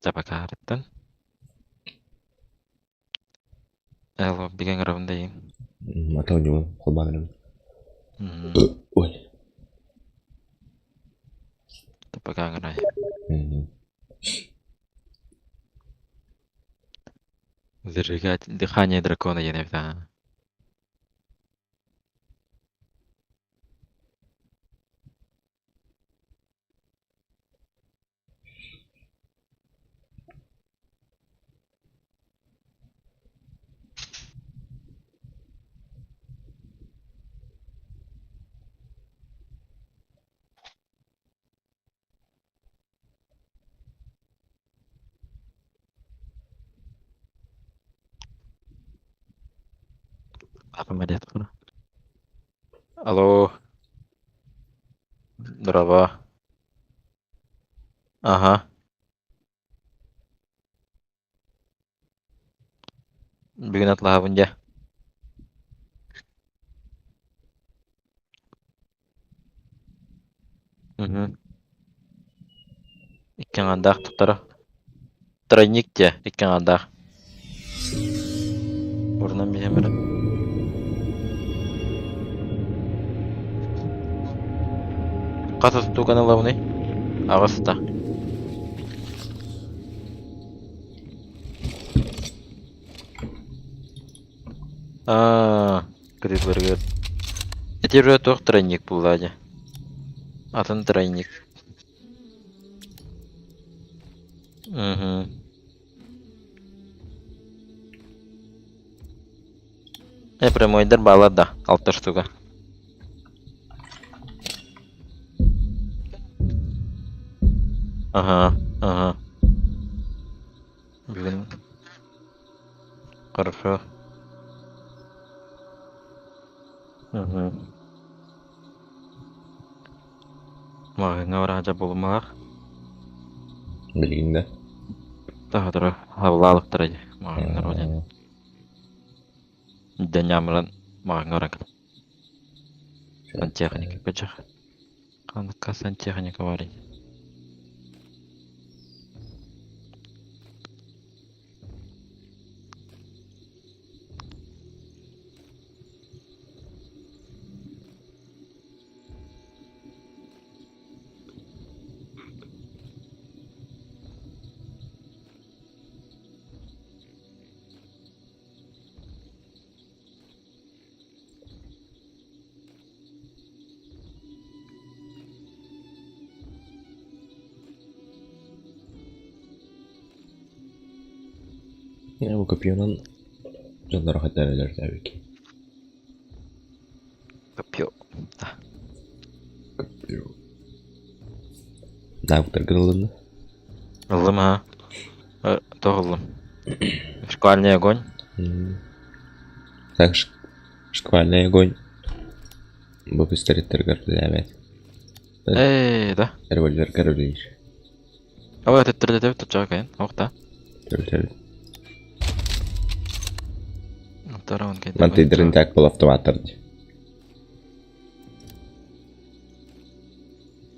Табакаарыттан Бигэ ыҥырабын да иһин. Ата оонньуубун холбоон эрэбин. Ой. Табака ыҥырай. Зажигать дыхание дракона диэн эбит аа. Алло, здорово. Ага. Бүгүн атлаһабын дьэ. Мгм. Икки аҥардаах туттара. Тройник диэ, икки аҥардаах. Урунан биһэм эрэ. Хас устууканы ылабыный? Аҕыста. Аа, кырыыларыгар. Ити ырыа туох тройник буолла дьэ? Атын тройник. Мгм. Э, прямойдар баалар да, алта штука. Ага, ага. Блин. Хорошо. Угу. Маҕаһыыҥҥа бараача буолумалаах. Билигин да. Таһатара хабылаалыктара дии маҕаһыыннар диэн. Дэнньаамыран маҕаһыыҥҥа баран кэл. Сантехника кычах. Ханыкка сантехника барый? Бу копьенан дьонноро хайдах өлөртөөбүккүн Копье. Копье. Навыктаргын ылынна? Ыллым аа. Тоҕо ыллым? Шквальный огонь. Так, шквальный огонь бу пистолеттаргар үлэлээбэт. Ээ, да. Револьвергар үлэлиир. Ой, төттөрү тутчаҕа кайын. Ох да. Төрүт Второй он кайда. Мантыйдарын так был автоматтар дии.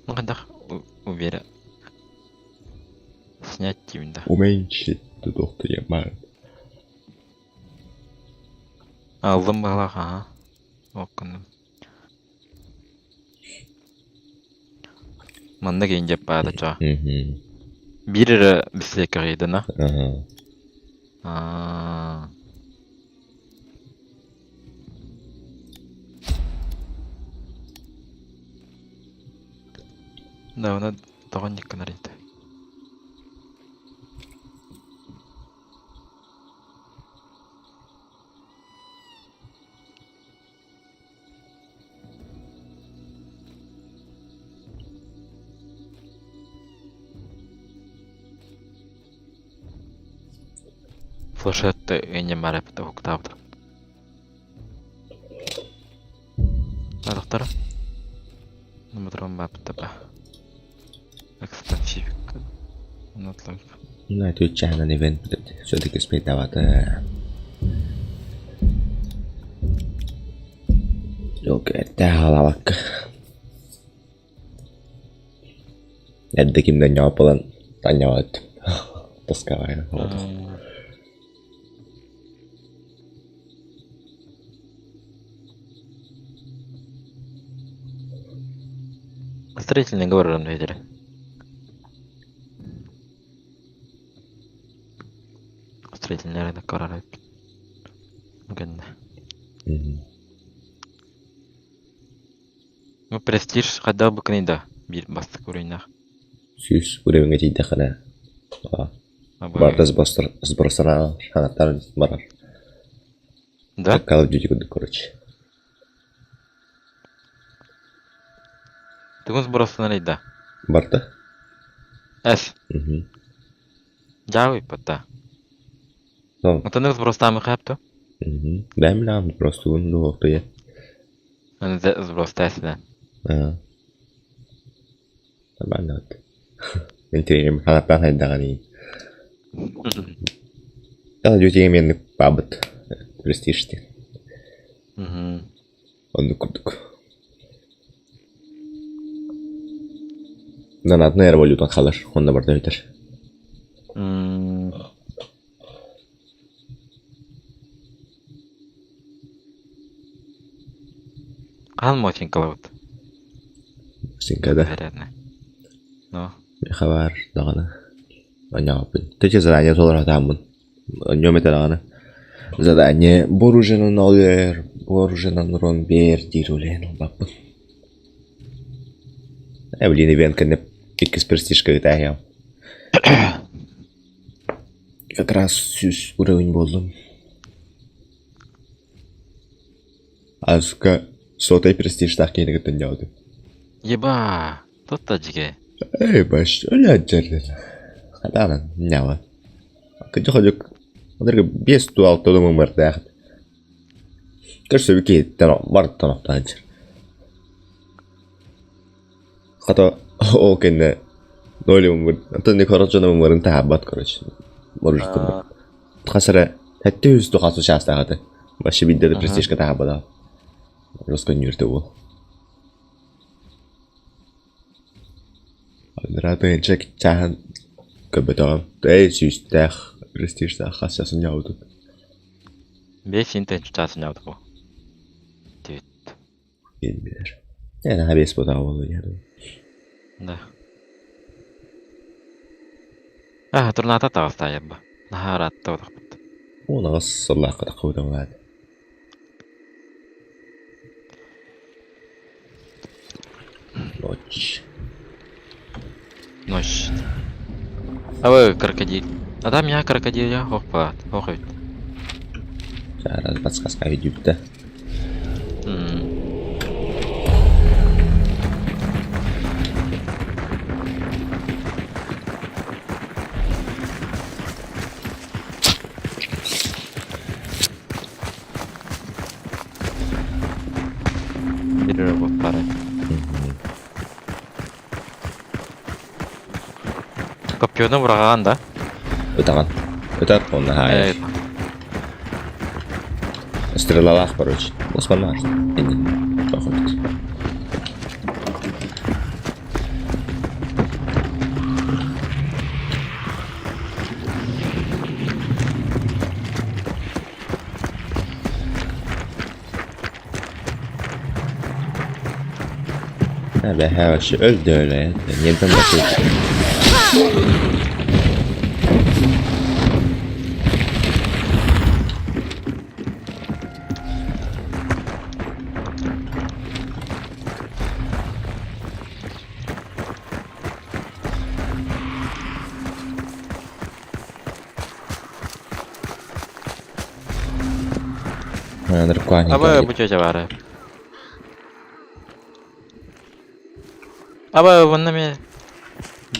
Ну хайдах уверен. Снять тим да. Уменьшить тутуохтуйамаан. Аллым баһылаах аха. Оккунум. Манна киин дьаппаата чоо. Биир эрэ бисиэкэҕийдана. Аа. Да, она тоҕо ньыккынар ити. Флешетты инньэ марэппит уһуктаабыт. Надохтара. Нуматрон бааппыттаба. Экспансивик. Not like. Ну, отвечаю на ивент, все-таки спейтавата. Окей, таалавакка. Эрдэ кимден ньоопалан танньабат. Тоскаҕа оҕотох. Строительный говорю, видели. Строительный рынок көрөр гэннэ. Ну, престиж хайдах бу да биир бастакы уровеннаах. 100 уровеньҥа тиийдэххинэ барыта сбросана хаҥаттан барар. Да? Call of Duty курдук короче. Тугун сбростанар да? Барта. С. Дьаабыйпат Ну. Отон сбростаамы хаапто? Бэм лаам сбростугун дуоһуохтуйа. Аны сбростаасынан. Нормально вот. Интриим хаҥаттан хайдаҕын Call of Duty эмиэ баабыт престиж диэн. Оннук курдук. Донатнай револютан халар, онно барда бүтэр. Хаһан Мотинкалабыт? Синкада. Вероятно. Ну. Миэхэ баар даҕаны. Онньоҕоппун. Тэчэ задание толоротааммын. Онньуом этэ даҕаны. Задание вооруженан олер, вооруженан урон бер диир үлэһин ылбаппын. Эвелина Ивен кэннэ иккис престижка ытааһыам. Как раз 100 уровень буоллум. Аска сотай престижтаах киһини кытта оонньообутум. Еба, тот дьигэ. Эй, баш, өлө дьэрдин. Хатаанан, ньаҕа. Кыдьы-ходьук, Адыргы 5 6 мымырдаах. Көрсөбү киһиттэн барыттан охтоон Хата ол кэннэ ноль атын короче мымырын таһаарбат короче. Может, хас эрэ 700 тухасы чаастаах этэ. Вообще биирдэ да престижка таһаарбатах. Росконнүүртэ уол. Анараа тыһыынча чааһын көрбөтөҕүм. Эй, сүүстээх престижтээх хас часын дьаабытын. 5 син чаасын дьаабыт Түт. Билбилэр. Ээ, наһаа биэс буолтаҕа буолуо диэн. Да. Аа, турнаата таҕыстаайарба. Наһаа ыраатта бодохпут. 18 сыллаахха таххыбытым баат. Ночь. Ночь. Абы крокодил. А там я крокодил я хохпаат. Хох эбит. Зараз подсказка өйдүүбүтэ. Бир робот баар. Копьену быраҕаҕын да? Ытаҕын. Ытар онно хаайар. Стрелалаах короче. Османнаах. Иннин. Проходит. Бэһээ вообще өлдө өлө. Ньиэнтэн басып. Абы бу чөчө баара. Абы bunна мен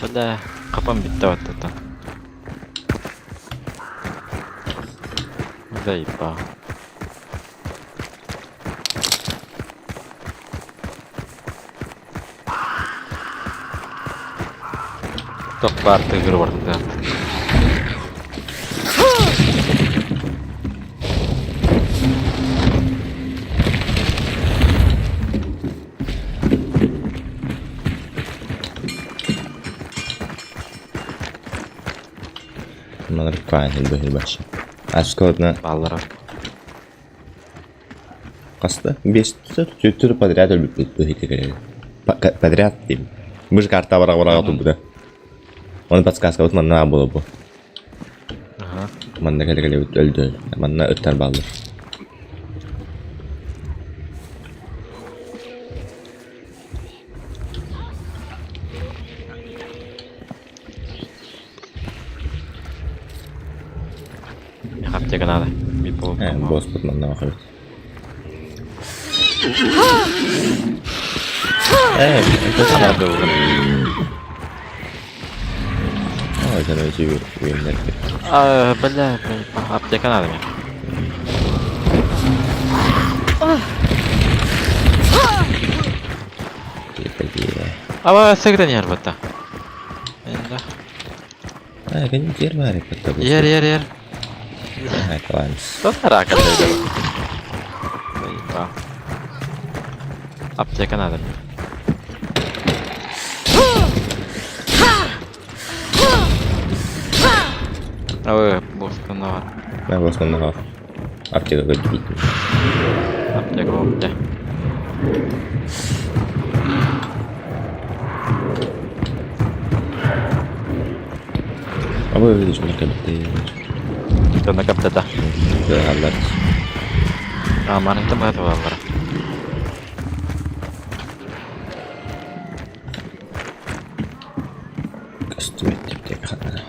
бля капам битте баттата. Заебал. Тох баар тыгыр бардыга. Манар каан быһыы Аскодна Бааллара. хаста? Биэс түр подряд өлбүппүт быһыыта кэлэр. Подряд диим. Бу же карта бараҕа турбута. Оны подсказкабыт манна буола бу. Аха. Манна кэлэ кэлэбит өлдө. Манна ыттар бааллар. Аптека надо. Боспут манна бахабыт. Бля, аптека надо мне. Аба сыгыта не арбатта. Ер, ер, ер. Рака Аптека надо мне. Ой, босқанна бар. Мен босқанна бар. Аптека көтті Аптека болыпты. Абы видишь, мына кәбітті. Тонна каптата. Аллар. А, марынты баты баллар. Костюм типтек хатна.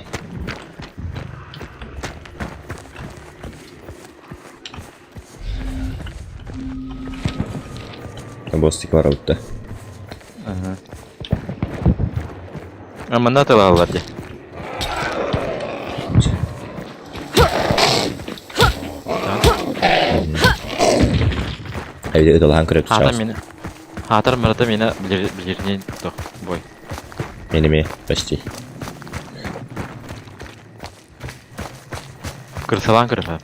Бостик бар бутта. Ага. А манна тылаллар ди. Әйде ыталахан көрөп Хатар мені. Хатар марата мені билирнен тох бой. Мени ме почти. Кырсалан кырса.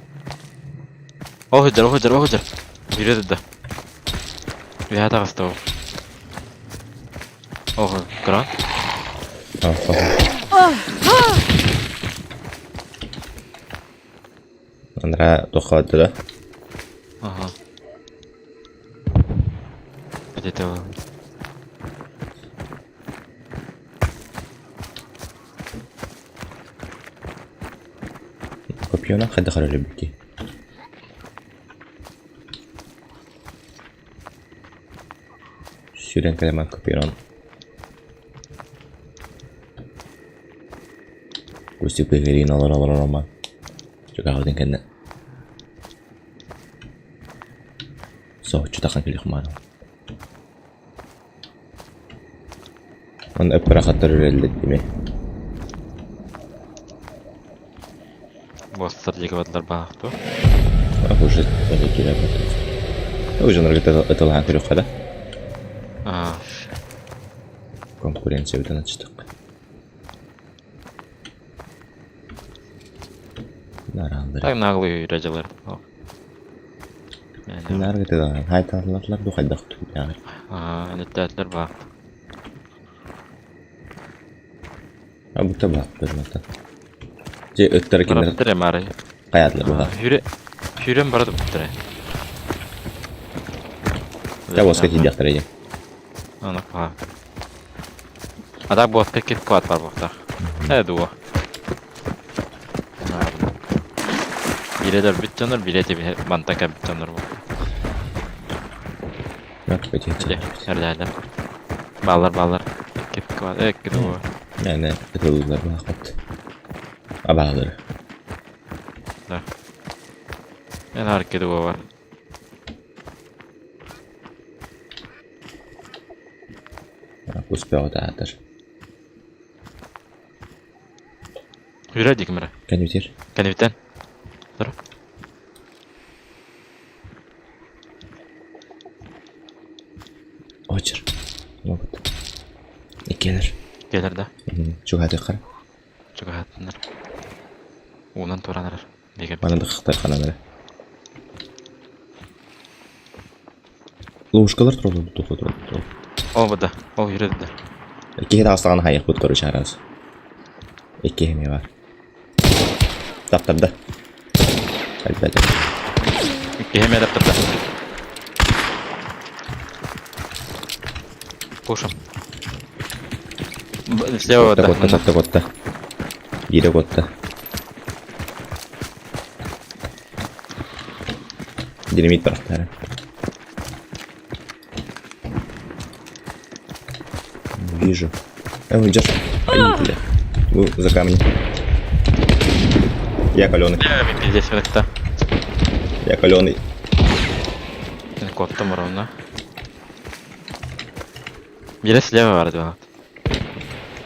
О хыджар, о хыджар, о хыджар. Жүреді да. Вята қасты ол. Ох, кран. Андра тоқады да. Ага. Где-то Копьёна хайда харали бики. Сюрен калеман копьёнан. Кустик бегерин алар алар алма. Чугағыдын кәнне. Соһучу тахан келих маана. Аны өппөрө хаттар үреллет диме. Бостар жеке бадлар бақты. А уже это кире Уже наргыта ытылахан көрөх хада. А, Конкуренция бүтін ачтык. Наралдыр. так наглый режелер. Наргыта да хайтарлар ду хайдак туяр. А, неттәтлер бақты. А бу таба бер Же ыттар кимдер Бараптыр мары. каядлар буга. Хүре хүрен барады буттыр. Та боска тидяктар эди. Аны па. А так ботка кет кват бар бухта. Э дуа. Билетер бүттөнөр, билети бантака бүттөнөр бу. Yok бeti. Эрдәлер. Баллар баллар. Кет кват, э дуа. Yani ытылдылар бакыт. Абалар. Да. Мен арки дуа бар. Успел театр. Хүрэ дикмere. Кәнүтер. Кәнүтен. Тур. Очыр. Могут. Икелер. Келер да. Чугаты кара. Чугатынар. Унан туранар. Беге. Мана дыкыктар кананары. Ловушкалар туралы туху туралы. Ол буда. Ол хүрэ да. Икки тастаган хайык бут короче арас. Икки хеме бар. Таптарда. Альбета. Киһи эмиэ таптарда. Пушим. Слева Котта, котта, котта, котта. Биирэ котта. Динамит бырахтара. Вижу. А, идешь. Ай, бля. Ну, за камни. Я каленый. Здесь вот это. Я каленый. Куоттум ровно. Биирэ слева бар дии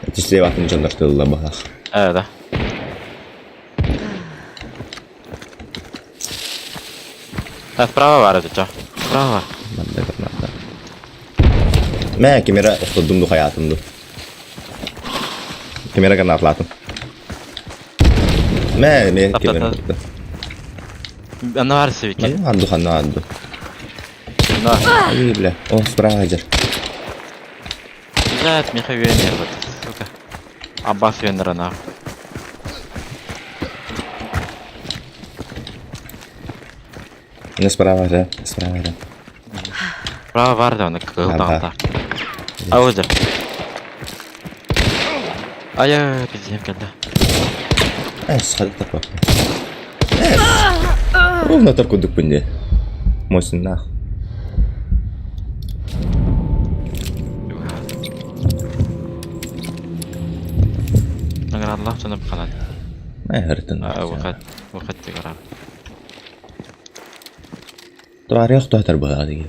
Эти слева атын дьоннор тылла баһах. Э, да. А справа бар это чё? Справа. Надо, надо. Мэ, кемера охтоддум ду хаятым ду. Кемера гранатлатым. Мэ, мэ, кемера. Анна бар севики. Анна анду, анна анду. Ай, бля. О, справа идешь. Блядь, меха венер, вот, сука. Аббас венера нахуй. Ну, справа, да, справа, да. Справа бар да, оны кылдағында. А, өзі. Ай, пиздем келді. Эс, хadi такой. Эс. Ровно только дукпынде. Мосин нах. Наградалаах дьону ханан Мэ выход выход тигран. Товарых туһатар быһаа дии.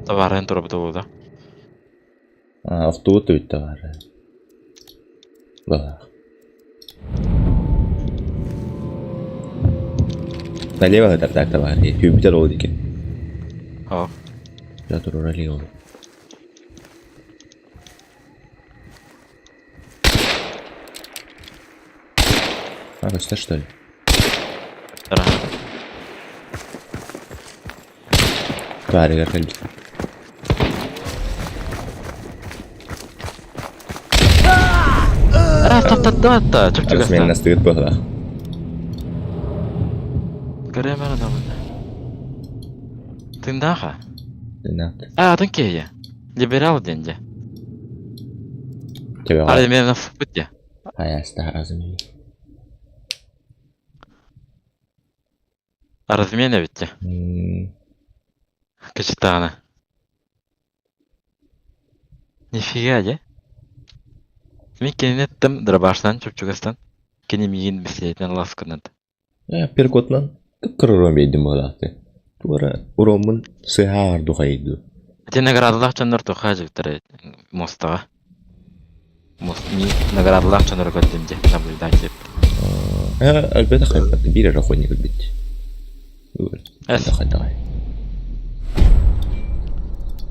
Товарын турбута буолла. Охтубут да бүттэ баара. Баах. Налево так табаар. Хүбүтэр ол дике. Оо. Я турурали ол. А, көстөр что ли? Тара. Таарыгар кэлбит. Ара таптаттаатта чөпчүгөстө. Разменностыгыт буолла. Көрөмөр да. Тындаха. Динат. А, атын киһи. Либерал диэн дьэ. Тебе Ары мен сыппыт дьэ. Аяста разми. Размен эбит дьэ. Кычытаана. Нифига дьэ. Мин кинини эттим дробаштан чопчугастан. Кини миигин бэсиэтинэн ласкынат. Э, перкотнан кыккырырон бейдим буолааты. Туара уроммун сыһаар духайду. Ити наградалаах дьоннор туха дьиктэр мостаҕа. Мост ми наградалаах дьоннор көрдүм дьэ наблюдатель. Э, альбета хайбат биир охотник бит. Эс. Хайдай.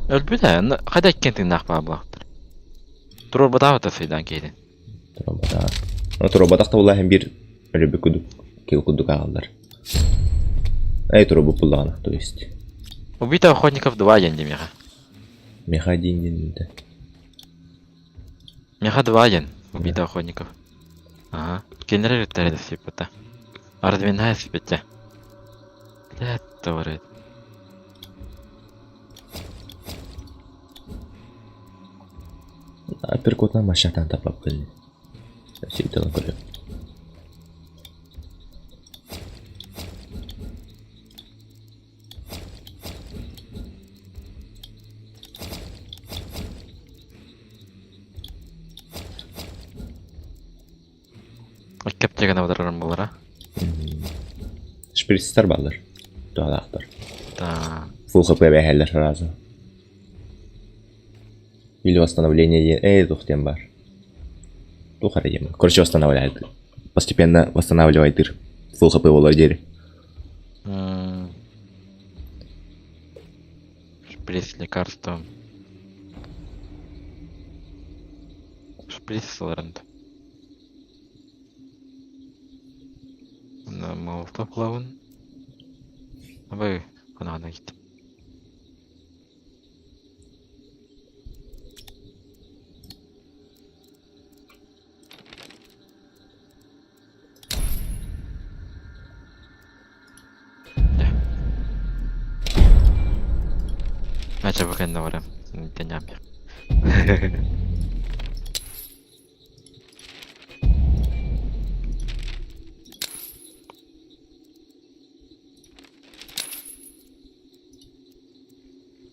Өлбүтэ, хайда иккиэн тыыннаах баабылаахтар. Туруорбатаабыта сыйдаан киһитин. Туробата. Туробатах табылаһын бир өлөбү кудук кил кудук ааллар. Эй, туробу пуллаана, то есть. Убито охотников два день меха. Меха один день да. Меха два день убито охотников. Ага. Кинилэр үттэрэ сиппата. Ардвинаа сиппитэ. Блядь, товарит. Перкотна машатан тапап кэлли. Сийталан көрө. Кэптигэн абадарарым буолара. Шприцтер баллар. Туалаахтар. Да. Фул хп бэһэллэр сразу. Или восстановление эй, тух тем бар. Тух диэн. Короче, восстанавливает. Постепенно восстанавливает дыр. Фул хп болар диэри. Шприц лекарства. Шприц ыларында. На молотов лавын. Абай, ханаана гит. Acaba kendi varım. Denyam.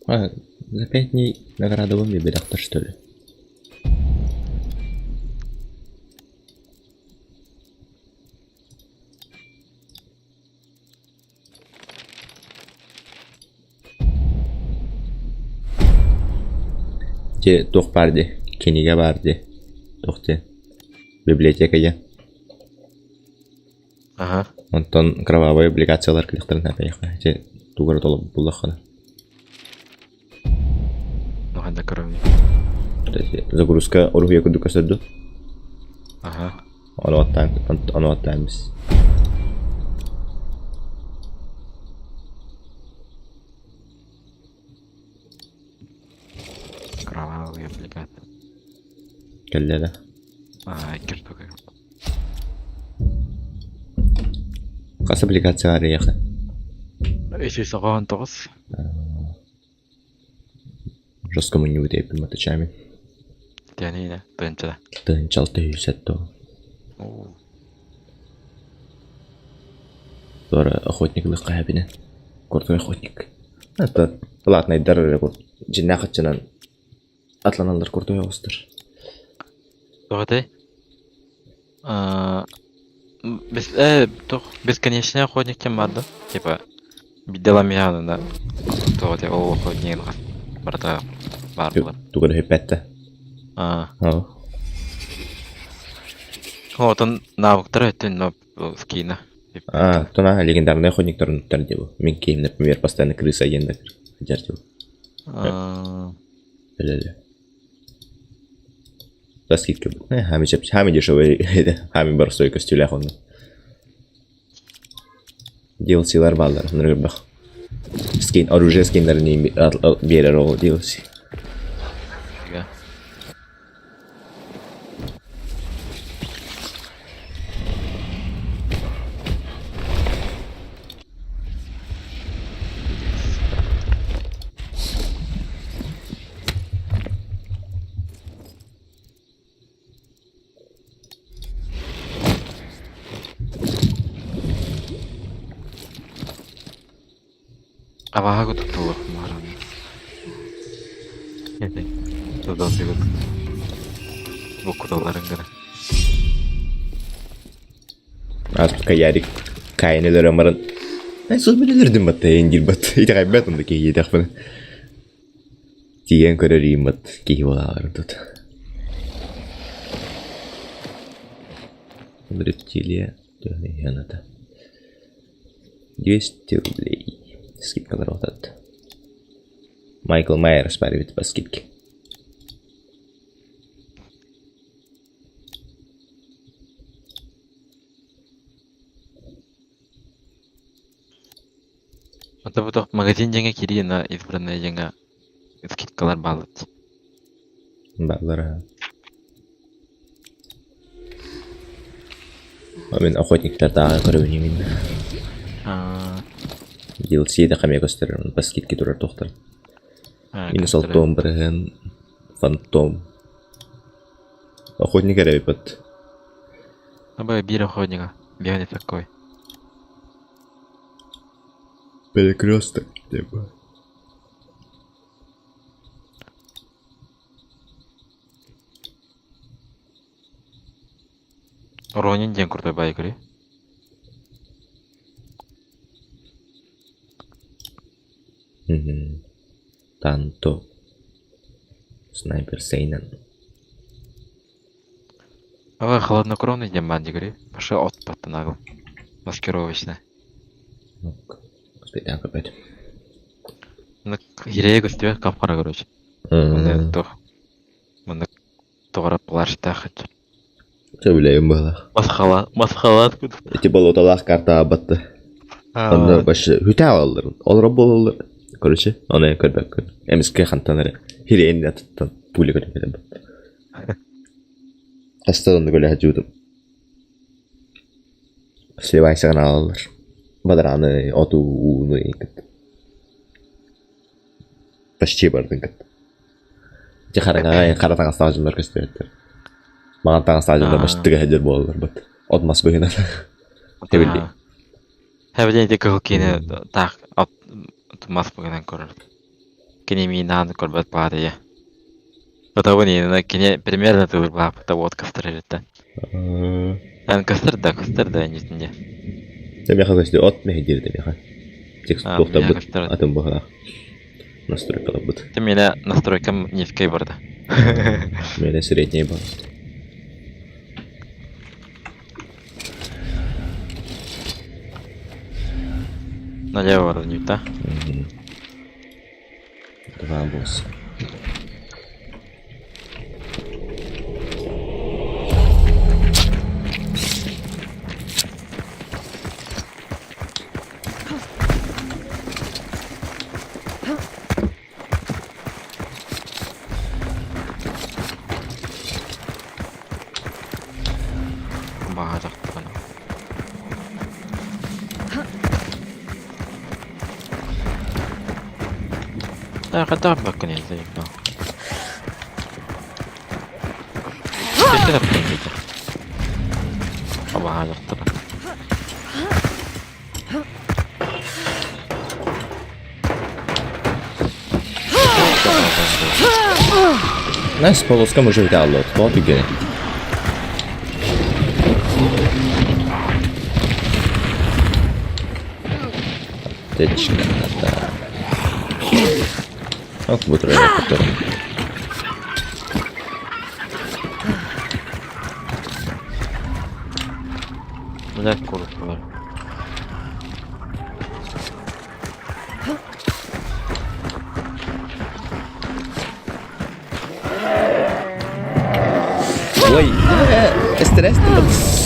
А, за 5 дней награда вам бедахтар, что ли? Те туох баар дии, кинигэ баар дии, туох диэн, библиотека диэн. Ага. Онтон кровавай облигациялар кэлиэхтэрин наада ити тугу эрэ толорбут буоллаххына. Ну ханна көрөмүй? Загрузка уруһуйа курдук көстөр дуу? Ага. Ону аттаан, ону аттаан бис. Кровавый облигат. Кэллэ да. Аа, икки штука. Хас облигация арыйаха? 399. Жестко мунньубут эппин матачами. Тиэнэ тыынча. Тыынчалта сүүсэт то. Оо. Туора охотник лыкка хэбинэ. Курдук охотник. Это платныйдар эрэ кур. Дьиннээх аччынан атланаллар курдук оҕустар. Тоҕотой? Аа, без, туох бесконечный охотник диэн баар да? Типа, биирдэ тоҕо ол охотник барыта баар буолар. Тугу эрэ хүппэттэ. Аа. Оо. Отон навыктара өттүн но скина. А, то легендарный охотниктар нуттар дебу. Мин киһим, например, постоянно крыса диэн сылдьар дебу. Аа, Өлө-өлө. Да скидка был. Хами чеп, хами дешевый, хами простой костюлях он. DLC-лар бааллар, ныргырбах. Скин, оружие скиннарын биэрэр ол DLC. Ага. Абаһа кутуктулуох мааран. Тудасыгыт. Буккуталларын гына. Ааспыкка Ярик Каин өлөрөн баран «Ай, суох мин өлөрдүм батта диир бат. Итэҕэйбэт онно киһи диэтэхпинэ. Тиийэн көрөр ииммат киһи буолааларын тут. Рептилия ата 200 рублей. Скидкалар отат. Майкл Майерс баар эбит по скидке. Ата бу магазин дьиҥэ киирии на избранное дьиҥэ скидкалар бааллар. Бааллар. Мин охотниктардааҕы көрөбүн Аа, DLC да хамия көстөр по скидке турар туохтар. Минус алтон бырыһын фантом. Охотник эрэ эбит. Абы биир охотника. Биһани такой. Перекресток типа. Ронин диэн крутой баай көрүй. Танто. Снайпер Сейнен. Абы хладнокровный диэн баан көрүй. Башы от баттанагыл. Маскировочный. Господи, опять. Хирэйэ көстүбэт хап-хара короче. Маны туох маны тоҕо плащтаах Сөбүлэйим быһалаах. Масхалаат, масхалаат Ити болоталаах карта батты. Онно вообще хүтэ аҕалларын, олоро буолаллар. Короче, ону көрбөккүн. Эмискэ хантан эрэ хирэйин аттыттан пуля көтөн кэлэн Хаста оннук үлэһэ дьуутум. Сливайсыгын аҕалаллар. Бадарааны, оту, ууну кытта. Почти бардын кытта. Дьэ хараҥаҕа хара таҥастаах дьоннор көстүбэттэр. Маҥан таҥастаах дьоннор баччытыга сылдьар буолаллар быт. От мас быһыынан. Тэбилли. Хэбилин ити кыһыл киинэ таах от мас быһынан көрөр. Кини миинаан көрбөт баатыйа. Отабын иинэ кини примерно тылыр баапыта вот көстөр эриттен. Эн көстөр да иннитинде. Миэхэ көстүү от мэһэйдиир да миэхэ. Текст туохтарбыт атын быһалаах. Настройкаларбыт. Ты меня настройкам низкой барда. Мене средний бар. Налево барда, да? Два босса. Баҕа Хайдах баккын Абаһаалахтара. Nice полоска уже взял вот и Аптечка надо. Ох, бутерброд который. Блядь, курочка. Ой, стресс,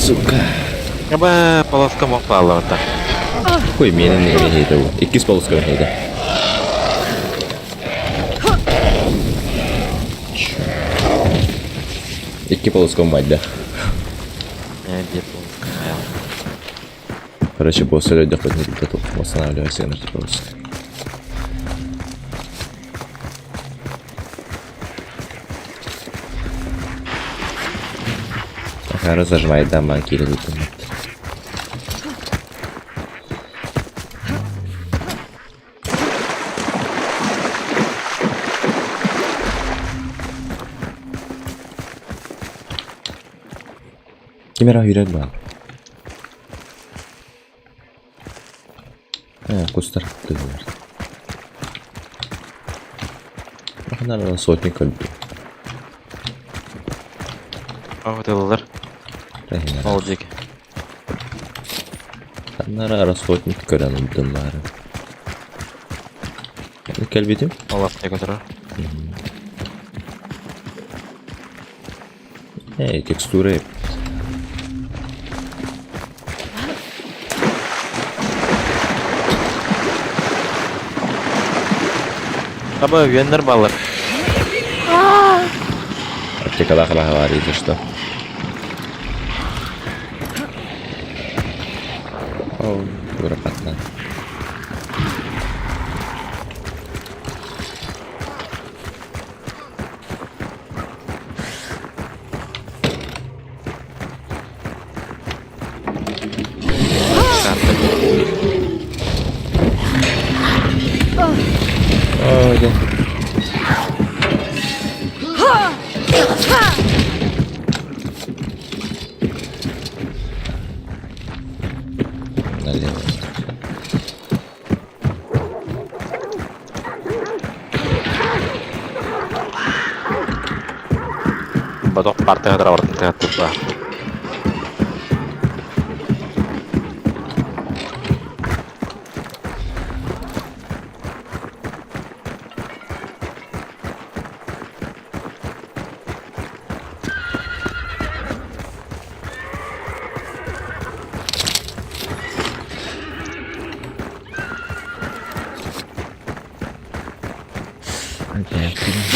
сука. Аба, полоска мохпалла Какой менен эмэһиэтэ бу? Иккис полоска эмэһиэтэ. Икки полоска умайда. Биир полоска Короче, босс өлөйдөхпүтүнэ тут восстанавливайся на полоска. Ага, зажимай, да, маки тут. Кимера үрэр баар. Ээ, кустар тыылар. Наверное, сотник көрдүм. Тыллар. Ол диэки. Ханнара сотник көрөн ылдым баары. Кэлбитим. Ол аптека турар. Эй, текстуры. Аба, үөннэр баллар. Аптекалаах баһа если что. О, куропатна. Ой, да. Налево. Бодох партия травартын тыгаттыппа.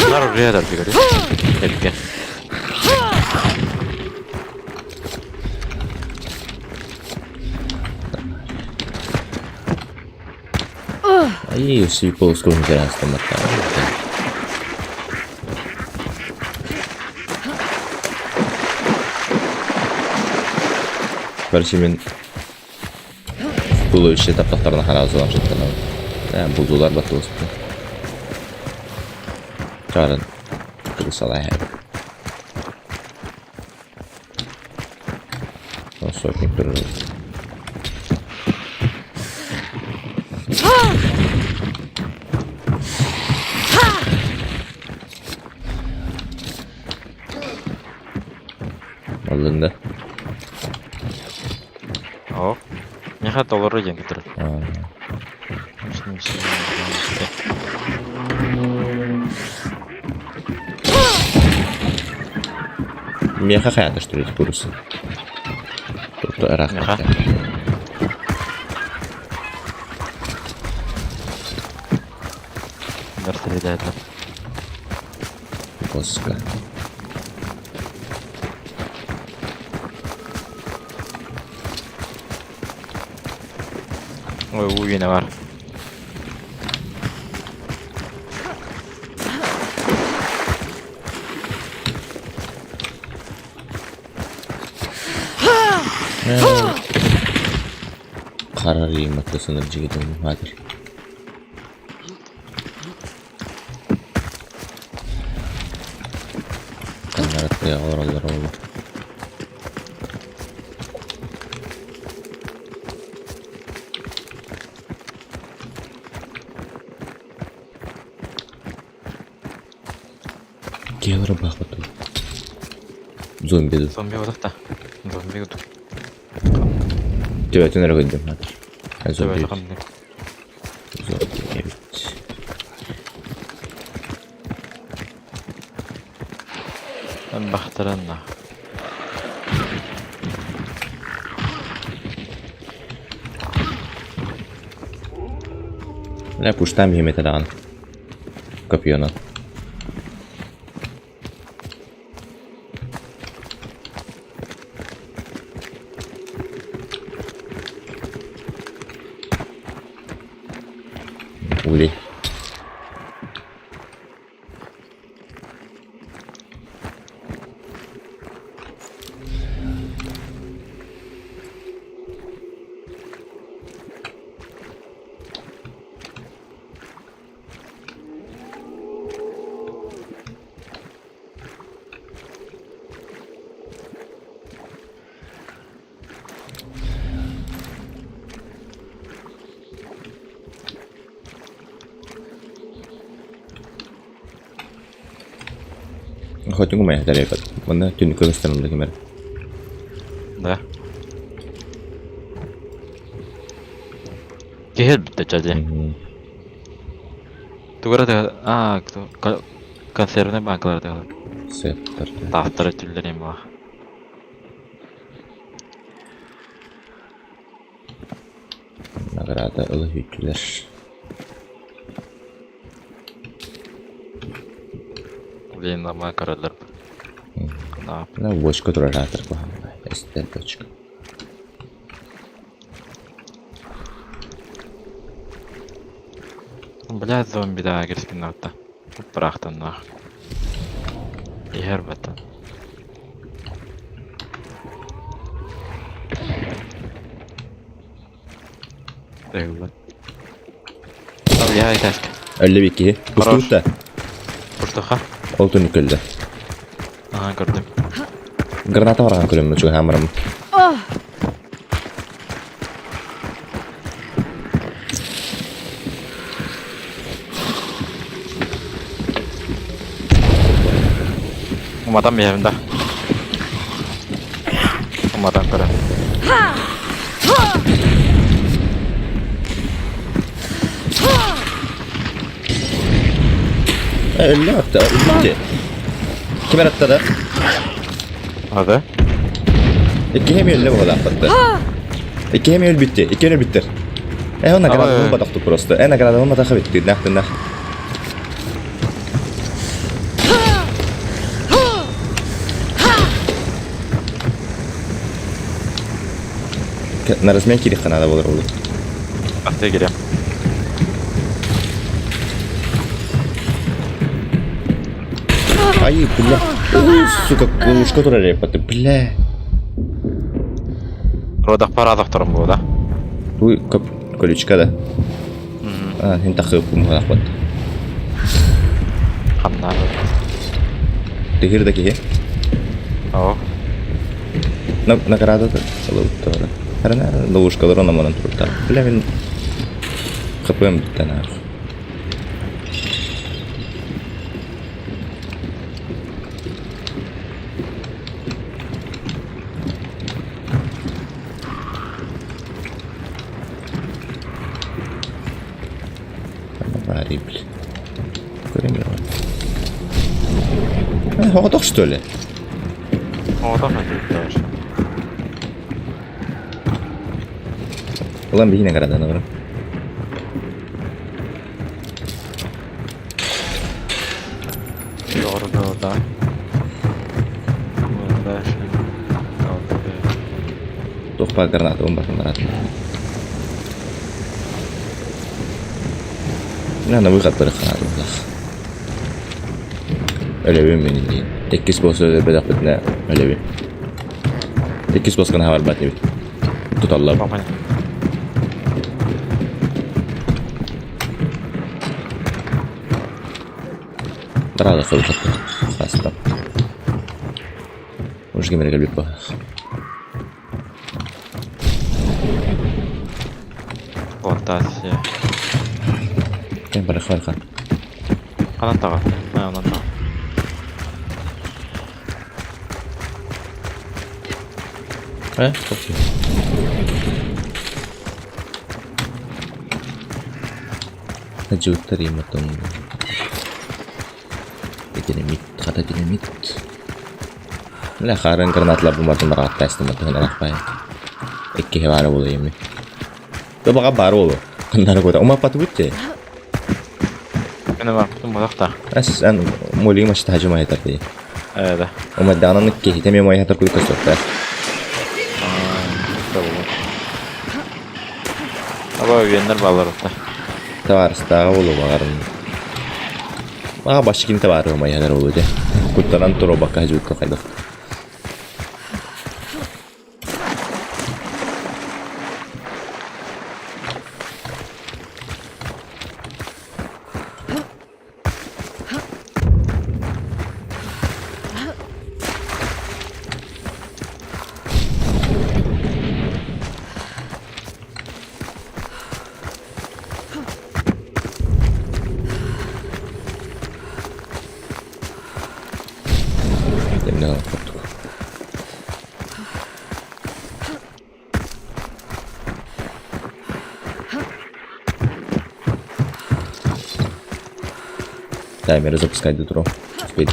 Нар урия дарбигari. Эргэ. Ай, сүйкол скоро жарастаматта. Короче, мен Туловище таптахтарына хараазылам сыттанабын. Ээ, булдулар баттылыспын. Чарын кыбысалай Сотник турар. Алынды. О. Миэхэ толору диэн турар. Миэхэ хайааташ түрүт курусын. Тобто ыраах Миэхэ? Вертолеты. Коска. Ой, уу yine var. Харар ииматтасыныр дьигитин хаатыр. Ханнара тыаҕа олороллоро буолуо. Киһи баахпыт дуу? Зомби дуу? Зомби буолуохта. Зомби дуу. Төбөтүн эрэ көрдүм хаатыр. Зомби Төбөтө ханнык. Зомби эбит. Бахтаранна. Бля, пуштаам иһимэтэ даҕаны. Копьенан. Улей. Хотугу мэһэтэр Манна түннүккэ көстөн ким эрэ. Да. Киһи бүттэ дьэ. Тугара да аа консервный банкалар да Сеттер. таастары түллэрин баа. Награда ылы хүйтүлэр. Блин, лама көрөлөр. На. На бочка турар аатыр куһаҕан. Эстер бочка. Блядь, зомби да кирскин атта. Бырахтаннаах. Иһэр баттан. Эйла. Я этажка. Өллө бикки. Хорош. Пустуутта. Пустуха. Ол түнүк өлдө. Ага, көрдүм. Граната барған көрөмүн чуга хамарым. Уматан биһэбин да. Уматан көрө. Өллө атта. Өллө. Ким аттада? Ады. Икки өллө буолаахпатта. Икки өлбүттэ. Икки өлбүттэр. Э, он награда батахту просто. Э, награда батаха битти. Нах, нах. На размен киириэххэ наада буолар буолуо. Аттыга кириэм. Ай, бля. Ой, сука, ловушка турар эппаты, бля. Родах парадохторум буо да. Туй, колючка да. А, хин тахыппым ханахпат. Ханна. Тыһыр да киһи. Оо. Награда ылыбыттара. Арана ловушкалар онон туруттар. Бля, мин хапыам бүттэн аах. Аварии, блин. Оҕотох что ли? Оҕотох этиттэр. Ылан биһи награданы барам. Doğru да. Дальше. Туох баар граната бомбатын барат. На выход барыхха наада Өлөбүн мин дии. Иккис босс өлөрбөтөхпүтүнэ өлөбүн. Иккис босска наһаа барбат эбит. Туталлар. Бараада хойутатта. Хаста. Уже кемере кэлбит баһах. Плантация. Кем барах бараха. Ханан таҕа. Онон таҕа. Э, окей. Дьууттар иматым. Динамит, хата динамит. Бля, хаарын гранаталар буматын барааттаастым атыһын арахпай. Иккиһи баара буолуо еми. Баҕа баар буолуо. Ханнары кута. Умаппатыбыт те. Мен барбытым буолах Ас ан молиң машта хажыма хатар дии. Да. Умаддаанан киһитэ эмиэ мой хатар курдук көстүөхтээх. Аба үөннэр бааллар отта. Табаарыстааҕа буолуо баҕарын. Аға башы ким табаары умай хатар буолуо дии. Куттанан туруобакка хажыбыкка хайдах. Демнеҕэ курдук. Таймеры запускать до утра. Успеть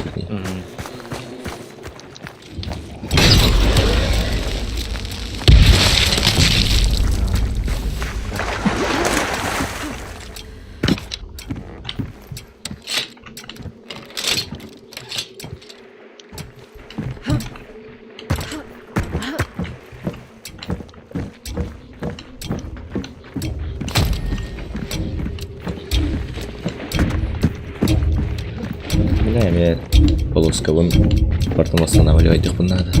Бля, мне полосковым портом восстанавливать их надо.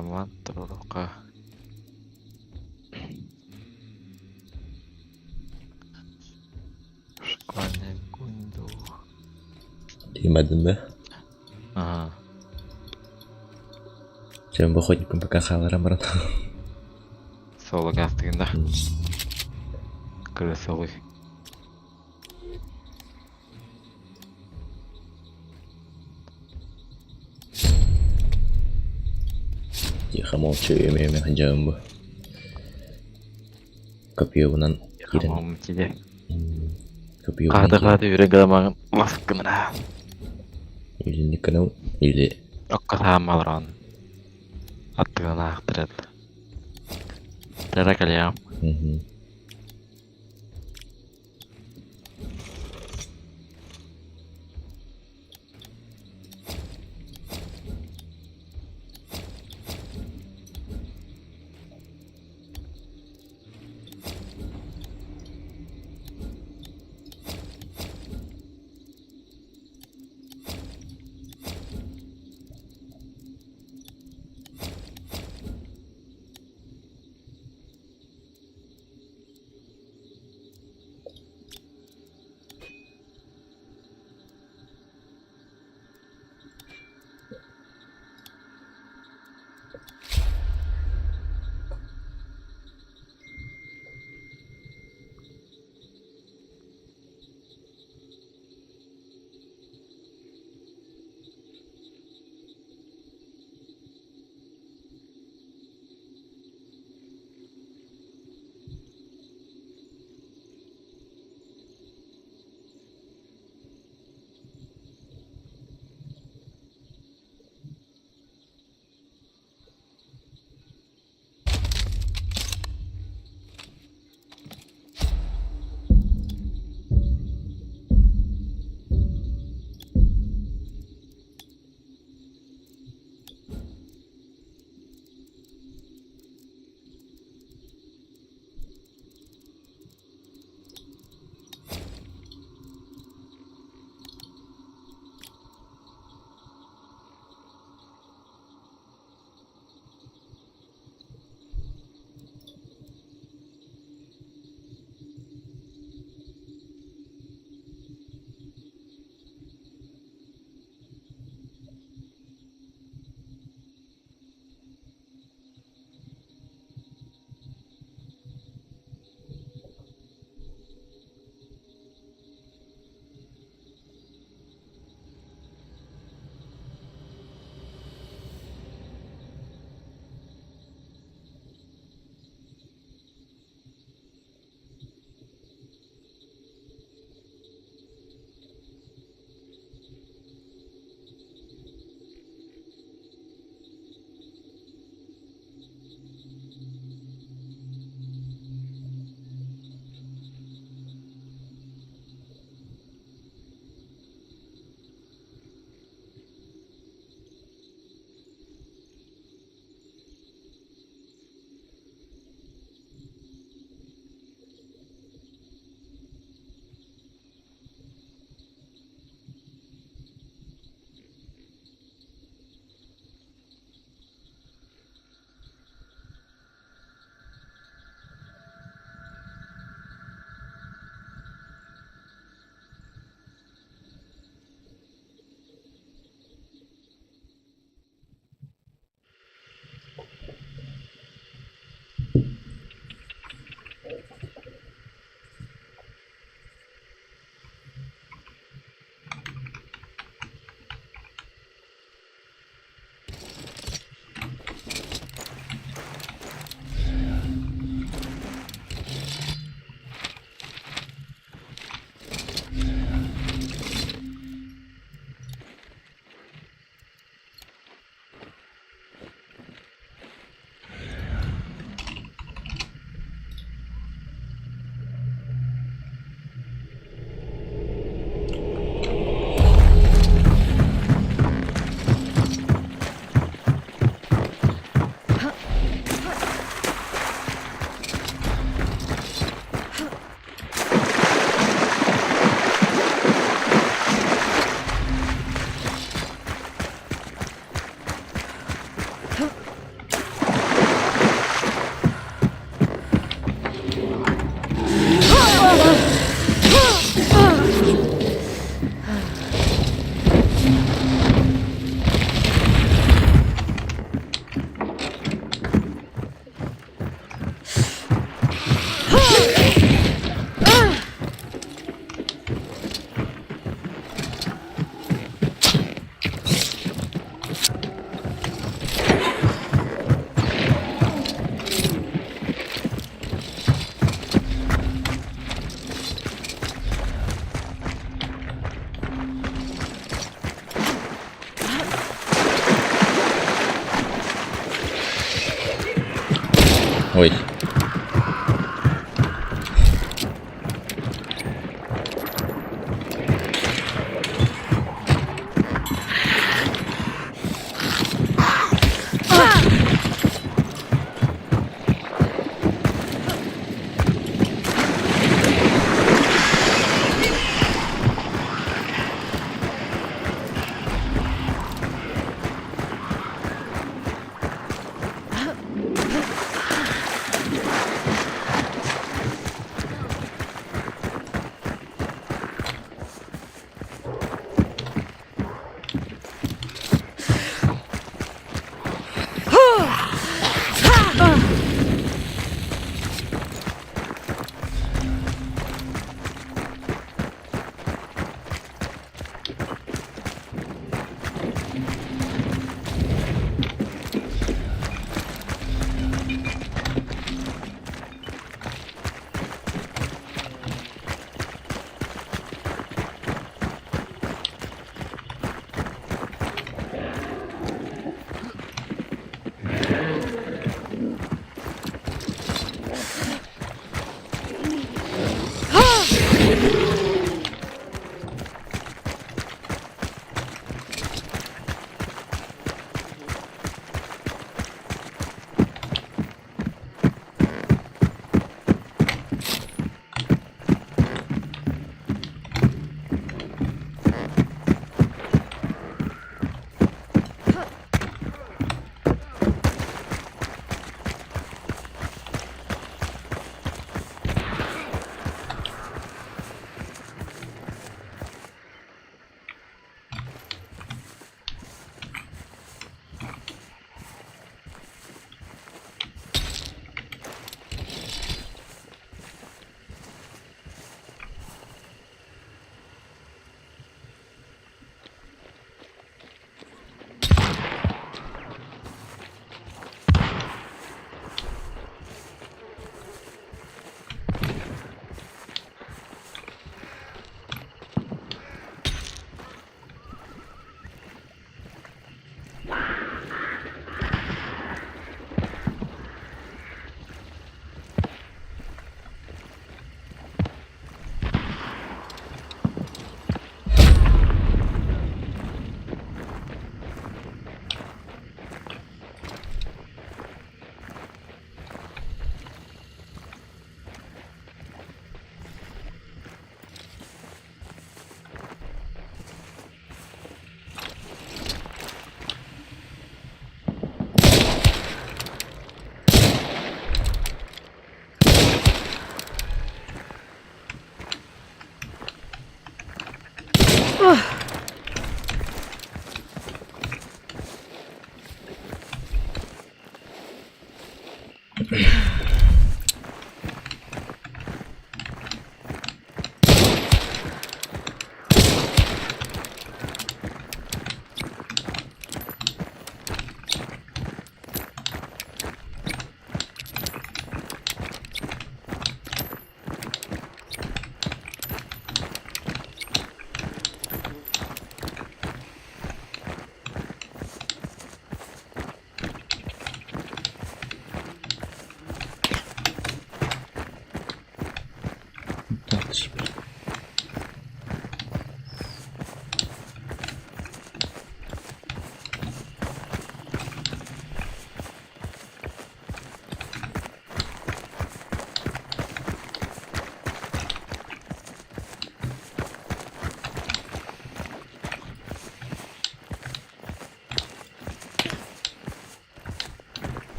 Роман туруоруохха. Школьный гунду. Тиийбэтин да? Ага. Чем охотником пока хааларан баран. Соло гаастыгын да. Крысовый. Тихо молча үөмэ-үөмэ сылдьабын бу. Копьебунан киирэн Хамам тиде. Копьебунан Хаата киирэн хаата үрэ гыламагын ласкынра. Илинник гынабын или Окко саамаларан. Аттыган аахтырат. Тара кэлиэм. Мгм.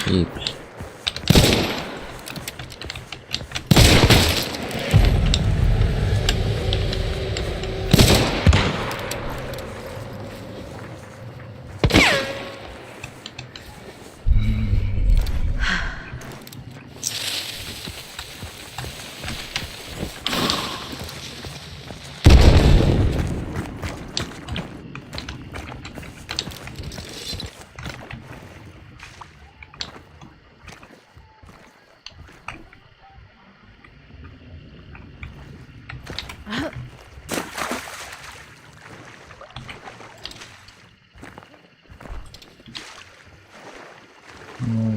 И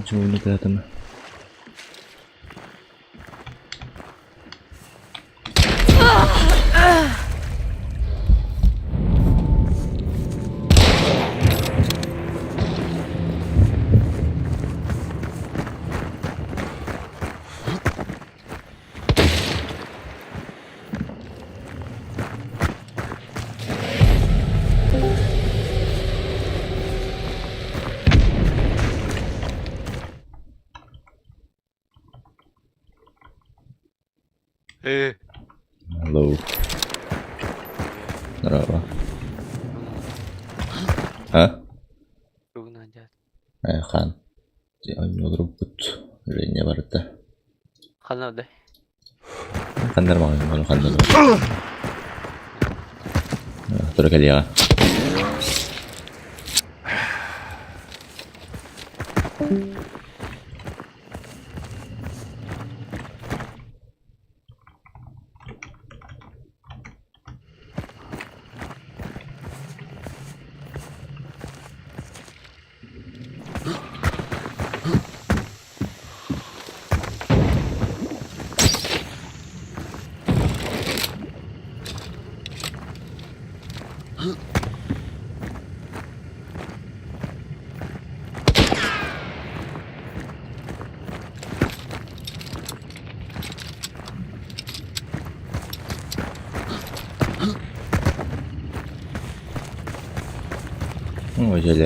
Чугуну. Hey. Hello. Здорово. А? Хан. Ойнолорбут. Женя барыта. Ханна да. Ханнар маған, ханнар. Тура кэлиэҕэ. Ой, жаль.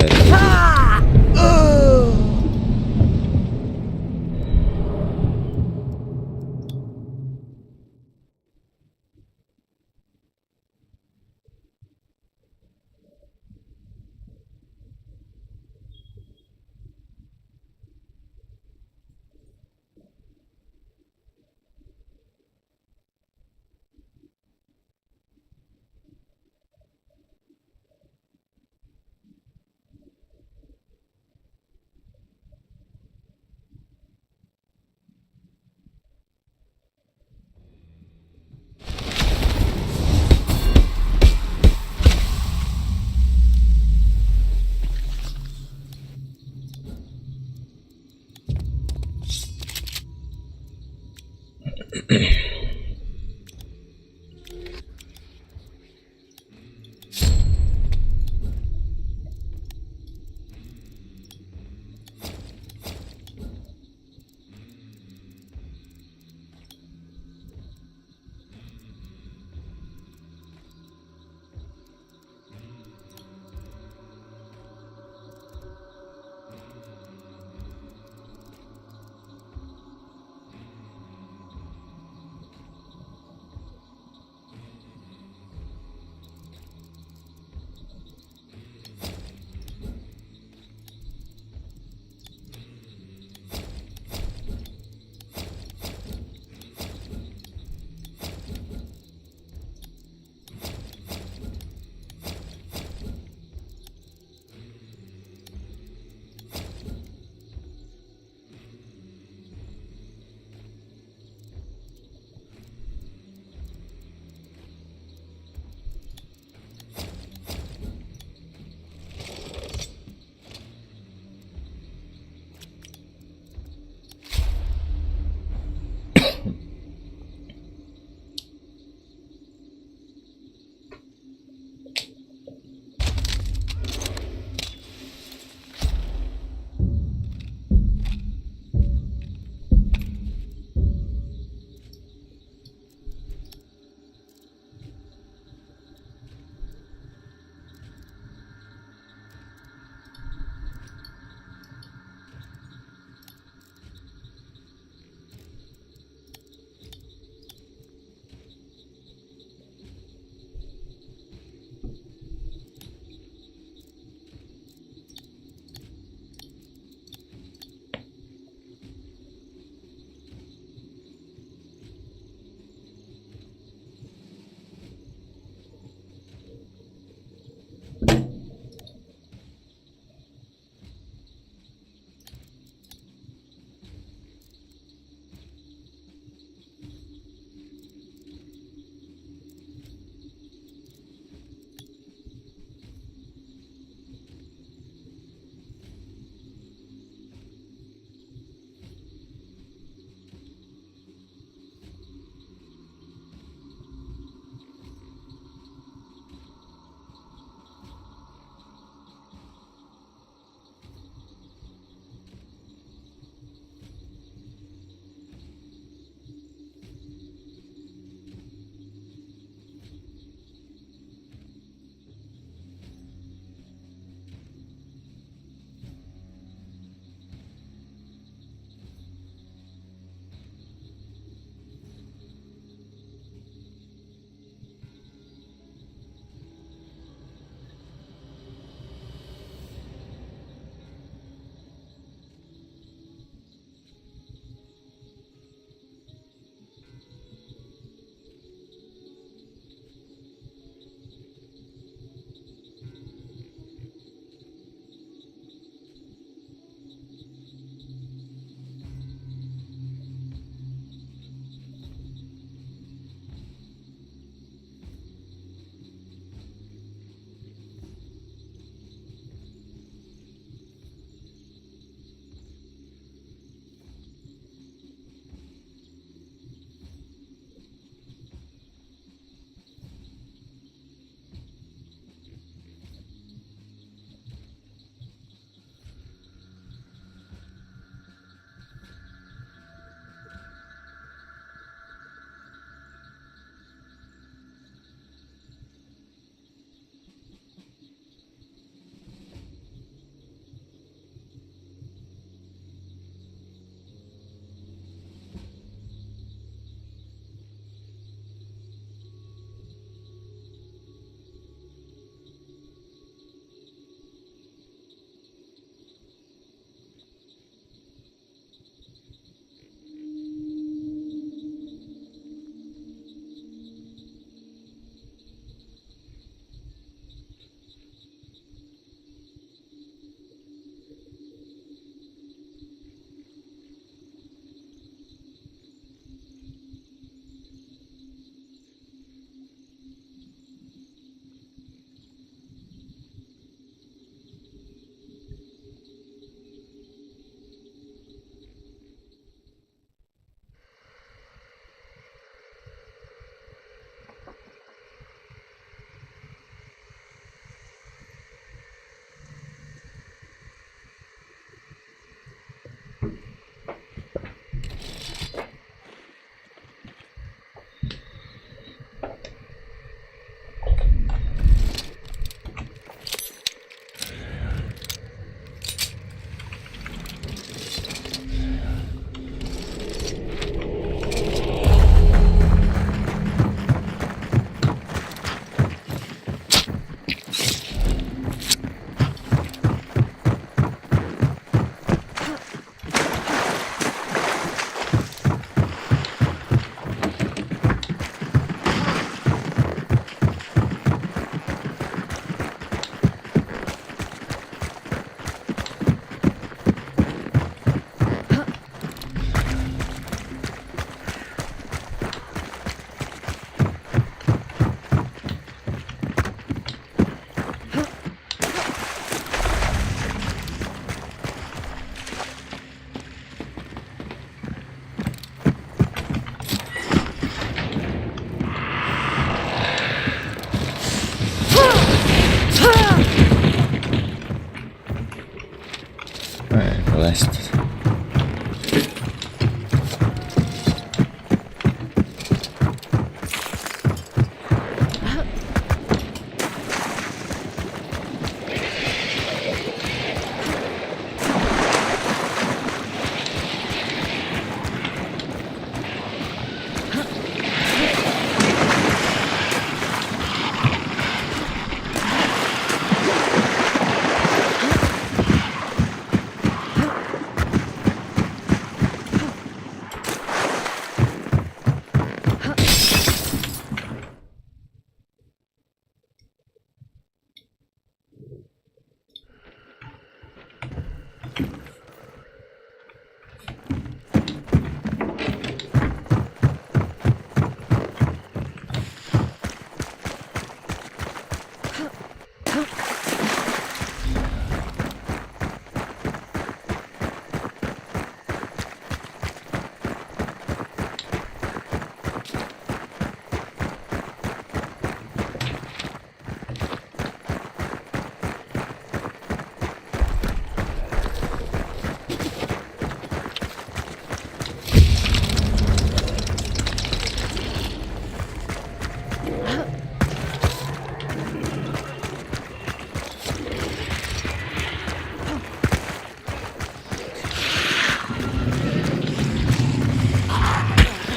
Outlast.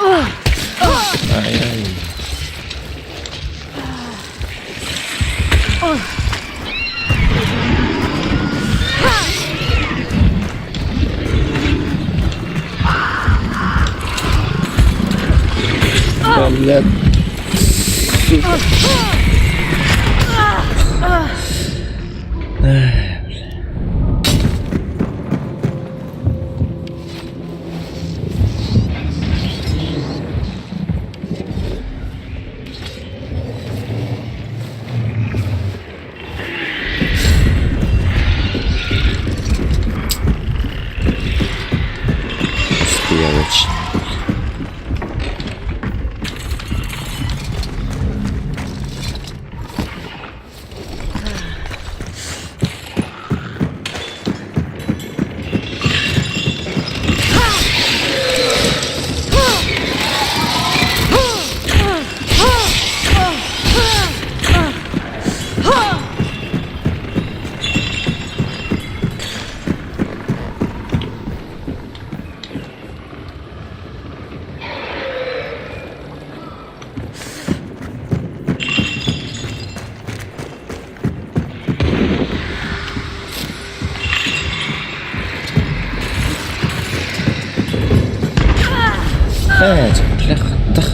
Ай-ай. Блядь. Сука. Сволочь. Блядь, бляха, дах.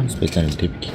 Специальный тряпки.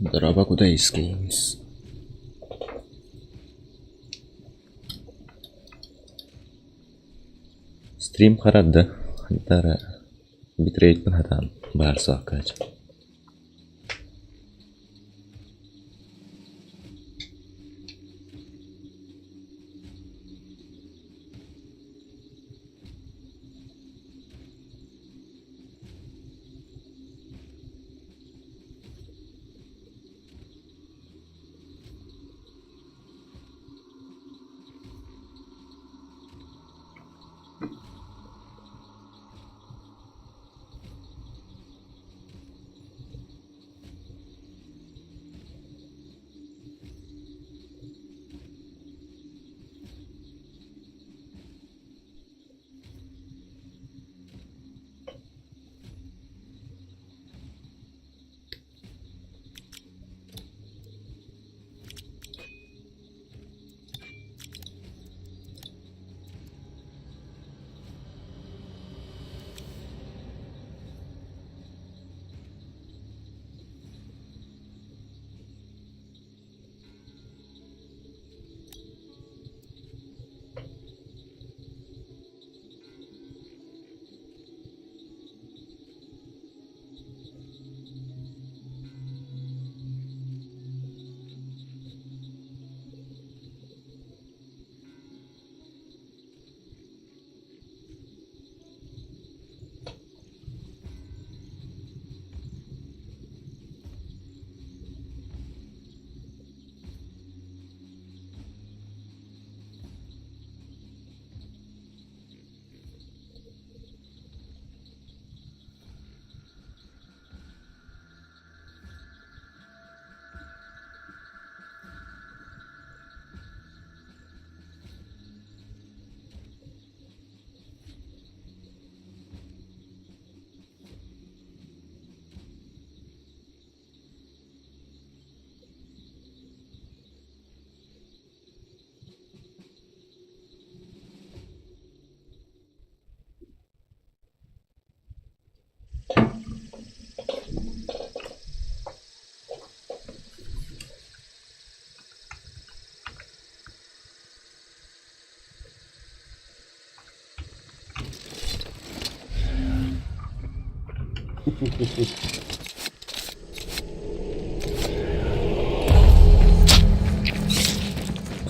Дорообо, Кудай Games. Стрим харарда, хантара битрейтпин хатаан баар суохкаачы.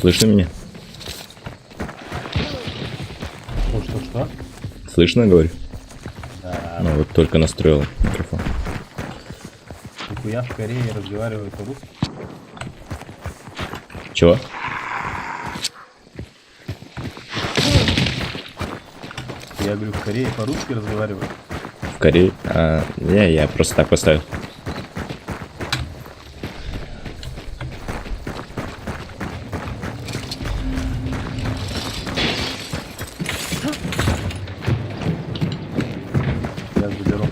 Слышно меня? Что, что, что? Слышно, говорю? Да. Ну вот только настроил микрофон. Нихуя в Корее разговаривают по-русски. Чего? Я говорю, в Корее по-русски разговаривают. В Корее? А, не, я просто так поставил. Я заберу.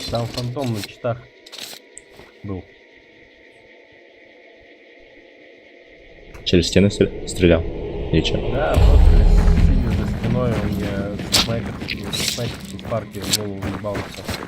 Там фантом на читах был. Через стену стрелял? Или чё? Да, просто сидя за спиной, он мне со снайперской в парке в голову въебал. И всё.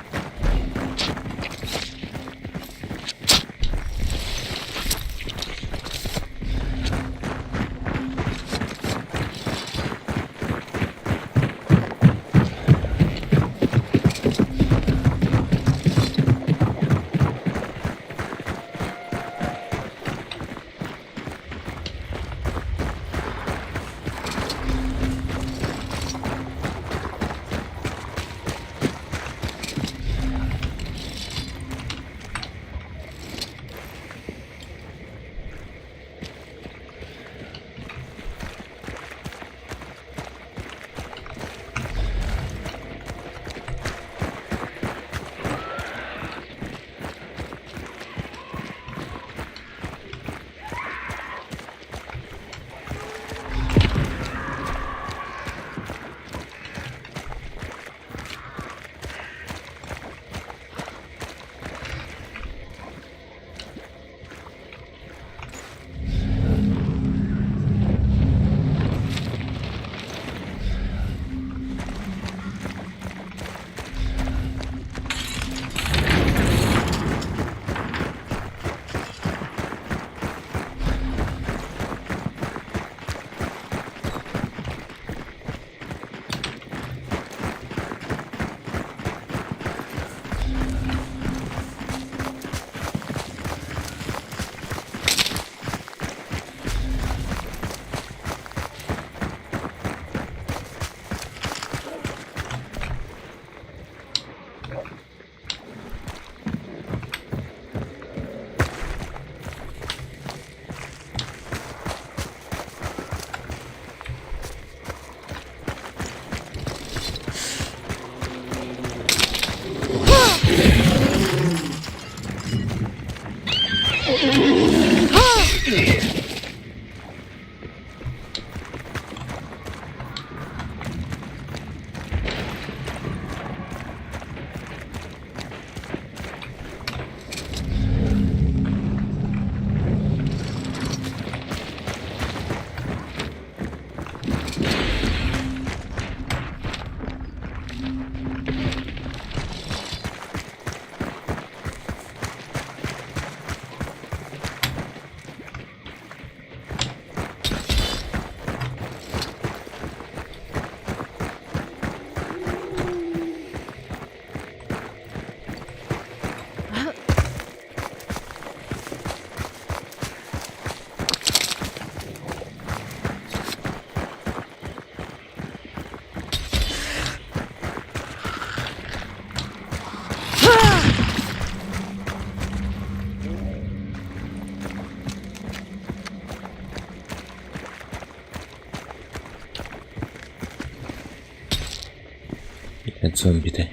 Зомби.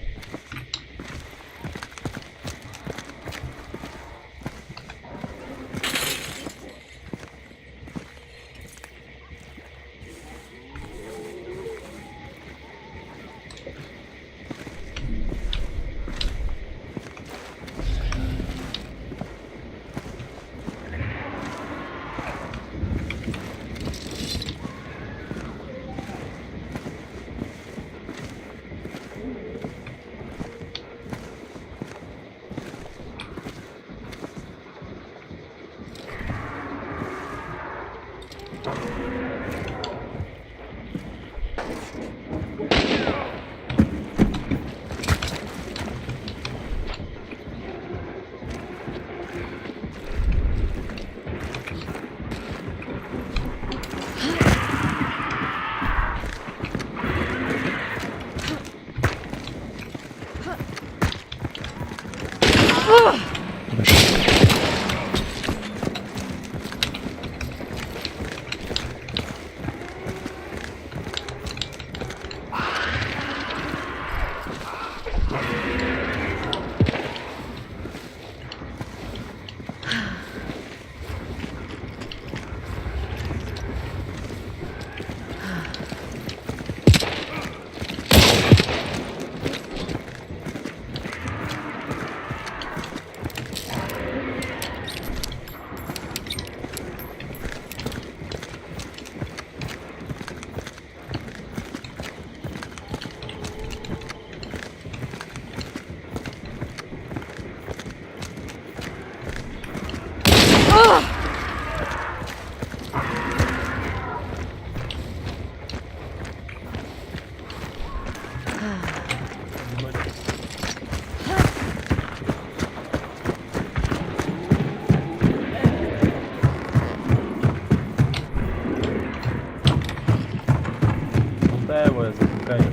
Бросай его, я затыкаю.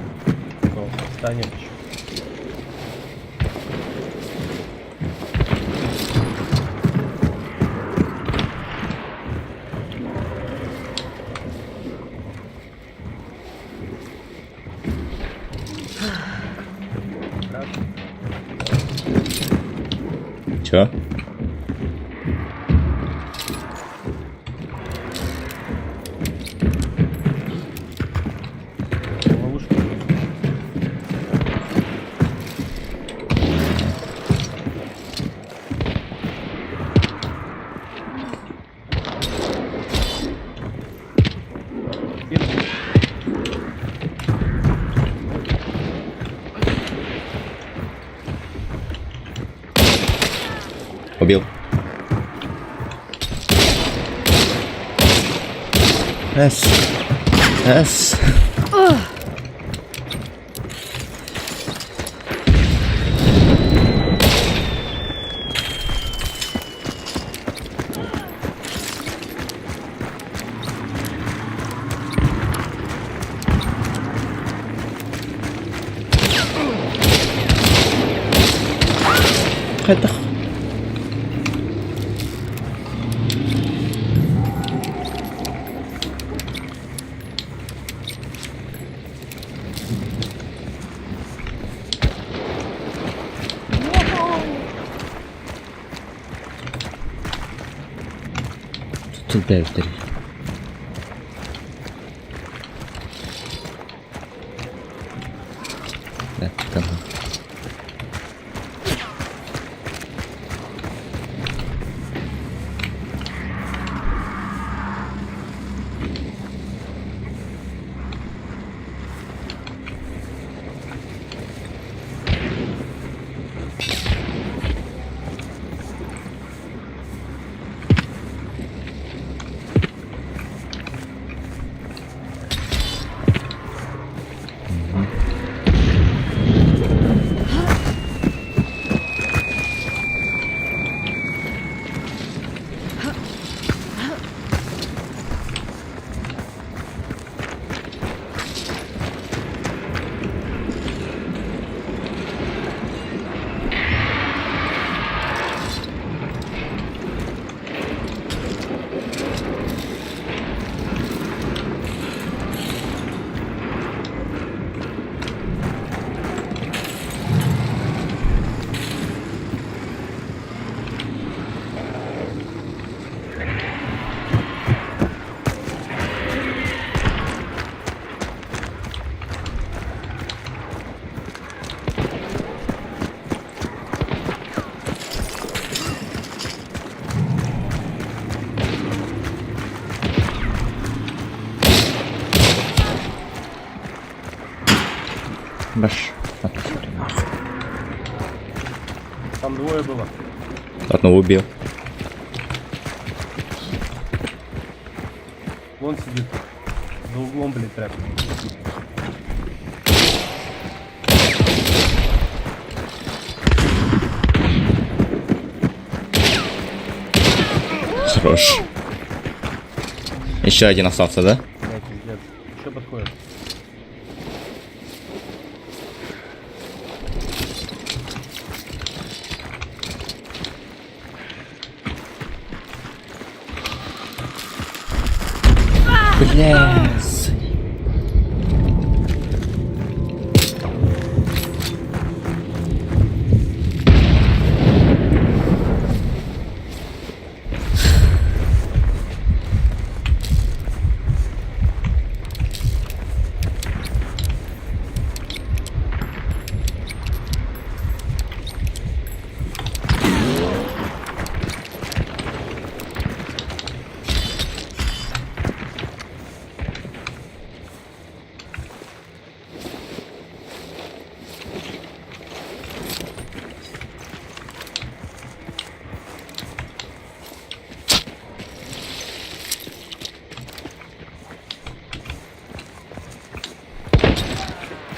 Но встанет еще. Чё? Ловушку. Убил. С. С. Хайдах? Тут бэйбитэр. Баш. Там двое было. Одного убил. Вон сидит. За углом, блядь, тряпка. Хорош. Еще один остался, да? Блядь, пиздец. Еще подходит. Блядь.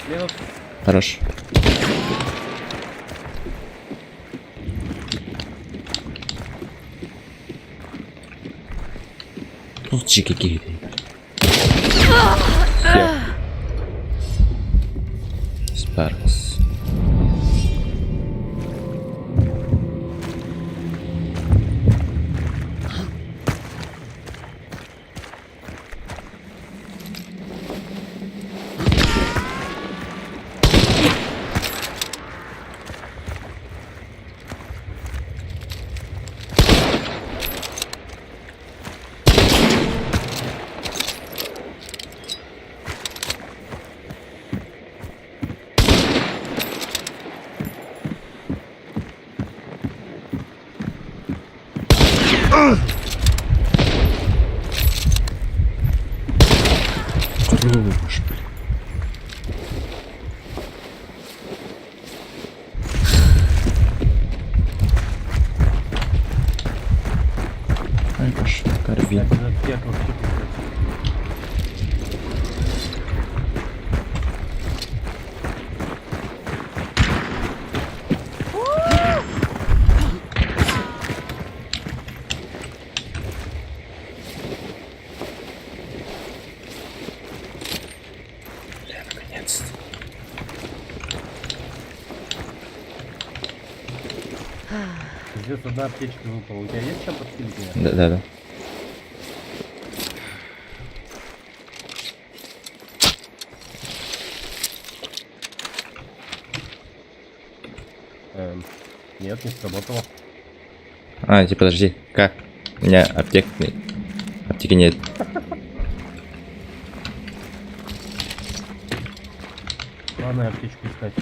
Минус. Хорош. Тут чики. Все. аптек вообще пиздец. Бля, наконец-то. Пиздец, одна аптечка выпала. У тебя есть чем подхилить меня? Да, да, да. Нет, не сработало. А, типа, подожди. Как? У меня аптек... Аптеки нет. Ладно, я аптечку искать.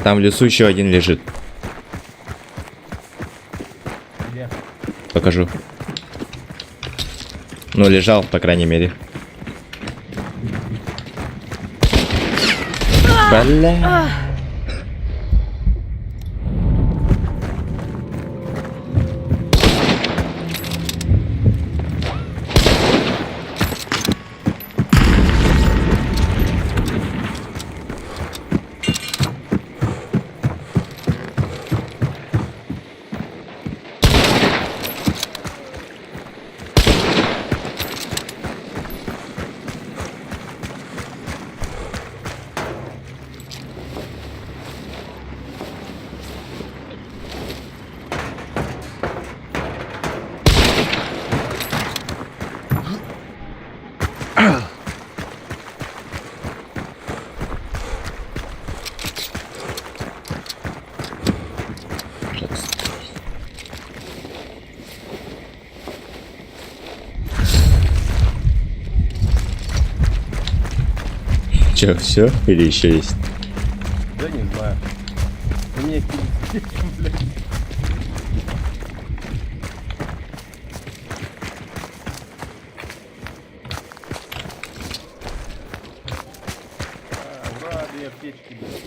Там в лесу еще один лежит. Где? Покажу. Ну, лежал, по крайней мере. Бля. Че, все? Или еще есть? Да не знаю. У меня хилить блядь. А, ура, две аптечки, блядь.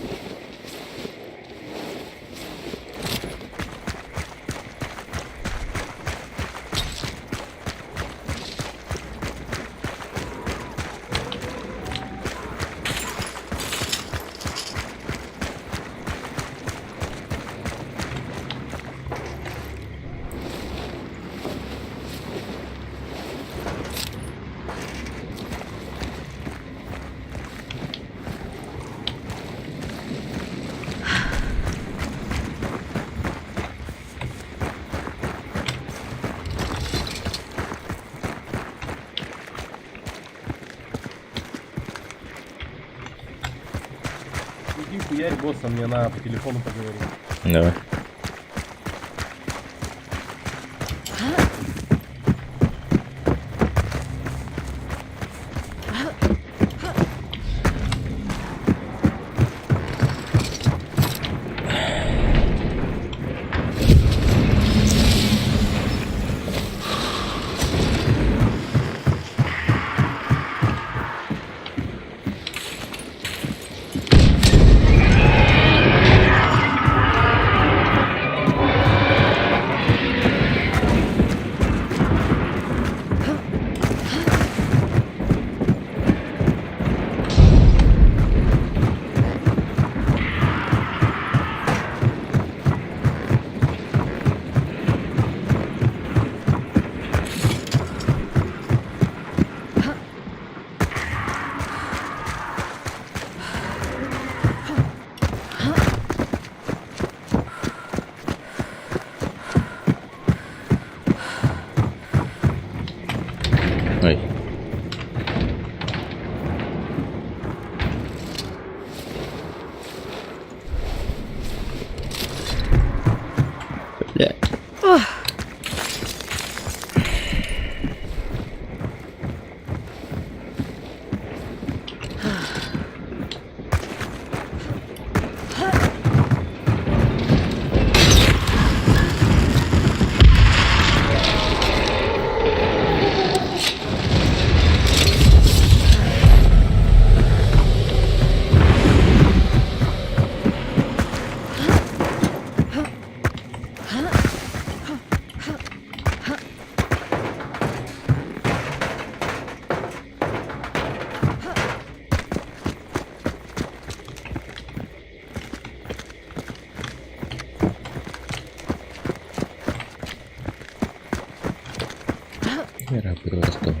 Иди хуярь босса, мне надо по телефону поговорить. Давай. Ким эрэ бырастым.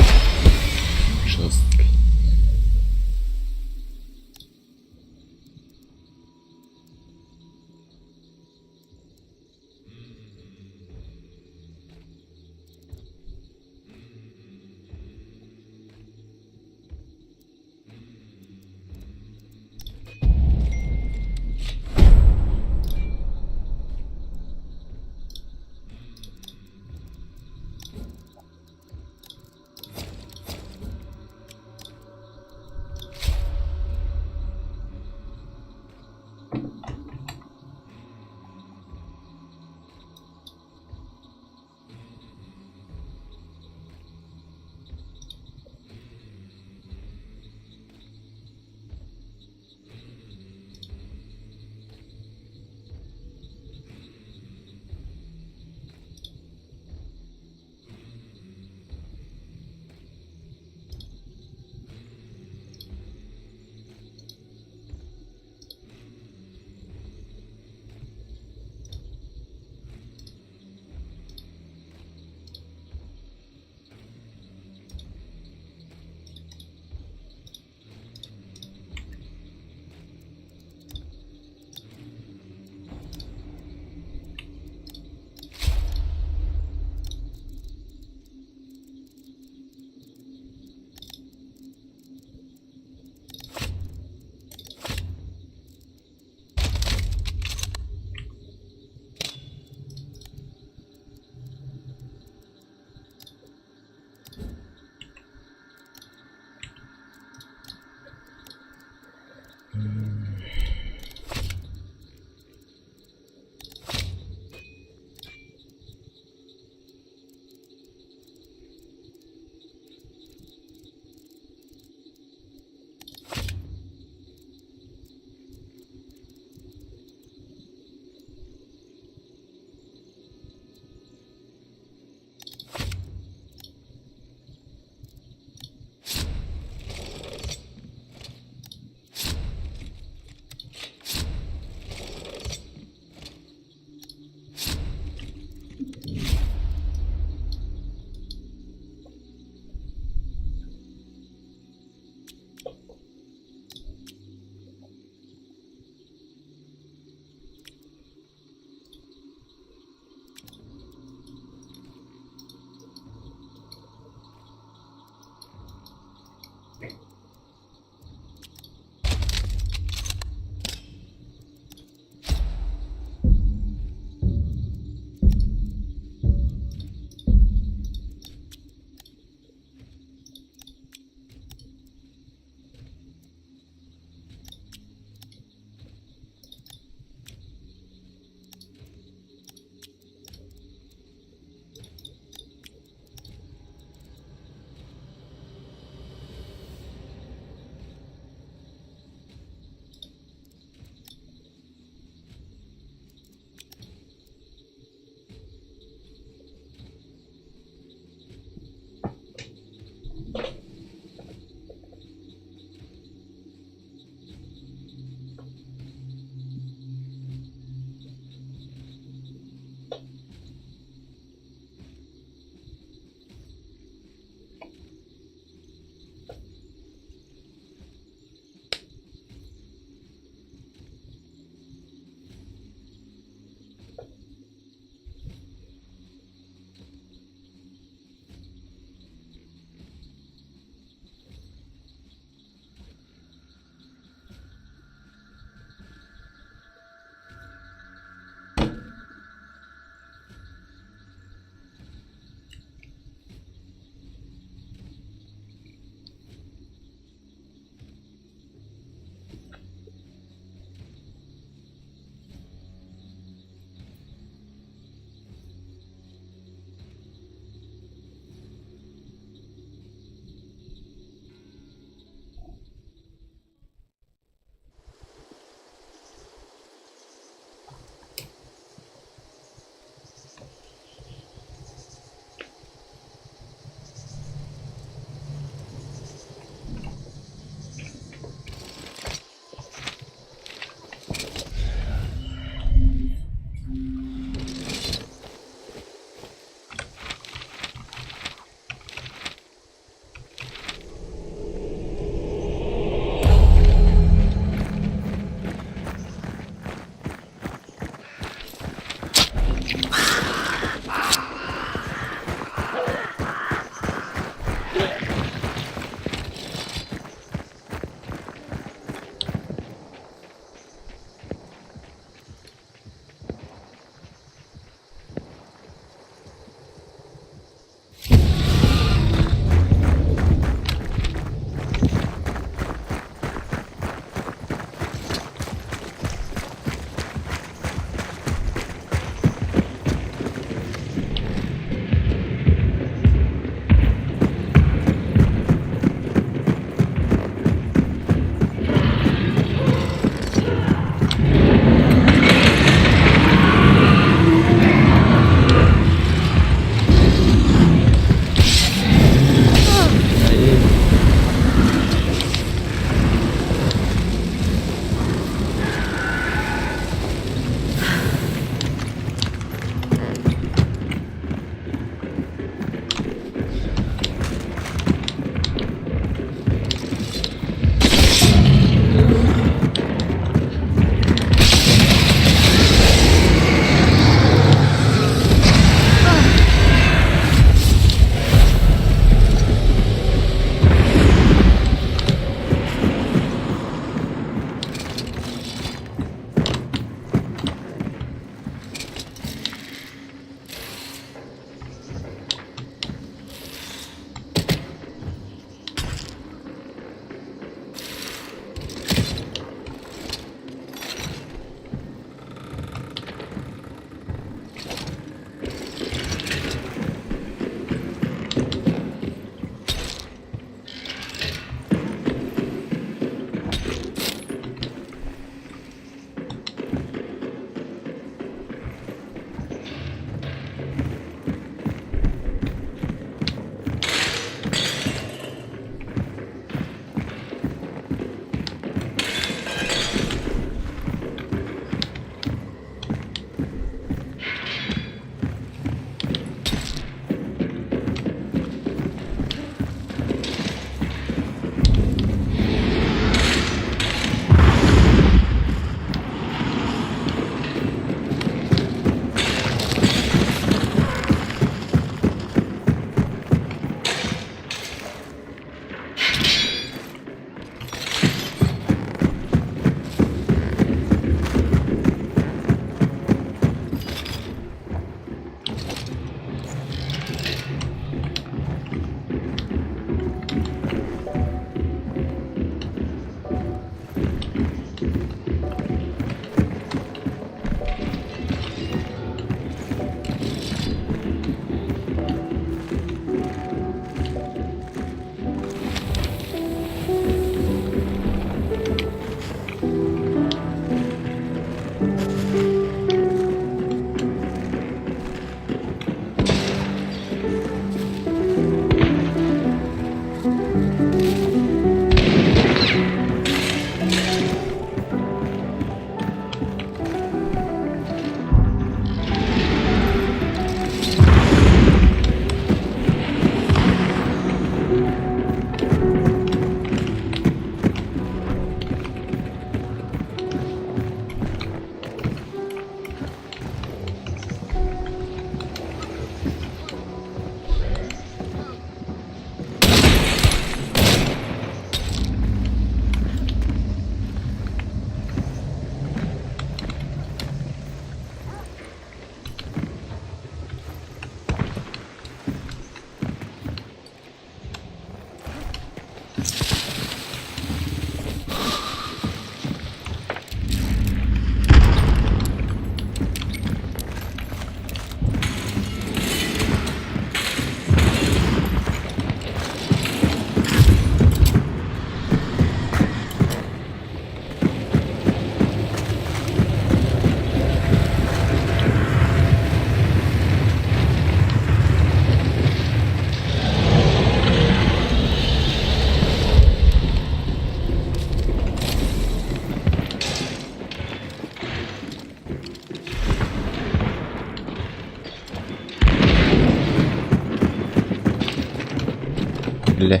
Бля.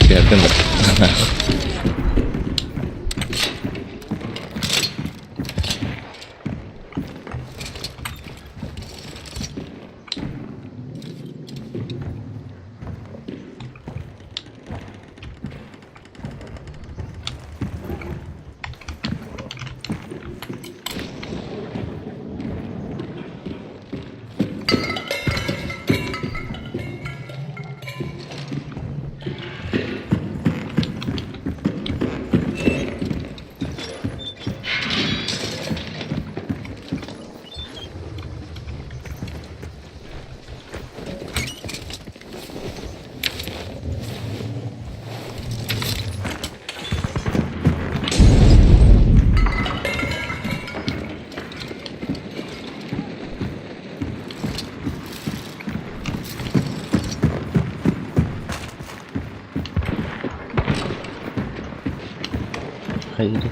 Сиэрдэн да. Хайыр.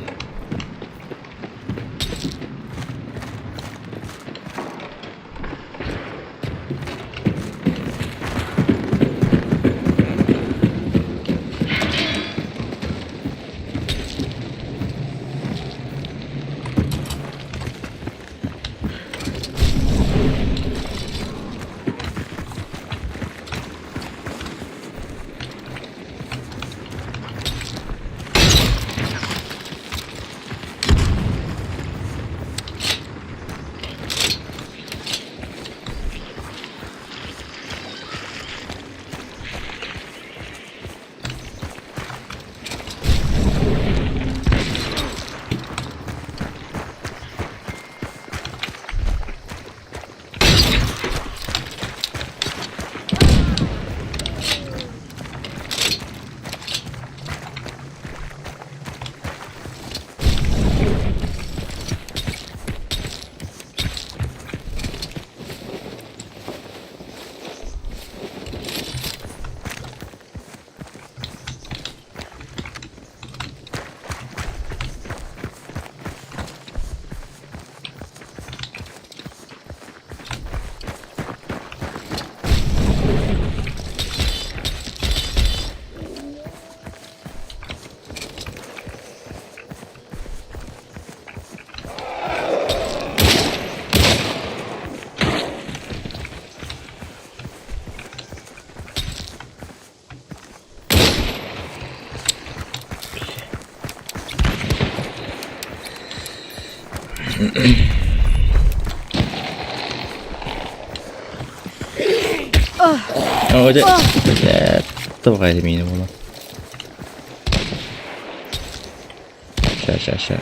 Оо дьэ, бля, тоҕо миинэ буолан. Ща, ща, ща.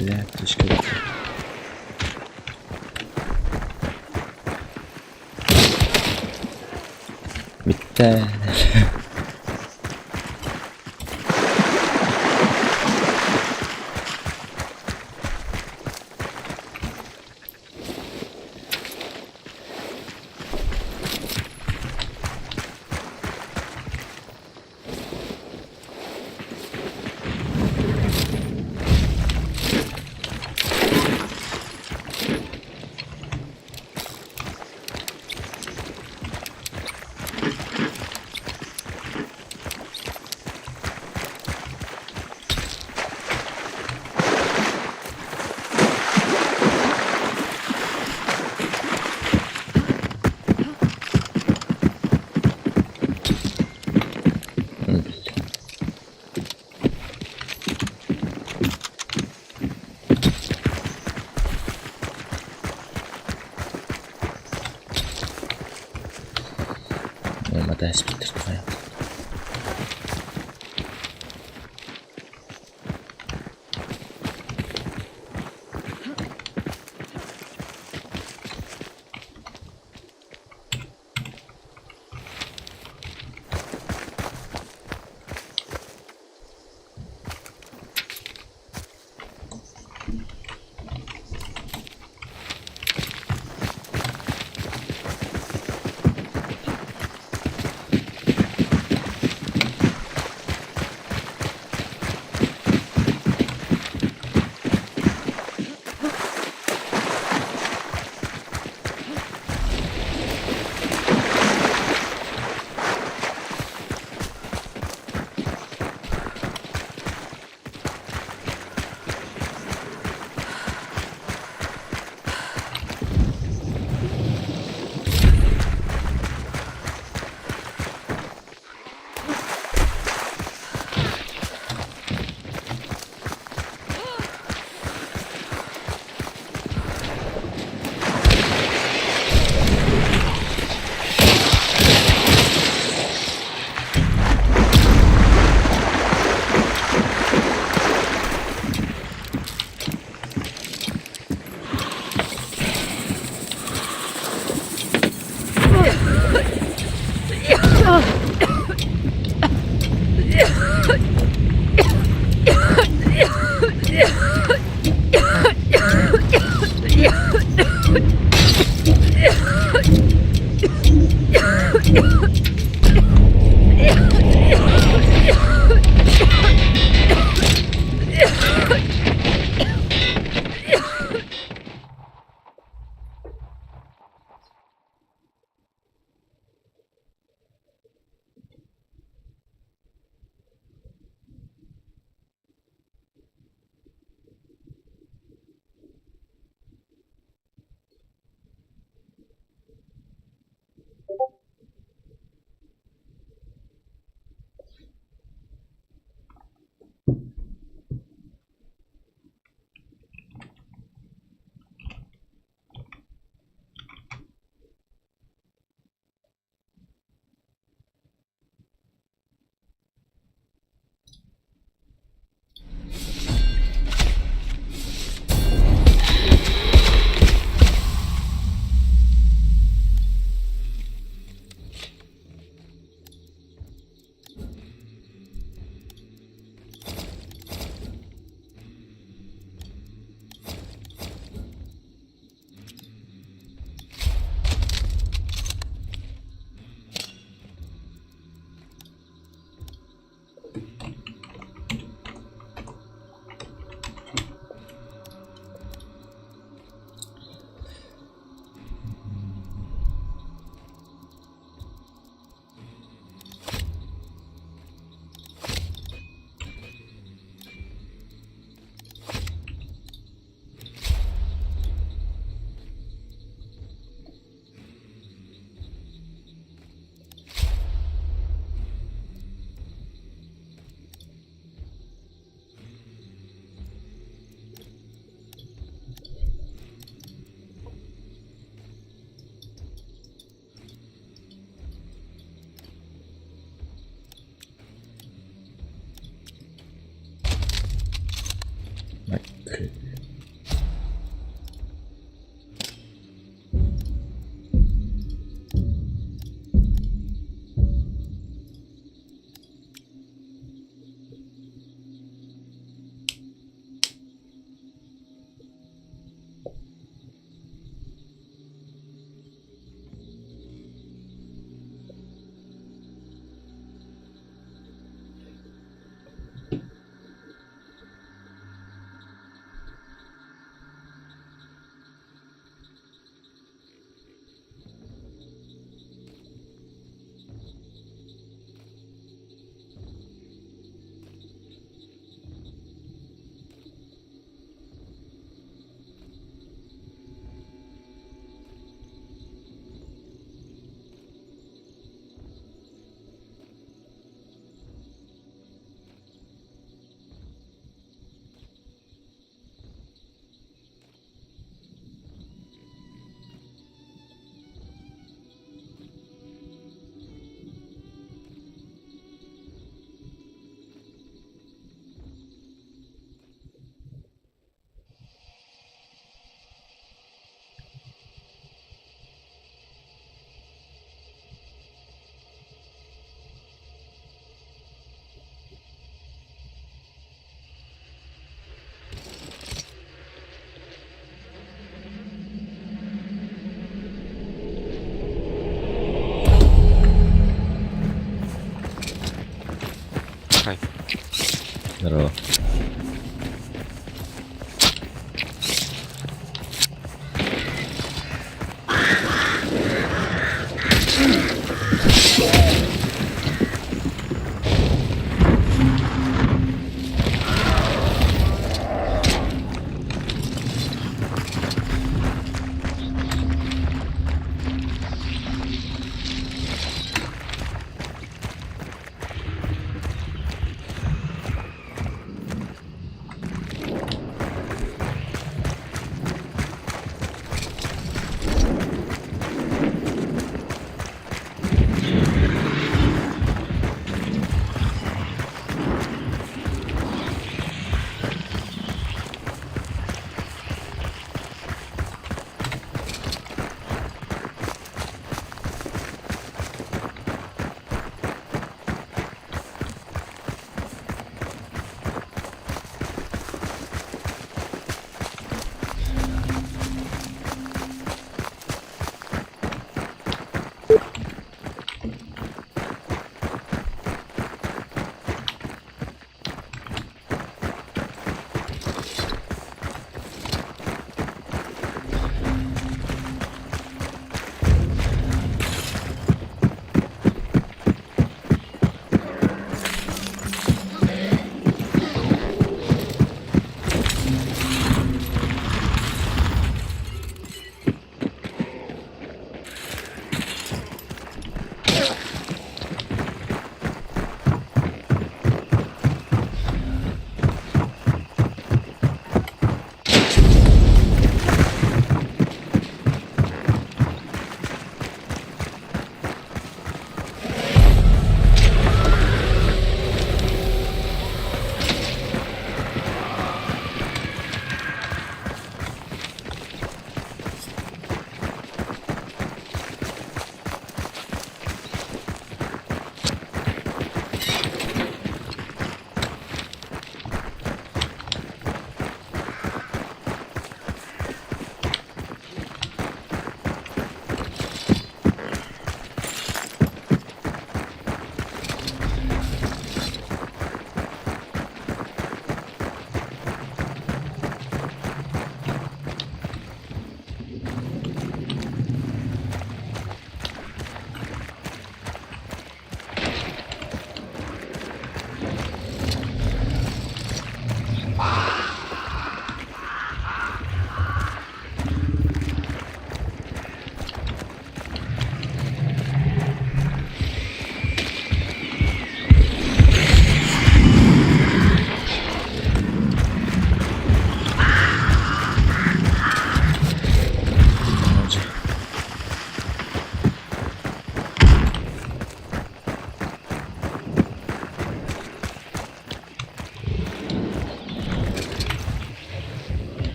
Бля, птичка. Бүттэ. Матаас биттер. Хай. Здорово.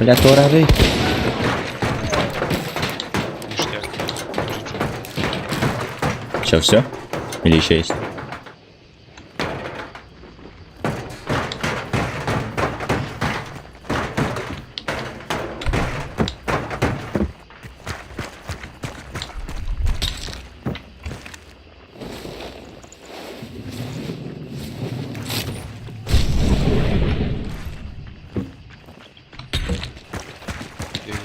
Бля, туораабый. Ништяк. GG. Че, все? Или еще есть? Где?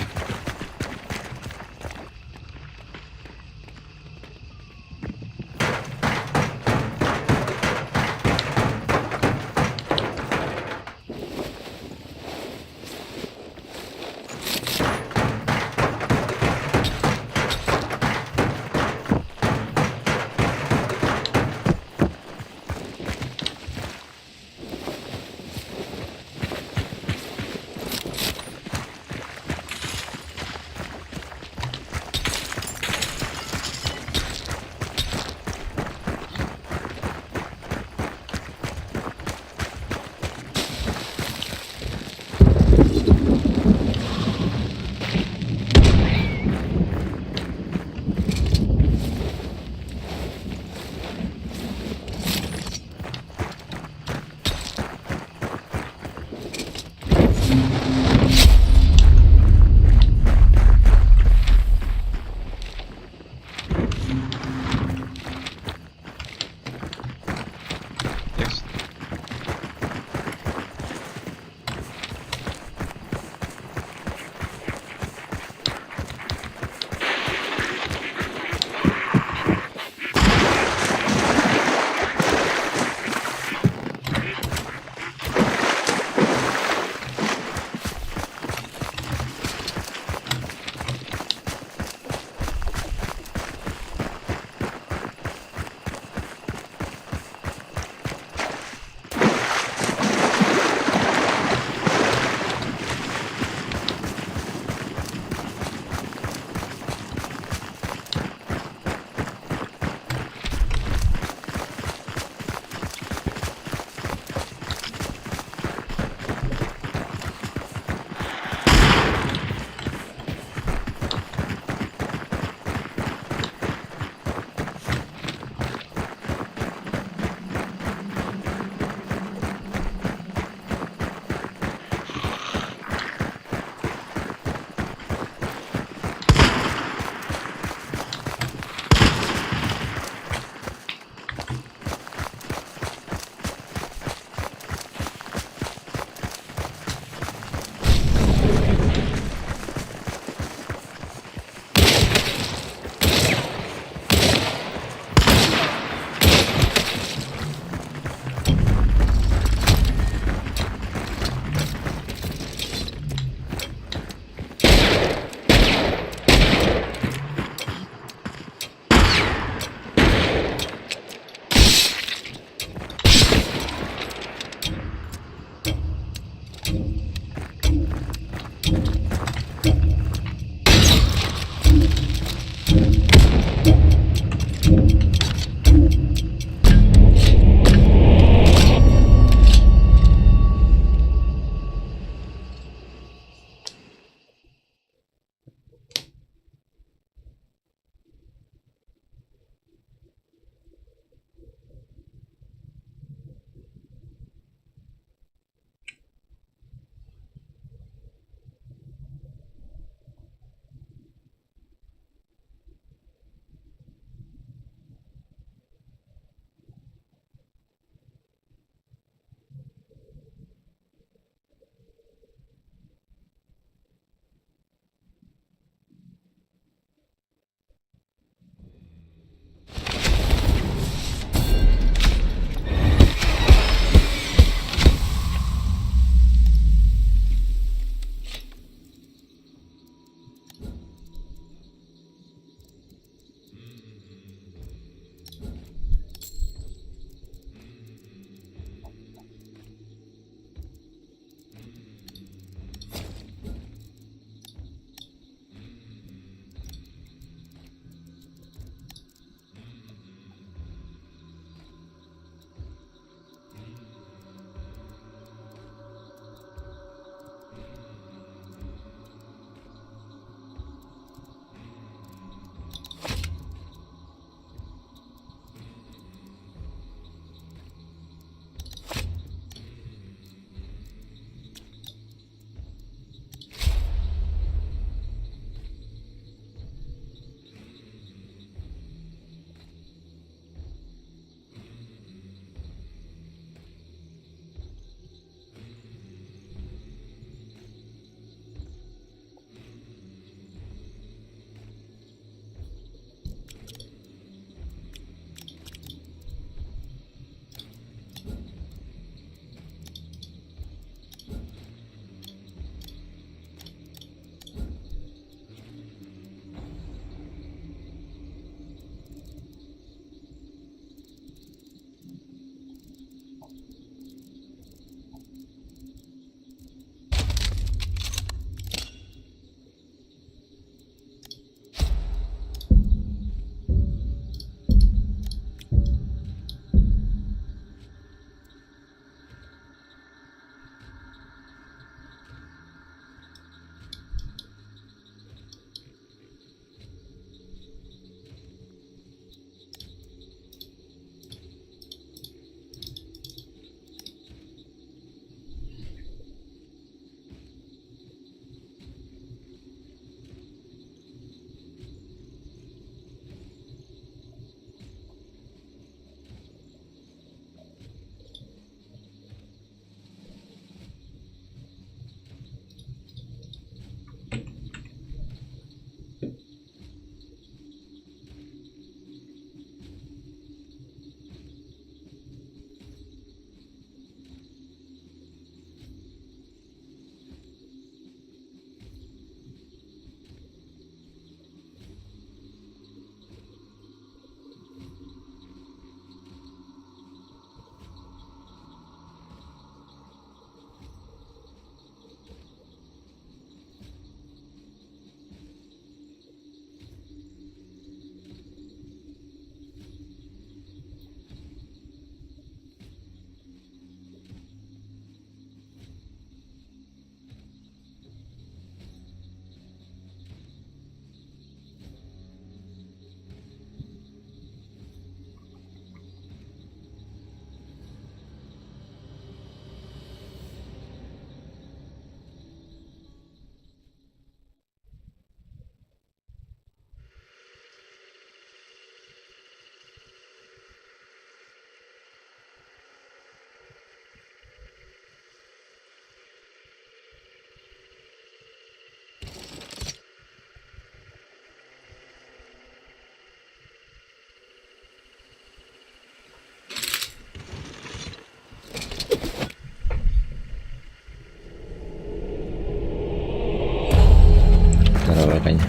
Здорово, Ваня.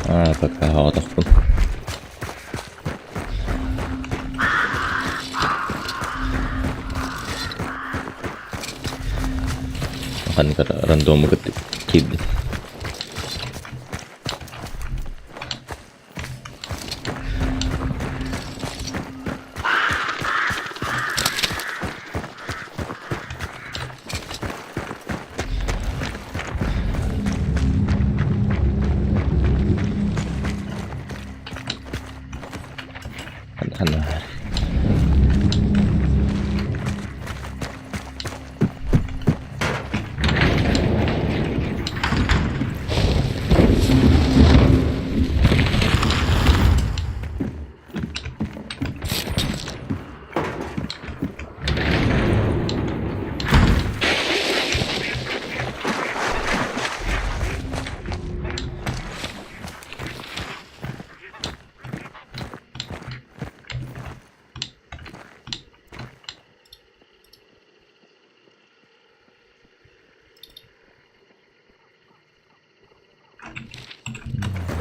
Аа, пока оҕотохпун. Ханнык рандому кытта киирдим. Ханна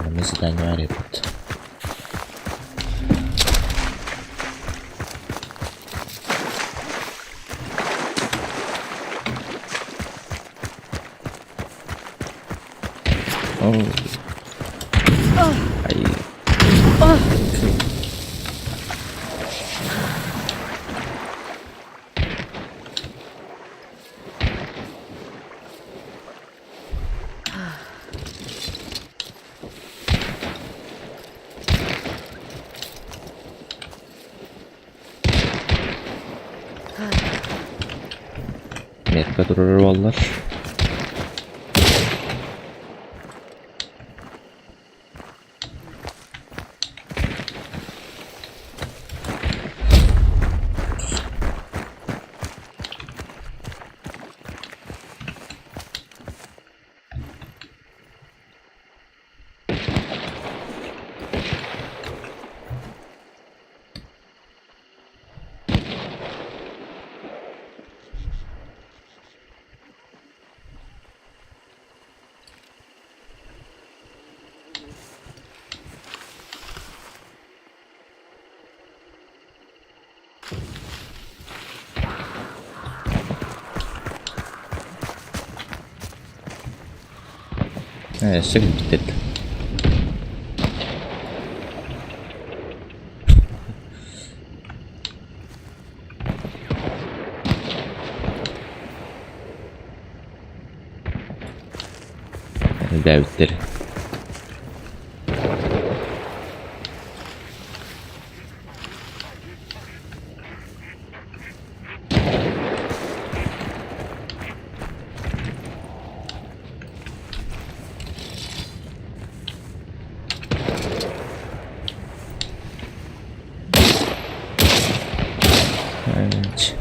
Манна задание арыйбыт. Оо. Ай. Метка турар буоллар. Ээ, өссө кэлбиттэр. Элбээбиттэр. Айч.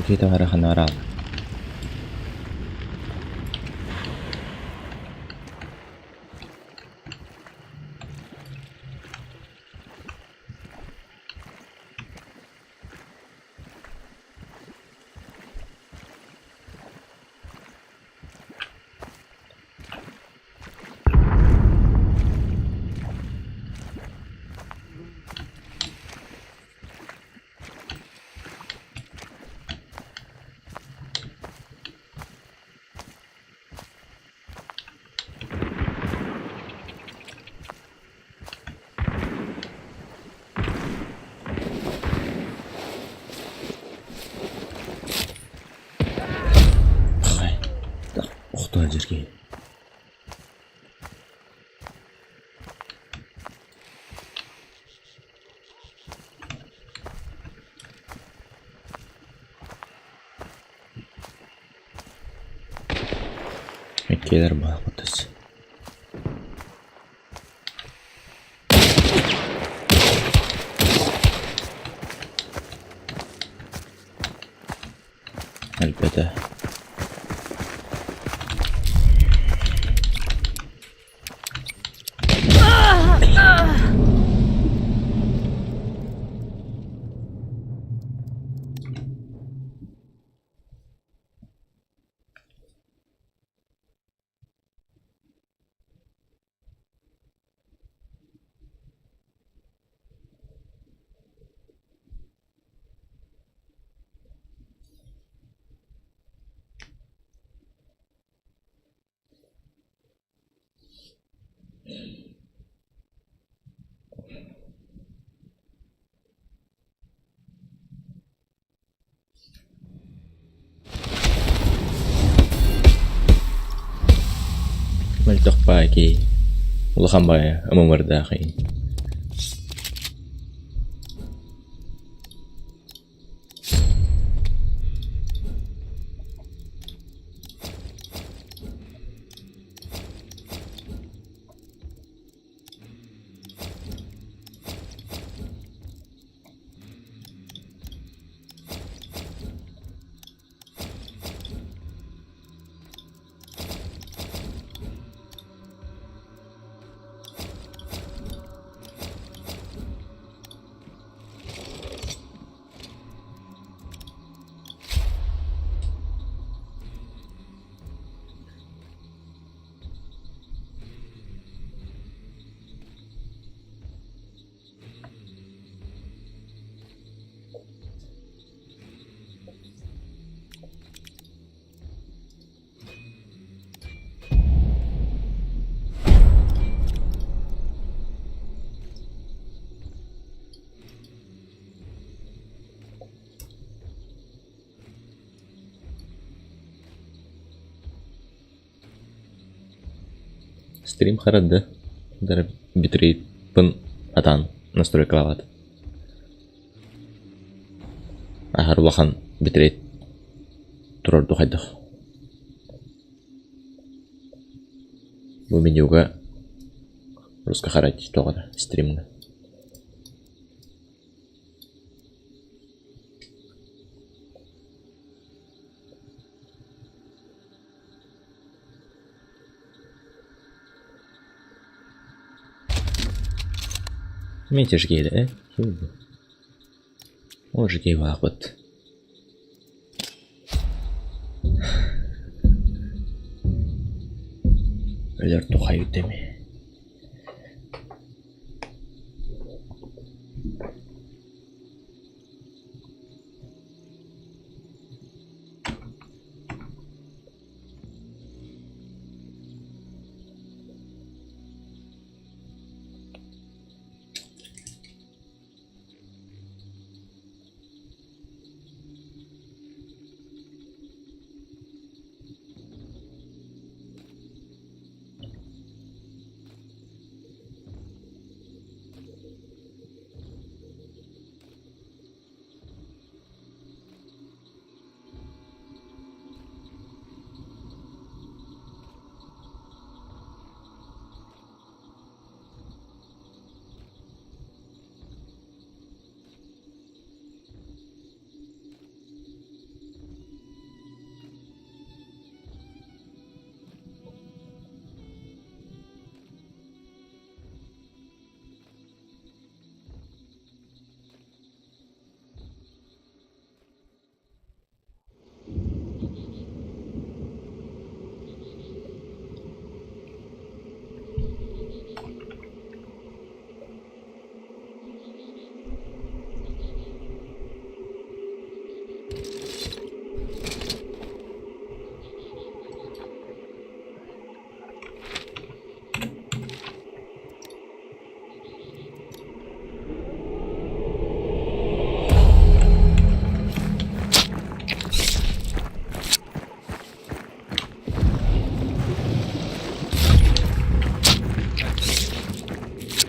Киһи таҥара ханаара. киһи. Иккиэлэр баахпытыс. Өлбөтө. Мөлтөх баай киһи, улахан баайа ымымырдаах иһин Стрим харада, даже битрейпын атаан настройкалаабат. Аһар улахан битрейт турар хайдах. Бу менюга русско харать тоҕо стримҥа. Мин э? Ол жигей баахпыт. Өлөр тухайыт эми.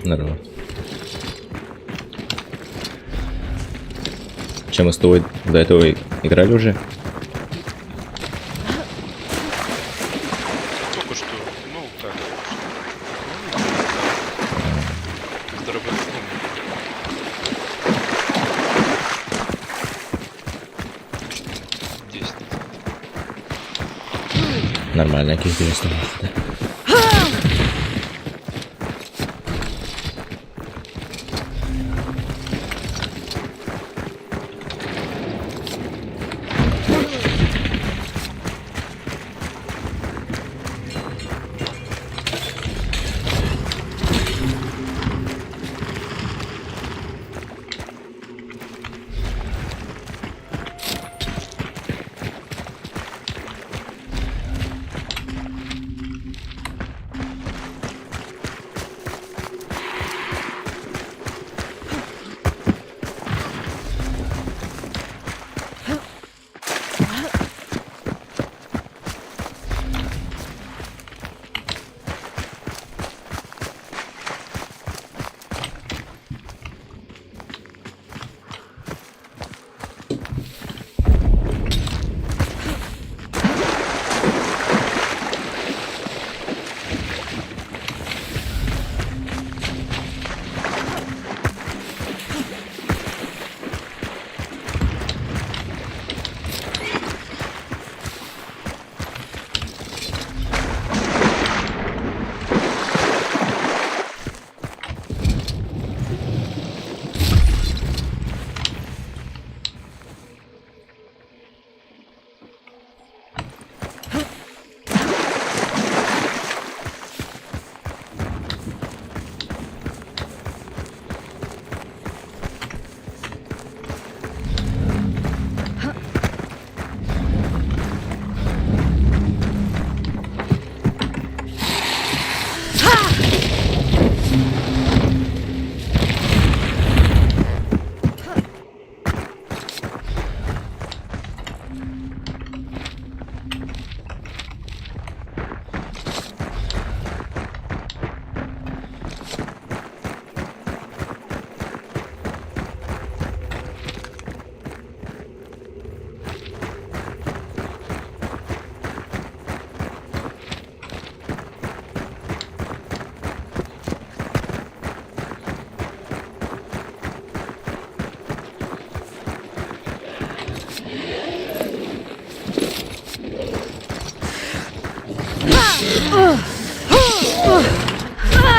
Здорово. Чем мы с тобой до этого играли уже? Только что, ну так. С дробовиком. 10 назад. Нормально, интересно. Да.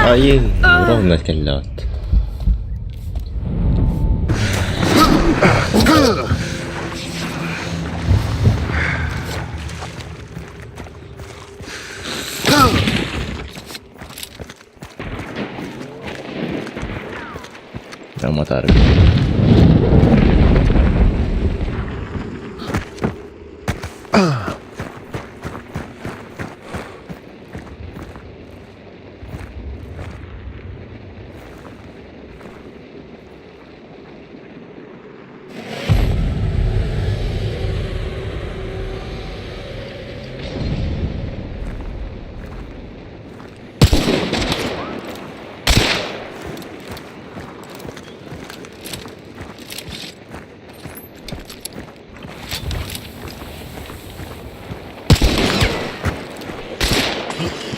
Айыы, ровно кэллэҕит. Аматары.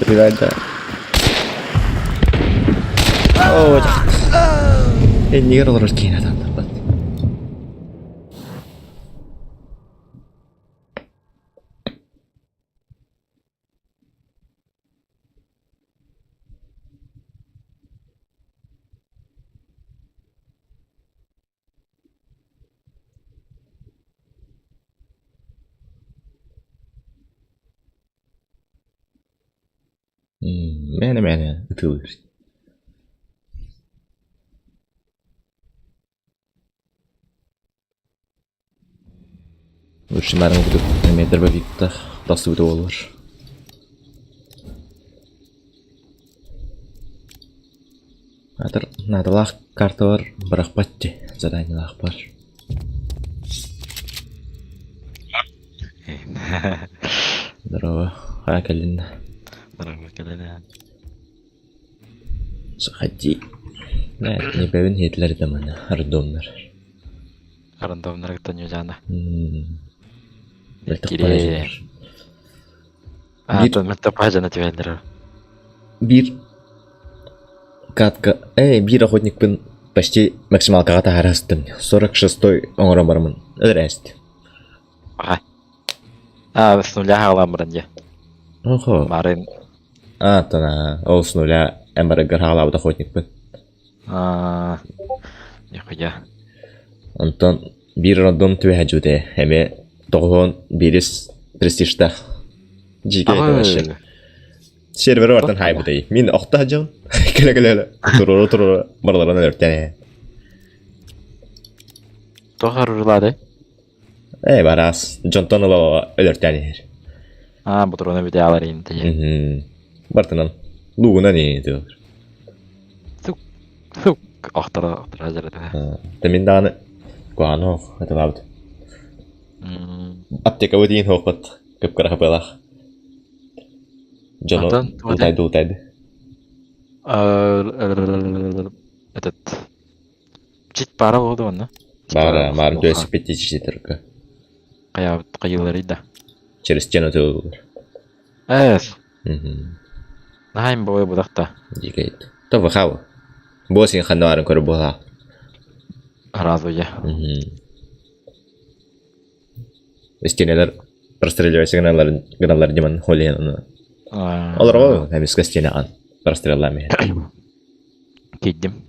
Ребята. Оо, Эннигэр олорор киинэ таптарбат. Мээнэ-мээнэ ытыалыыр. Лучше марын курдук эмиэ дробовиктах тахсыбыта буоллар. Аатыр наадалаах карталар бырахпат дии, заданиелаах бар. Здорово, хаа кэллин Здорово, кэллин. Заходи. Не бэбин хитлер да маны рандомнар. Рандомнар кытта ньудьаана. Мөлтөх Кире. баҕайы. Биир Аатын мөлтөх баҕайы түбэллэр. биир катка, биир охотникпын почти максималкаҕа таһаара сыттым. 46-й оҥорон бараммын өлөрөөстүм. Аха. А, с нуля хаалаан баран дьэ. Охо. Марын. А, тана, ол с нуля МРГ хаалаабыт охотникпын. А, нихуя. Онтон биир рандом түбэһэ дьүтэ эмиэ тоҕуһуон биирис престижтаах дьиикэй этэ вообще. Сервері бартан хайбытай. Мин охта дьон. Кэлэ-кэлэ туруору-туруору барыларын өлөртөн ээ. Тоҕо арыылаады? Ээ бараас дьонтон ыла өлөртөөн иһэр. Аа, ботуруона бүтэ алар инти. Бартынан лугунан ини тылыр. Сук, сук, охтара охтара жарата. Та мин даҕаны куһаҕаны ох атылаабыт. Аптекабыт иин хооппот кып-кыра хапыалаах. Дьону Антон, ултайды ултайды. Этот чит пара болду онно. Баара, маарым түөспит тичитирга. Хайаабыт хайыыларый да. Через стену тылылар. Эс. Наһаа бой будахта. Дикейт. То вахава. Босин ханнарын көрө була. Сразу я. Стенелер простреливайся гыналар гыналар диман холиен оны. Олар ол эмискэ стенаҕан простреллаам иһэр. Киирдим.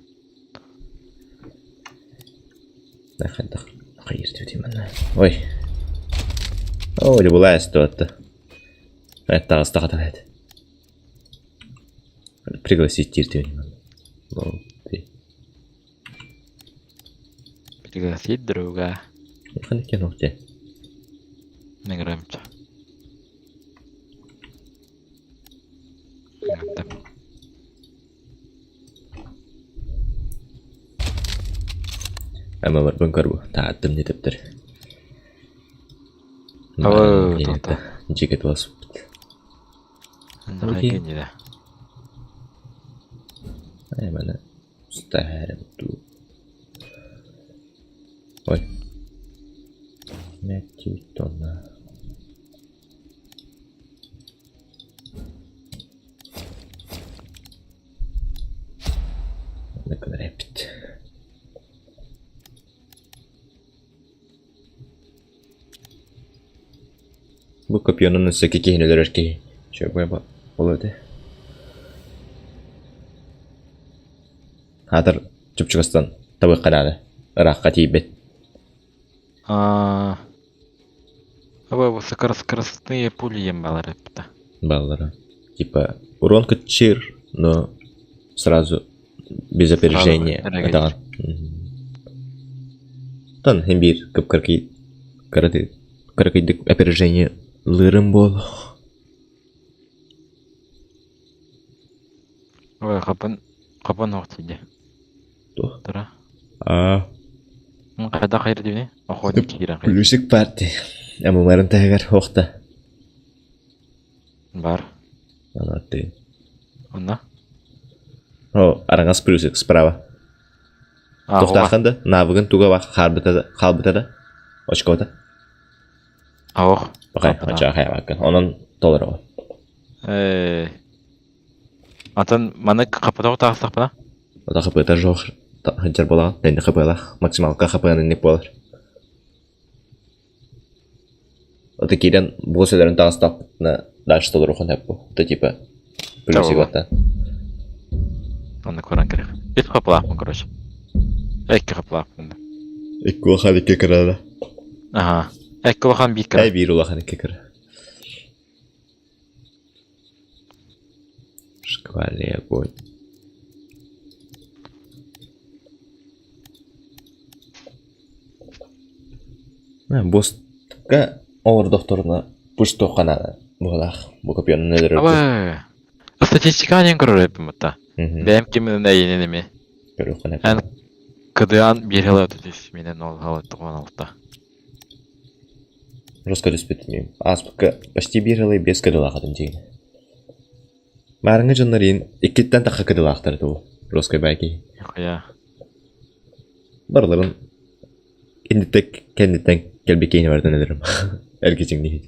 Хайдах хайыр түтүм манна. Ой. Ой, была ситуация. Это астахата это. Пригласить тиртүн. Пригласить друга. Ханнык кино те. Не громче. Ама барбын көрбү. Тааттым не тептер. Ой, тоқта. Жигит басыппыт. Окей. Ай, мана старым ту. Ой. Мэтью тонна. Рэпит. Бу копьенун өссө киһини өлөрөр киһи. Чөбөй болуо Хаатар чупчугастан табыахха наада. Ыраахха тиийбэт. А, скоростные пули ем балар эппитэ. Баллара. Типа урон кыччыыр, но сразу без опережения ытаҕын. Тон һин биир кып-кыракый кыракый кыракыйдык опережение лыырым буолуо. Ой, хапын хапын ох тиийдэ. Туох? Тура. Аа. Хайдах хайыр диэни? Охотник киирэн хайыр. Плюсик парти. Амымарын таһыгар охта. Бар. Ана ты. Онно? О, араҥас плюсик справа. А, Тохтааххын да, навыгын туга бах хаалбыта да, хаалбыта да, очкота. Ох. Бакай, очаа хайабаккын. Онон толороҕун. Э. Атын маны хапытау таҕыстахпына? Ота хапыта жоох сылдьар буолаҕын. Энни хапыалаах. Максималка хапыан инник буолар. Ота киирэн босс өлөрөн таҕыстахпытына дальше толоруохун сөп буо. Это типа плюсик оттан. Онно көрөн кэрэх. Үс хапылаахпын короче. Икки хапылаахпын. Икки улахан икки кыра Аха. Икки улахан биир кыра. Эй биир улахан икки кыра. Шквальный огонь. Босска олордохторуна пуш туохха наада быһыылаах бу копьенун өлөрөргө. Абы. Статистика диэн көрөр эбиппин бутта. Бэйэм кимин эйинин эми. Көрүөххүнэ. Эн кыдыан биир хыла түс минен ол хыла 96. Жестко түспүт ааспыкка почти биир хылы без кыдылаахатын дьиҥэ. Маарыҥҥы дьоннор иин иккиттэн тахха кыдылаахтар дуу. Русской байки. Нихуя. Барыларын кэнниттэн кэнниттэн кэлбит киһини барытын өлөрүм. Эргичиҥниһит.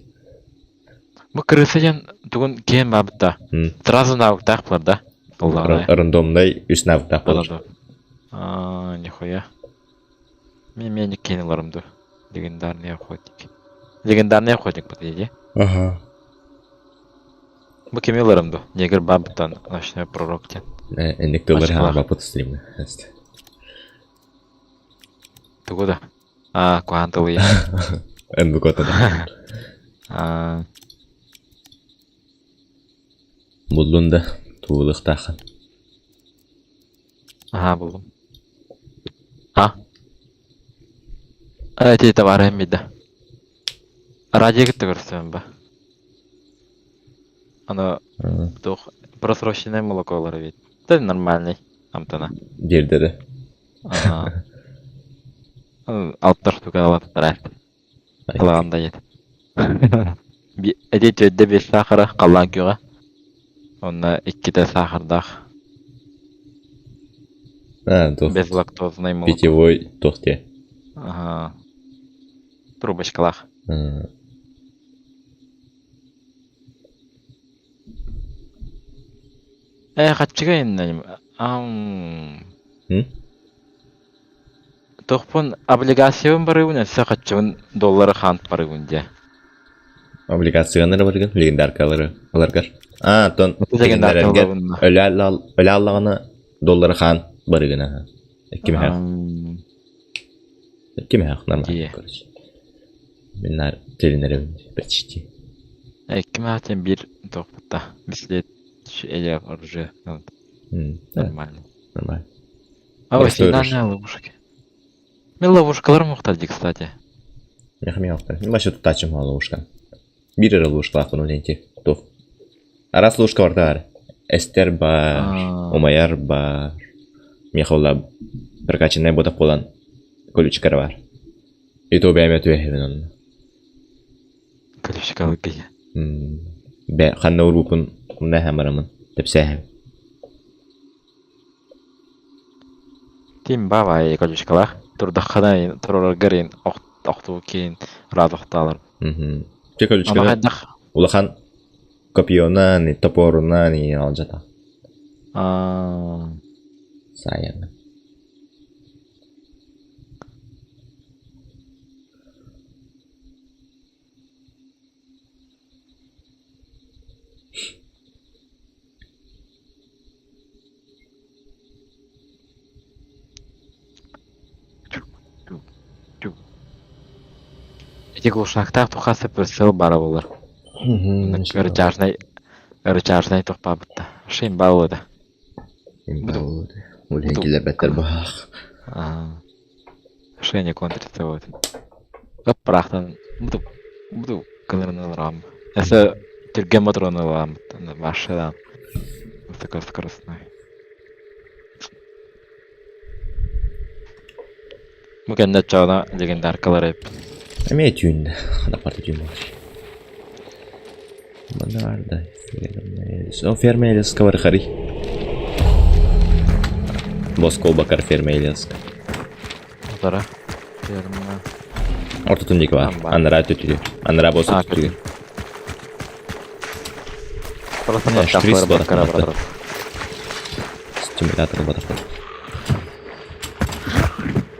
Бу крыса диэн тугун киэн баабыт да. Сразу навыктаах буолар да? Буоллаҕына. Рандомнай үс навыктаах буолар. Аа, нихуя. Мен мен киэн ыларым ду. Легендарный охотник. Легендарный охотник подойди. Ага. Бу кими ыларым ду? Негр баабыттан ночной пророк диэн. Энник тыллар хаалбаппыт стримҥа. Тугу да? Аа, куһаан тылыйа. НБК да. Аа. Буллун да туулуохтааххын. Аһаа, буллум. А? А, эти товары мида. Радио кытта көрсөм ба. Аны туох просроченное молоколар ведь. Да нормальный амтана. Диэрдэрэ. Ага. Алта штука алаттара. Алаган да ет. Эти төрдө бир сахара халлаан күөҕэ. Онно иккитэ сахардаах. А, туох. Безлактозный молоко. Питьевой туох диэ. Ага. Трубочкалаах. Э, хаччыга иннэ. Ам. Тохпун облигациябын барыбын өссө хаччыбын доллары хаант барыбын дьэ. Облигацияны барыгын легендаркалары аларгар. А, тон Легендарка легендарга ылабын. өлө аллаҕына доллары хаан барыгына. Икки Икки нормально, Дии. короче. Мин телинеребин почти. Икки мөһөтен биир тохпутта. Бислет или оружие. Нормально. Нормально. А Просто финальная ловушка. Мен ловушкалар мухтар кстати. Мехамиалта. Вообще тут тачым ловушка. Биир эрэ ловушкалаахпын ол туох. Араас ловушка барда Эстер бар, умайар бар. Миэхэ ула прокачанная буотах буолан колючкара бар. И то бэйэм түһэбин онно. Колючкалык киһи. Бэ ханна уруупун умнаһа барамын тэпсээһэм. Тим бабай колючкалаах. Турдаххана тураргар ин охтуу киин ыраатохтаалар. Те колючкалар улахан копьёнан, топорунан и алдьата. Саайан. Эти глушактаах тухасы сыл бара болар. Ырычаарнай ырычаарнай тохпаабытта. Шин баалыда. Улэһин баах. Шене контрится вот. Ыппыраахтан буду буду кылырын ыларам. Эсэ түргэн моторун ылам. Машина. Высокоскоростной. Бу кэннэ чаана легендаркалар эп. Эмиэ түүн ханапарта түүн буолар. Манна баар да. О, ферма Элиска бар хари. Боско бакар ферма Элиска. Утара. Ферма. Ортотун диэки баар. Анараа төтүгү. Анараа босс төтүгү. Просто Штрис батар. Стимулятор батар.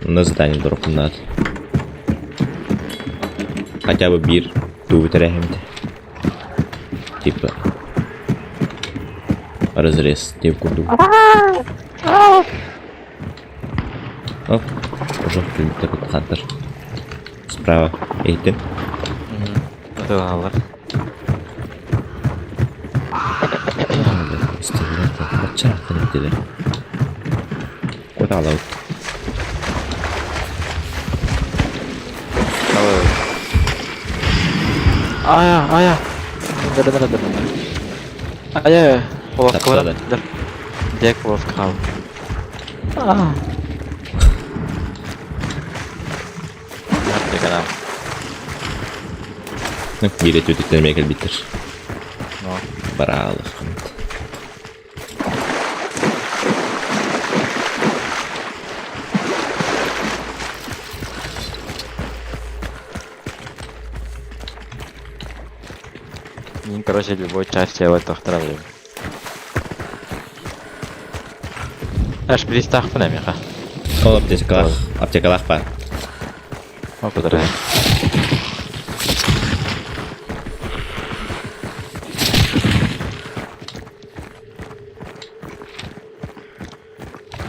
На задание дорохуннаат. Хотя бы биир тугу тэрэһимит. Типа разрез деп курдук. Оп, уже хантер. Справа. Эйтин. Ытылалар. Куда Ая, ая. Дыр дыр дыр. Ая, полоскалар. Дыр. Дек полоскал. А. Канал. Бире түтүктен мекел биттер. Но. Бараалых. Мин, короче, любой часть тела тохтора билим. Аж приставпын эмиэхэ. Ол аптекалаах, аптекалаах баар. Ол кытары.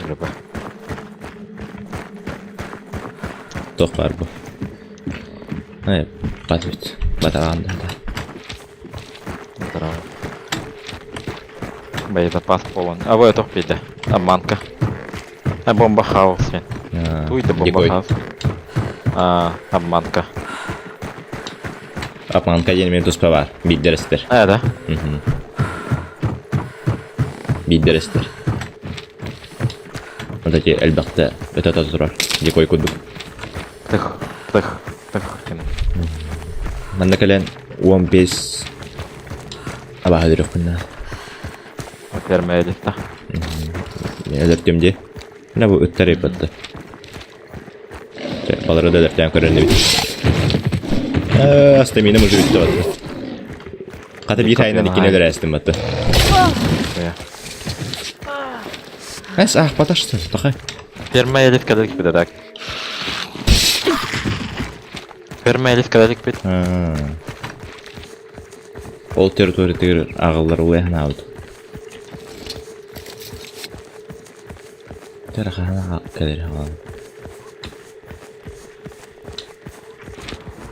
Рыба. Туох баар бу? Ай, бат бит. Батараан да. Батараан. Боезапас полон. А вы это пиде. Обманка. А бомба хаус. Туй да бомба хаус. А, обманка. Обманка диэн мен туспа бар. Биддерестер. А, да? Биддерестер. Вот эти элбэхтэ өтө турар. Дикой курдук. Тых, тых, тых. Манна кэлэн 15 абааһы өлөрүөхпүн наада. Фермеритта. Өлөртүм дии. Мына бу ыттар ыйбатта. Балары да өлөртөөн көрөн эбит. Астамина мужу бүттэ батта. Хата биир айынан иккини өлөрөөстүм батта. Эс ах баташты тахай. Ферма элит кадалик бит Ферма элит кадалик бит. Ол территориятыгар аҕаллар улайханаабыт. Терахаана кэлэр хаалан.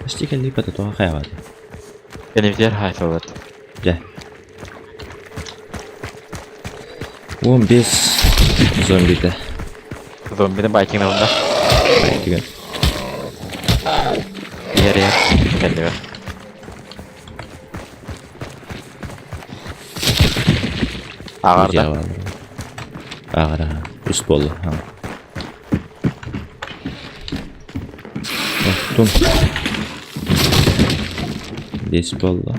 Почти кэлли пататуа хайаҕат. Кэнибитигэр хаайсаллар. Дьэ. 15 зомбита. Зомбины байтиҥнабында. Байтигын. Иһэр иһэр. Кэннибэр. Аҕарда. Аҕара. Үс буолла. Оттун. Бес буолла.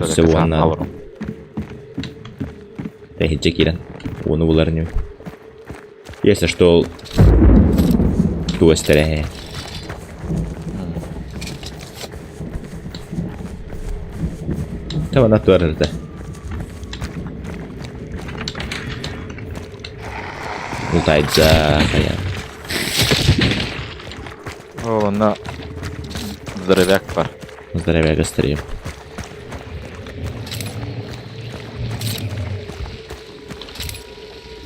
Өссө уонна. Тэһиччэ киирэн. Уону булар ньу. Если что, туэстэрэһэ. Табана туарырда. Утайдза хая. О, онно здоровяк бар. Здоровяк ыстырыйым.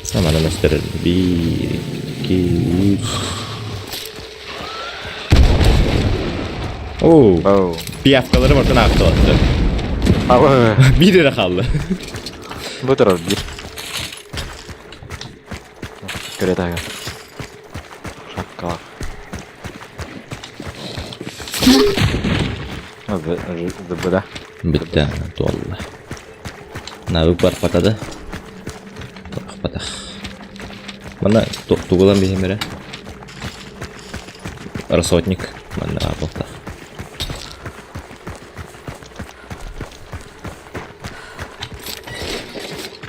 Саманан ыстырыр. Биир, икки, үс. Оу, Оу. пиявкалары бартан аахтыбатты. Биир эрэ хаалла. Бу турар биир. Көрө Шапкалаах. Зыбыда. Бүттэ, туолла. Навык барбата да. Барбатах. Манна тугулан биһим эрэ. Расотник. Манна аапалтах.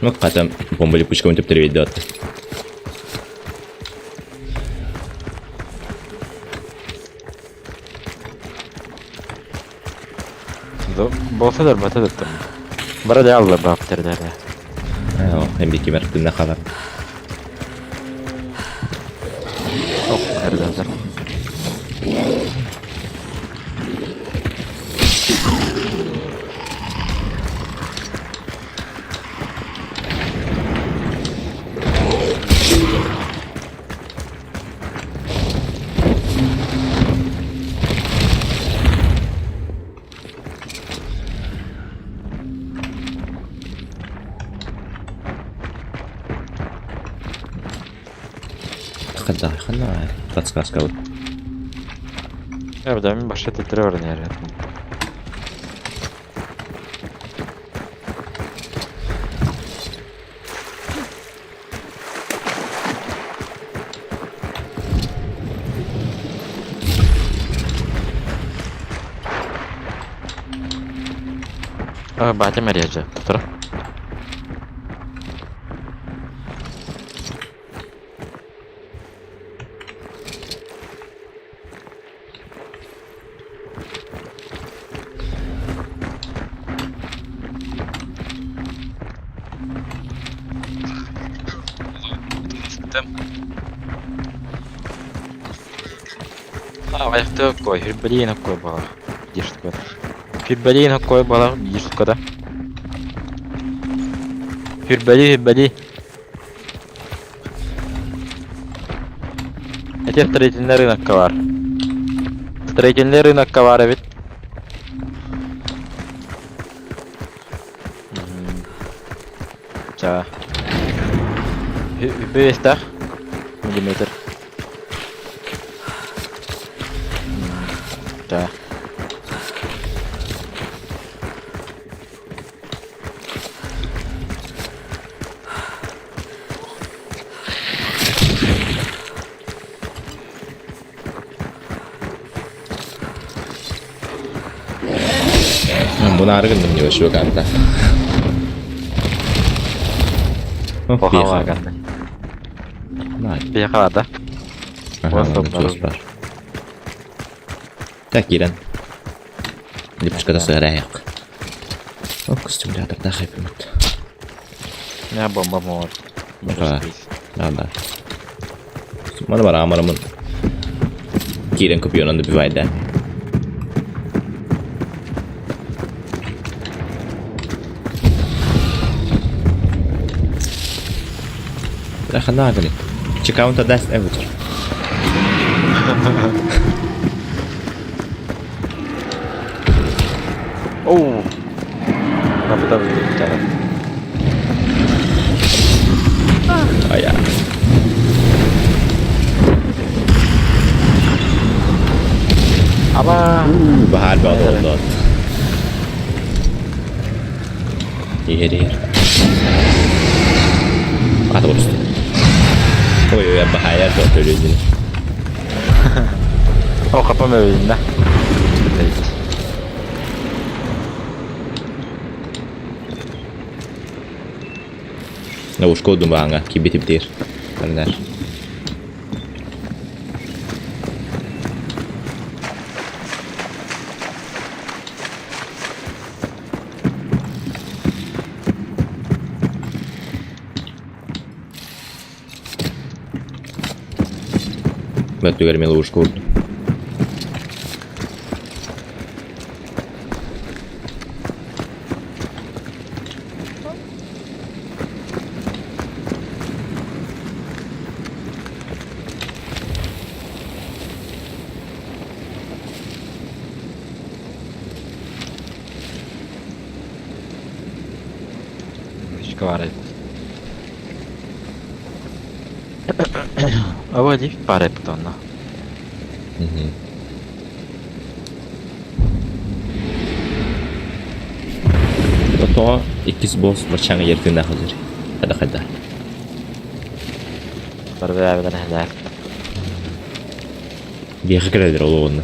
Ну, хата бомба липучкам төптөрү өйдөт. Болса бата деттим. Бара да алла баптер дәрә. Оо, эмбики мәртүнне халар. Ох, эрдәзер. Хадда, ханна, подсказка вот. Эбдә мин башта тетрә орын Батя Мария Тутра. Ыттым. Аҕыйахта кой, хүрбэлиин кой буолар. Биир штуката. Хүрбэлиин кой буолар биир штуката. Хүрбэлии, хүрбэлии. Эти строительный рынокка бар. Строительный рынокка бар эбит. Ча. Үбү Миллиметр. Да. Бунары гынным не вообще карта. Похала карта. Биэхэ да. Ага, Так, киирэн. Липучката сыараайах. О, стимулятордаах хайпыммыт. Я бомба моор. Ага. Да, да. Маны бар амарымын. Киирэн копионан добивайда. Бля, хана гани. Чекаунта даст эвутер. Оу. Напитав вилетіла. А я. Аба. Баһаар бөҕө буолла. Иһэр иһэр. Ата усту. Ой ой баһаайар да төлөйдүн. О, капам өлүннэ. Ловушка баҕаҥа киирбит Арнар. Бөттүгэр мен ловушка урдум. Ловушка бар эбит. Аба лифт бар эбит онно. Тоҕо иккис босс баччаҥа ертыына хазыр. Хада хада. Бар бэйэбитин эһэлээх. Биэхэ кэлэлэр ол уонна.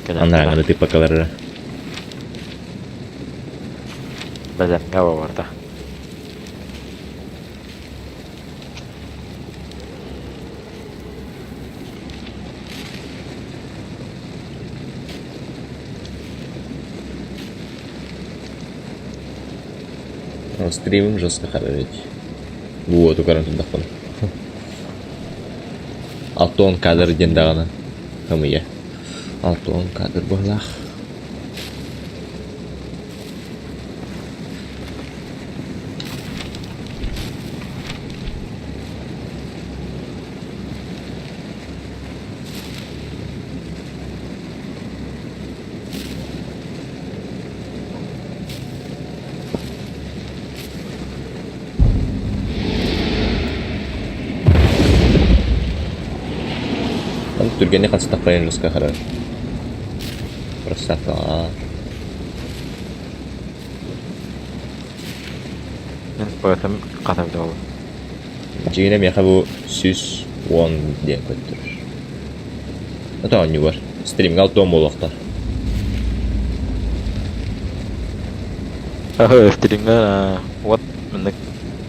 Анарааҥҥаны тыппаккалара. Бэлэмҥэ бабарда. Стримим жестко харарить. Вот, укаран турдахпын. Алтон кадр диэн даҕаны хамыйа. Алтон кадр буоллаах. Түргэнник хастахпайын жестко харар. Красота. Мен поэтому катап жолу. Дьиҥинэ миэхэ бу 110 диэн көрдөрөр. Это оонньуу бар. Стримҥа алтуон буолуохтаах. Стримҥэ вот маннык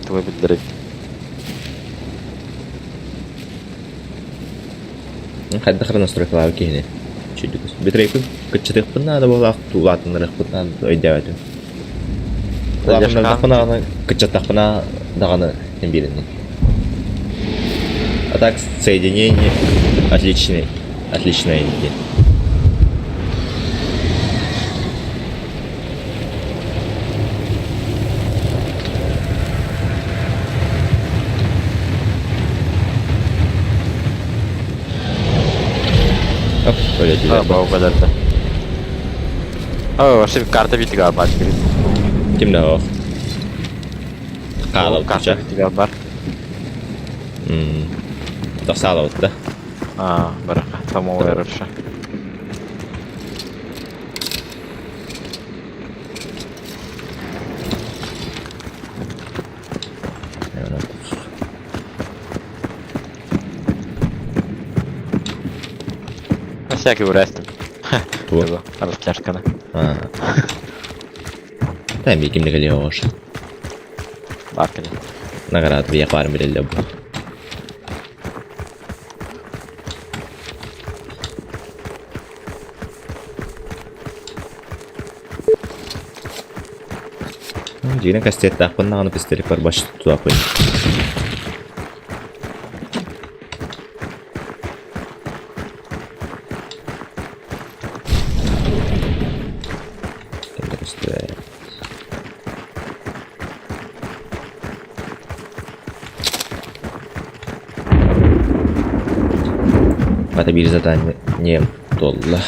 тугу биллэрэй. Хайдах эрэ настройкалаабыт киһини. Чүйдүк. Битрейпин кыччатыахпын наада буолаах, туулаатыннарыахпын наада өйдөөбөтүм. Улаатыннардахпына даҕаны, кыччаттахпына даҕаны син бииринник. А так соединение отличный, отличная идея. Оп, А, бау бадарды. О, вообще карта битига бар. Ким да ох. Хаалабыт Карта битига бар. Тахсаалабыт да. А, бараха. Самого эрше. На всякий урестим. Тугу? Растяжканы. Та эмиэ кимне кэлиэ оҕош. Бар кэлин. Награда биэх баарын билэллэр бу. Дьиҥинэн кастеттаахпын даҕаны пистолеппар баш тутуохпун. Хата биир задание туолла.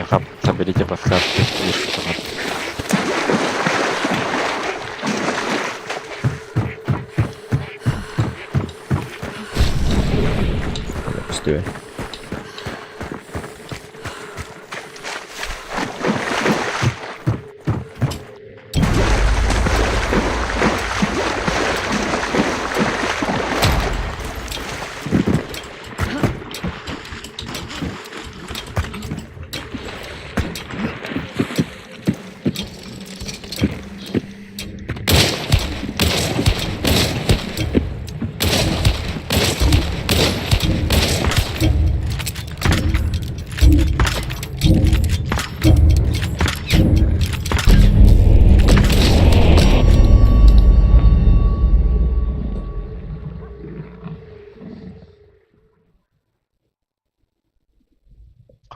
Ага, соберите подсказки. Видишь, Көстүбэ.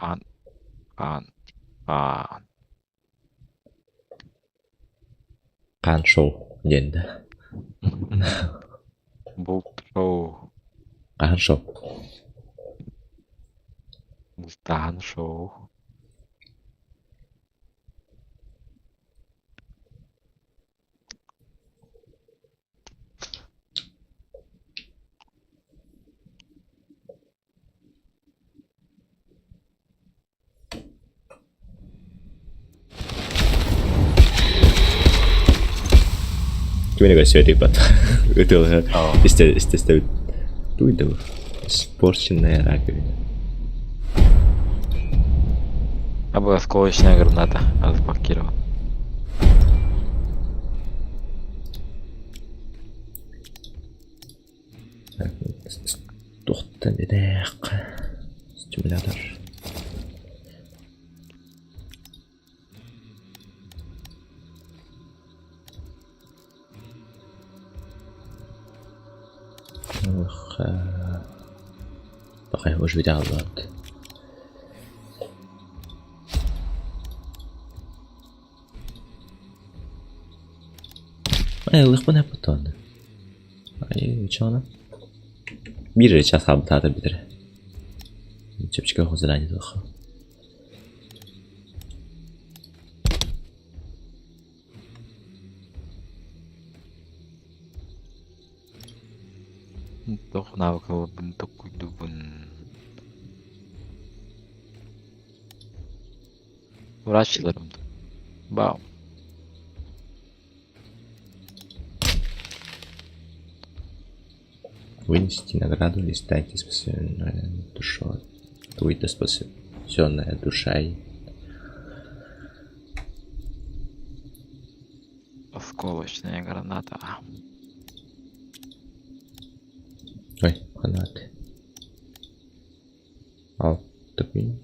Хаан. Хаан. Хаан. Хаан шоу диэн да. Булт шоу. Хаан шоу. Бултаан шоу. Кимини көрсүө тыыппат. Ытыалаһа Оо. истэ истэ Туй да Испорченная раковина. А была осколочная граната разблокирована. Туохтан идээх стимулятор. Баҕай уже хаалбат. Ай, ылыахпын эппит Ай, учуона. Биир эрэ час хаалбытаата бүтэрэ. Чэпчэки задание туох. Туох навыкаларбын токкуйдуубун. Врачларым. Бау. Вынести награду или стать спасенной душой. Выйти спасенная душа. Осколочная граната. Ой, гранаты. Ал, тупи.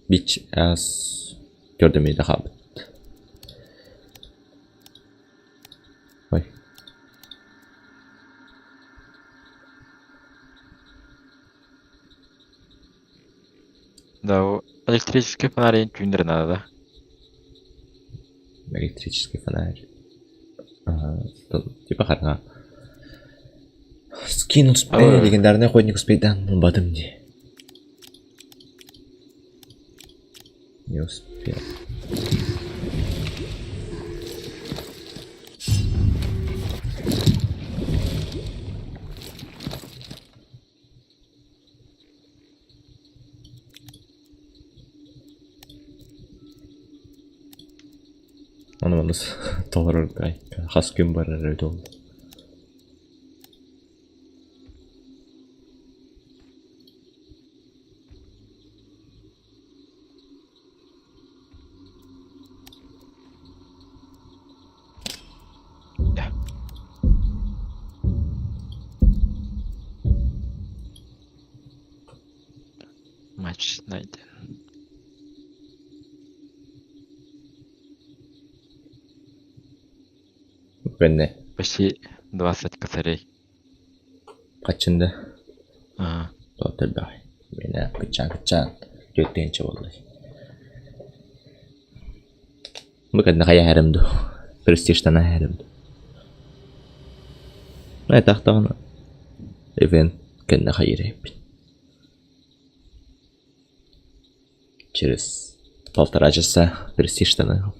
Бич ас. Көрдөмүйдэ хаалбыт. Ой. Да, электрический фонарь түүннэри наада да? Электрический фонарь. Ага, типа хараҥа. Скин успей, легендарный охотник успейдан бадым дии. Не успел. Ону манна толорорго хас күн барар эбит ол. Матч найден. Кэннэ Почти 20 косарей. хаччында Ага. тоот элбэх. Миэнэ кыччаан кыччаан түөрт буолла. Бу кэннэ хайа иһэрим дуу, престижтана иһэрим дуу. Этахтаҕына ивент кэннэ хайыыр эбиппин. Через полтора часа престижтана.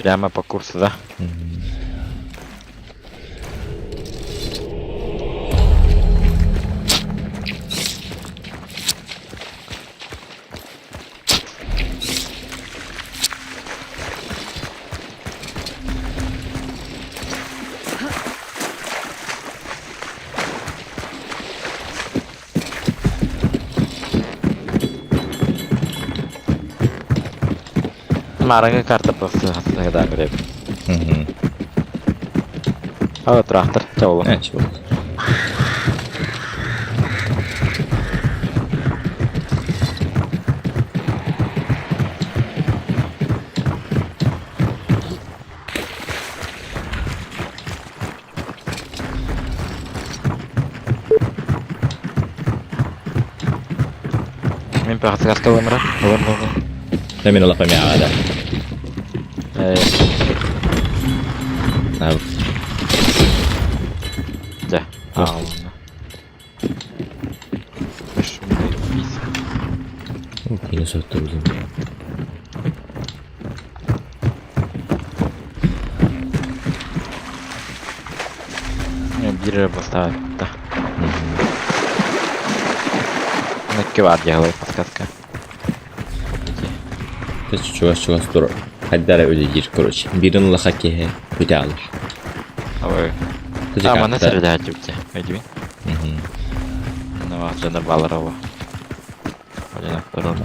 Прямо по курсу, да? Маарыҥҥы карта просто хасыһыдаан көрөбүн. А, трактор, чэ Э, чего? Мин пахтыгар ылымра. Ылым, ылым. Мин олох эмиэ аҕада. Э, дьэ, аалына. Бесшумный убийца. Кини сотторбутум. Биир эрэ поставить, да. Накки бар дьаһалай подсказка. Чугас чугас тур. Хайдара үлэлиир, короче. Биирин улаха киһи бүтэ алар. Ой. А, маны сэрэлээччибитэ. Өйдүбүн. Ну, дьонор баалар оба. Одинаково.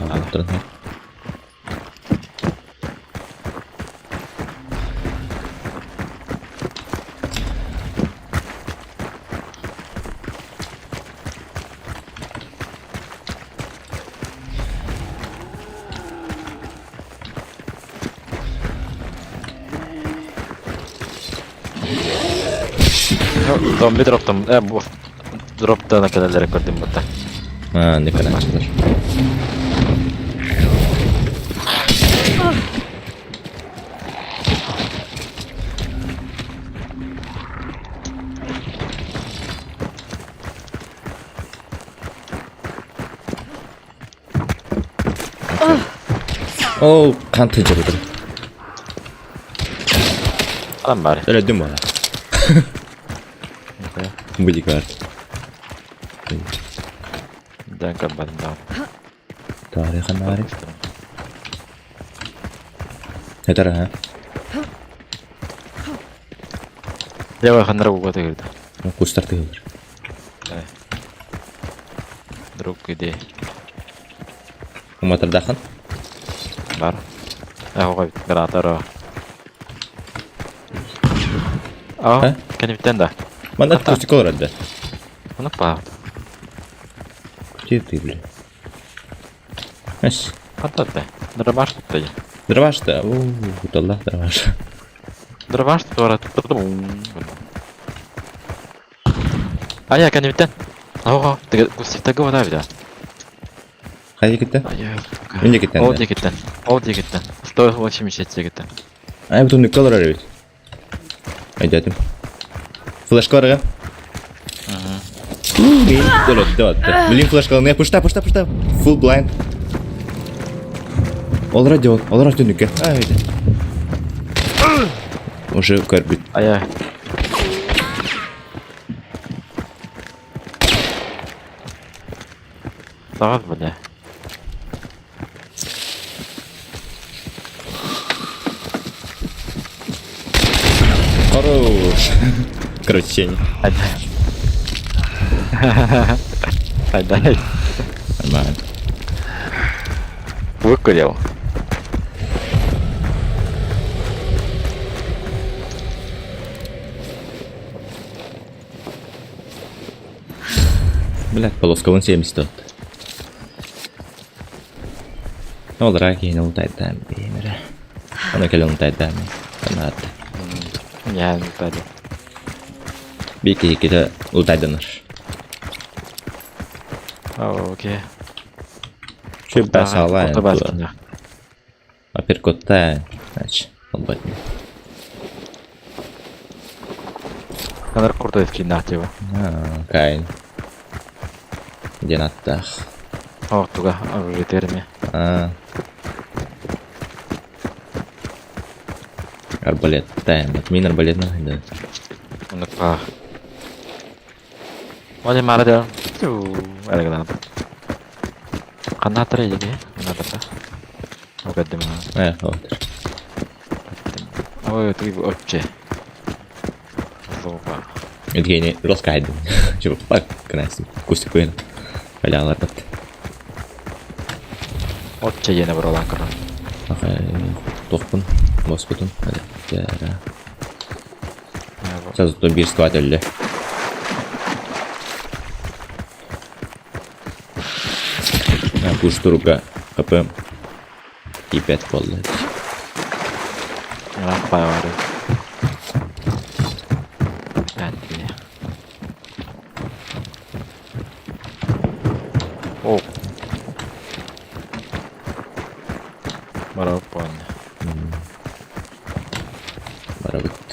Зомби дроптом, дроптан кэлэллэрин көрдүм бутта. Аа, не каначылар. Ол ханты дьарыгыр. Адам бар. Өлөдүм буола. Бодигард. Дэн көрбөтүм да. Тарихы нари. Этэр ha. Дьэ ханнара уга тыгырда. Кустар тыгылар. Друг иди. Уматырдахан. Бар. Эҕэ гранатара. А, кэнниттэн да. Манна кустик олорор да. Ону паа. Где ты, бля? Эс. Хантан Дробаш тут Дробаш да. Уу, уталла дробаш. Дробаш туора Ая, кэнниттэн. Ого, кустиктарга вода вида. Хайа киттен? Инде киттен. Ол дикиттен. Ол дикиттен. 187 дикиттен. Ай, бу түннүккэ олорор эбит. Өйдөөтүм. Флешка барыга. Мин өлөттө Блин, флешка не пушта, пушта, пушта. Full blind. Олорор диол, олорор түннүккэ. Ай, Уже көрбүт. Ая. Таҕас бля. Хорош. Короче, Айдай. Нормально. Выкурил. Блядь, полоска 70. Ол раки не утайдан беймере. Аны кэлэн утайдан. Канаат. Я не утайдым. Бики иккитэ утайданар. Окей. Чүп саалаан. Апперкотта. Значит, албатны. Канар куртай скиннах типа. Кайн. Диэн аттаах. О, туга оружие А. Арбалет. Мин арбалет да. Оннук Оне мара Эргынан. Ханна атар или? Ханна Огэддим. Э, вот. Ой, ты вообще. Зоба. Евгений, раскайдым. Чего, пак, князь, кустик куин. Халялар бат. Отче ене баралан көрөн. Тохпун, боспутун. Сейчас тут бир склад өллө. Куштуруга КП и 5 болду. Бар. О. Барапан. Барабыт.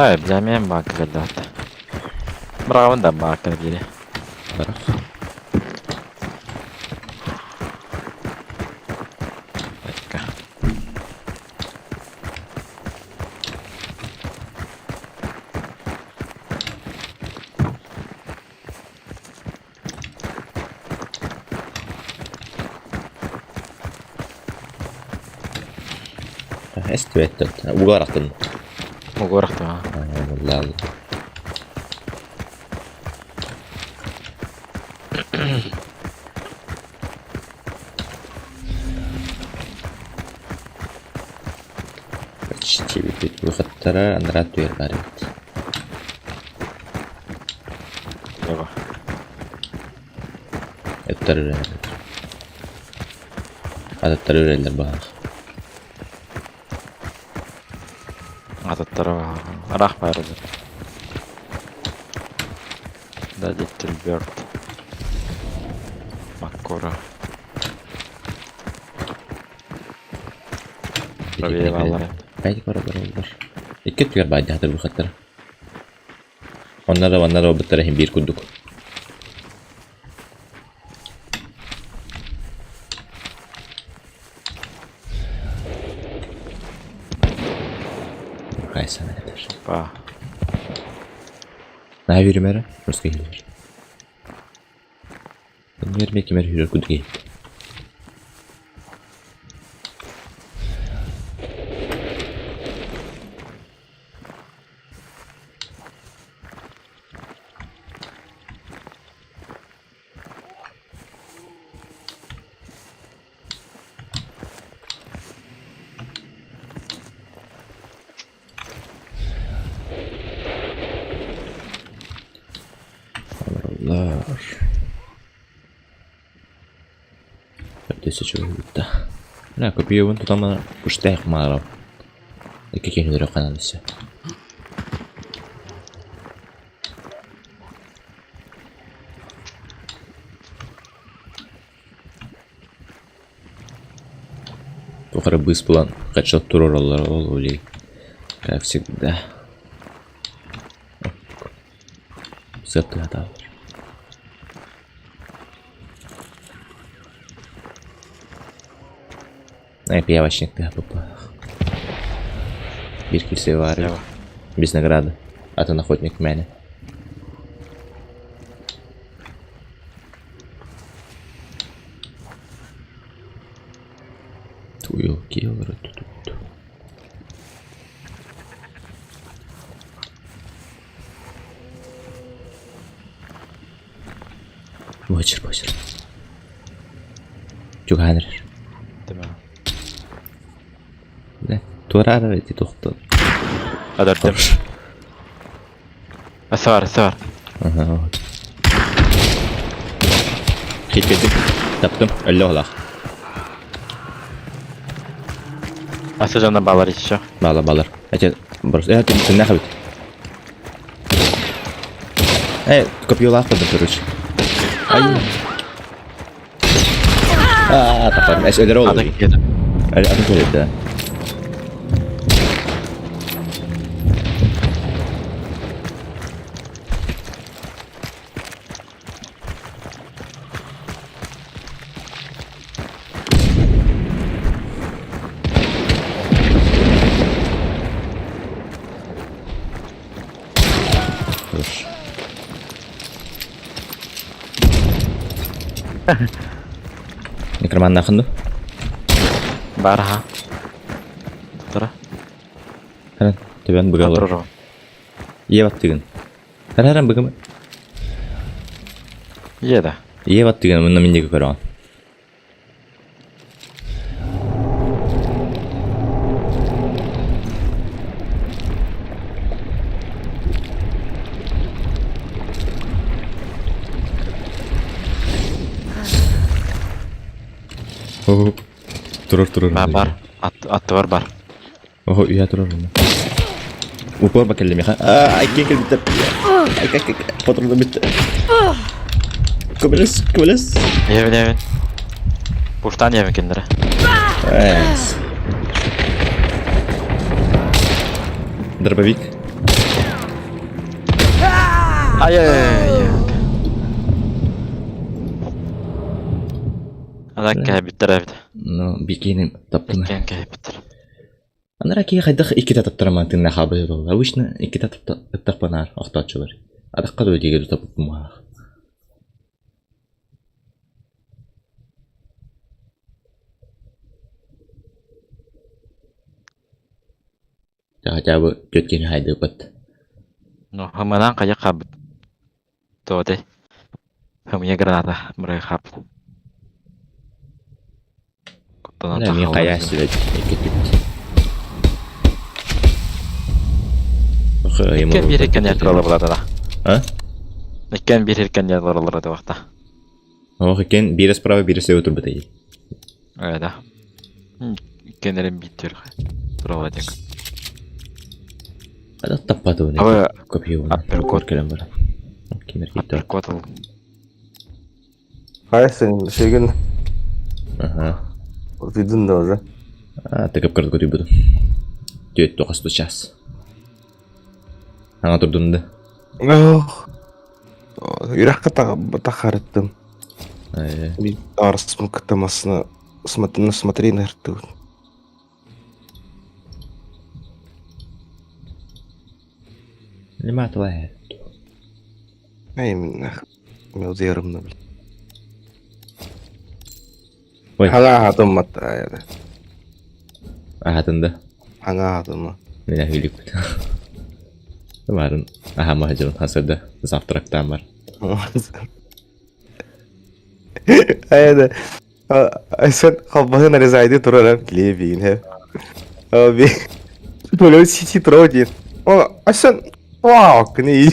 Ай, бля, мен бак кэллэт. Браво да бак кэлбири. Барах. Экка. Эстибеттет. Угарахтын. Угорахта. Лал. Почти бит выходтара андрат туер бар бит. Ева. Эттер. Атыттары үрэллэр баҕар. Атыттары ыраах баарылар. Да Литл Bird. Маккора. Пробиваллар. Пять пара бараллар. Икки өттүгэр баайдаахтар быхаттара. Онно да манна да барбыттара иһин биир курдук. Хайсана этэр. Па. Наһаа үөрүмэ эрэ, русский иһиллэр. Ньиэрмэ кимэр үүрэр курдук иһиттэ. Олороллор. Өссө чугаһыыбыт да. Мына копьебун тутан куштээх маарам. Икки киһини өлөрүөххэ наада өссө. Туох эрэ быыс булан хачча туруораллар ол улей. Как всегда. Сыаттыһатааллар. Ай, пиявочник тыһа поппах. Биир кирсэ баар Без награды. Атын охотник мээнэ. Туйулки тут. Бочер, бочер. Чугаһаан эрэр. Да, туораары ити тохтон. Адардым. Саар, саар. Ага, вот. Хитпетим. Таптым. Өллө олах. Асы жана балар еще. Бала балар. Эти брос. Э, ты ты нахуй. Э, копьелах подым, короче. Ай. Аа, таппатым. Эс өлөр ол. Аты киһи. Атын көрөт, да. Хорош. Некроманнаахын ду? Бар ха. Тура. Харан, төбөн быга олор. Турар. Ийэ баттыгын. Харан харан быгыма. Ийэ да. Ийэ баттыгын мунна мин диэки көрөҕүн. Турар турар. Бар бар. Ат аттыбар бар. Оһо үйэ турар онно. Упор бакелли миха. Аа, айкке кэлбиттэр. Айк айк айк. Потурда битте. Көмөлөс, көмөлөс. Евин евин. Пуштан евин киндere. Эс. Дробовик. Ай ай ай. Ана кэбиттер эбит. Ну, бикини таптым. Иккен кэбиттер. Анара киһи хайдах иккитэ таптараман тыынна хаалбыт буолла. Обычно иккитэ ыттахпанаар охтооччулар. Атахха да диэги тутаппымаах. Хотя бы түөрт киһини хайдыыппыт. Ну, хамынан хайа хабыт. Тоте. Хамия граната мыры хап. Куттанан Мин хайа сүрөт икки Иккен биир иккен ятыралар да. А? Иккен биир иккен ятыралар да вакта. Ох, иккен биирэ справа, биирэ слева турбут эй. Э, да. Кэнэрин бииттир туралла диэк. Ада таппатыбын Абы копьебун. апперкот. Кэлэн баран. Кимер киттэ. Апперкот ыл. Хайсын, шегин Ага. утуйдун да уже. А, тыкып кырдык утуйбутум. Түөт тоқасту час. Аңа турдум да. Ох. Үрэххэ тахарыттым. Э, Арысым кытамасына смотри, смотри на рту. Нема твоя. Ай, нах. Мелдерымны бил. Ой. Хана хатым матта. Ахатын да. Хана хатым. Меня хүлүк. Барын аха махажын хасада завтрактан бар. Айда. Sen халбаһын нарезайды турар клебин хэ. Би. Төлөө сити турар О, асан вау, кни.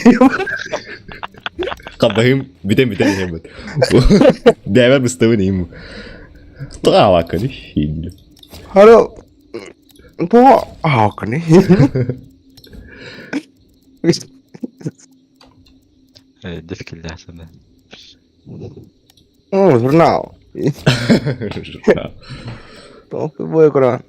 Кабахым битен битен иһэм бит. Дэвер быстыбын иһим. Туга кни. Харо. То аа кни. Дискиллясына. О, журнал. То бой кura.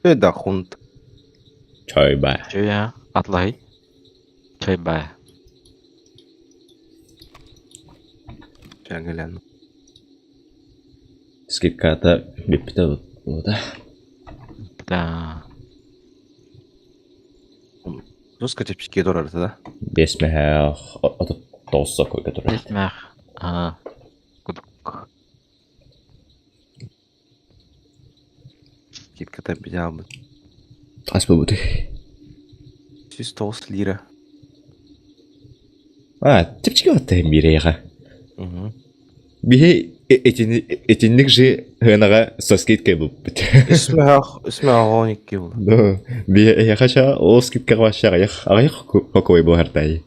Это хунт. Чай бай. Чуя, атлай. Чай бай. Чагалян. Скидката биппите да. Да. Руска чепчики турар да? Бес мэхэ отут тоосса койка турар. Бесмэх. А. Кудук. Скидката бижабыт. Ас бу бут. 109 лира. А, типчики отты мирейга. Угу. Бихе этинник же хынага со скидкой бу. Исмэх, исмэх оникки бул. Да. Бихе хача о скидка вообще аях аях какой бу хартай.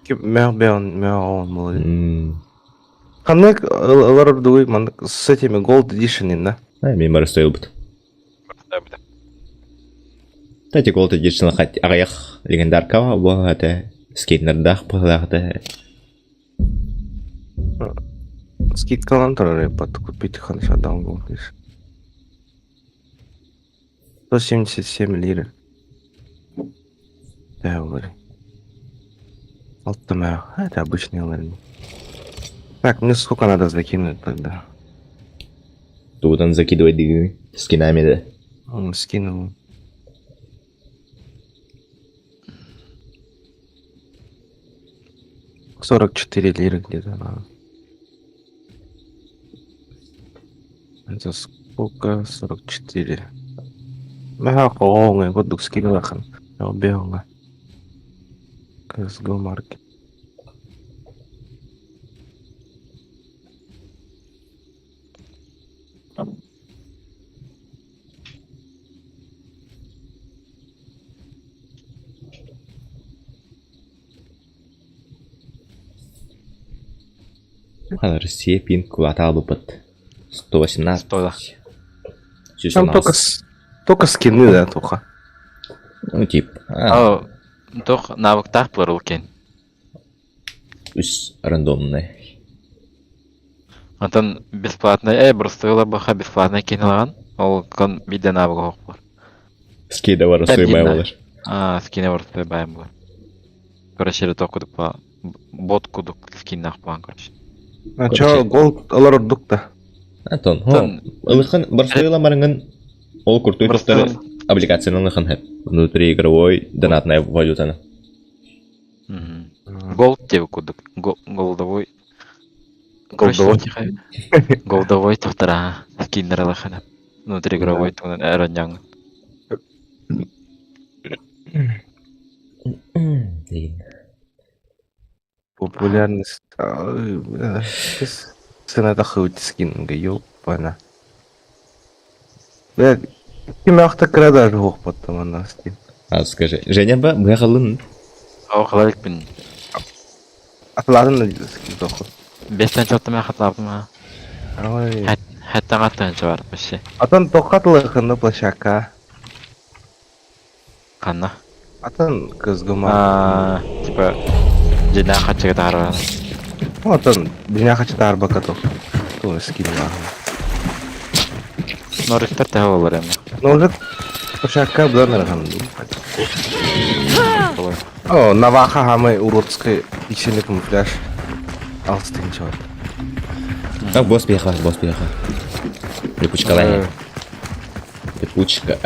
Мэх беон, мэх он был. М. Ханнык ылар дуй ман с этими Gold Edition да? Ай, мен бар стоил бут. Тати Gold Edition хат аях легендарка бу хата скиннердах бу хата. Скидкалан турар под купить ханша дан Gold Edition. 177 лира. Да, говори. Алтымя. Это обычный ларин. Так, мне сколько надо закинуть тогда? Тугутан закидывать дигини скинами да. Он скинул. 44 лиры где-то надо. Это сколько? 44. Мага коңы, курдук скинулахан. Беғыңа. CSGO маркет. Ана Россия пин кулата албыппыт. 118. Сто. Там только, только скины, да, только. Ну, тип. А, А, тох навыктах булар ол кен. үс рандомный. Антон бесплатный, просто баха бесплатный кинелаган. Ол кон биден навык ок бар. Скида бар Та суйбай бинна. болар. А, скине бар байым бар. Короче, это кудук па бот кудук скиннах план, короче. А чё, голд алар урдук-то? Антон, хо. Тон Ылыхан барсуйла барыңын ол куртуй Просто- туттары облигацияны ылыхан хэп. Внутриигровой донатная валютаны. Голд тебе кудук. Голдовой. Голдовой. Голдовой тоқтара скиннер алахана. Внутриигровой тунан эроньяң. Дейін. Популярность. Ай, бля, Цена тахыут скин, ёпана. Бля, ким ахта крадаж хох потом она скин. А скажи, Женя ба быһа халын. О, халалыкпын. Атылаатын да скидоху. Бестен чоттум я хатылабым ha. Ой. Хаттан аттан бар вообще. Атын тоққа тылыхынны площадка. Ханна. Атын кызгыма. А, типа дьиҥнээх хаччыга таһаарар. Атын дьиҥнээх хаччы таарбакка туох. Туох скинула. Норриктар төһө буолар эми? Ну уже площадка будан ырыхан. О, Наваха хамай уродской пиксельный камуфляж. Алстын чего. А, босс приехал, босс приехал. Липучка лай. Липучка.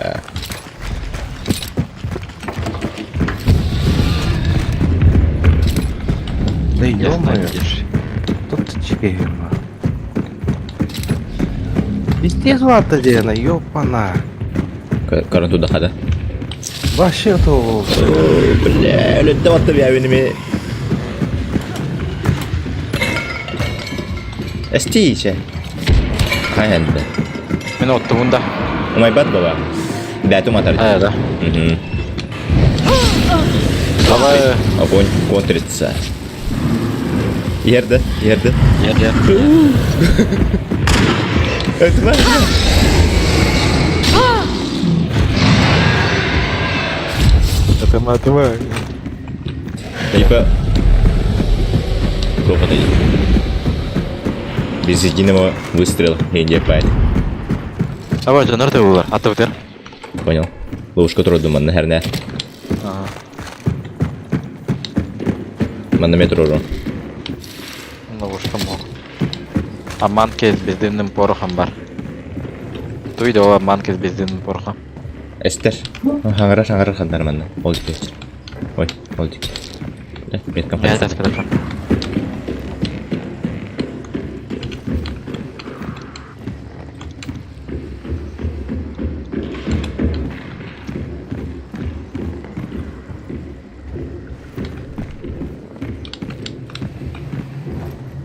Да ё-моё, Ясно, тут чего? Везде злато Лена, ёпана. Корон туда хада. Вообще то... Бля, өлөттө батты бя Эстиичэ. Хайанды. Мин оттубун да. Умайбат баба. Бәту матар. А, да. Угу. Давай. Огонь контрится. Ерді, ерді. Ер, ер. Өтмә. Атыма, атыма. Типа... Сколько Без единого выстрела и не пать. Давай, дьоннор тыбылар. Атыбытыр. Понял. Ловушка турду манна херне. Ага. Манна метро ру. Ловушка мог. А манки с бездымным порохом бар. Туйда ол манки с бездымным порохом. Эстер. Хаңара хаңара хандар манна. Ол дик. Ой, ол дик. Меткам Я это хорошо.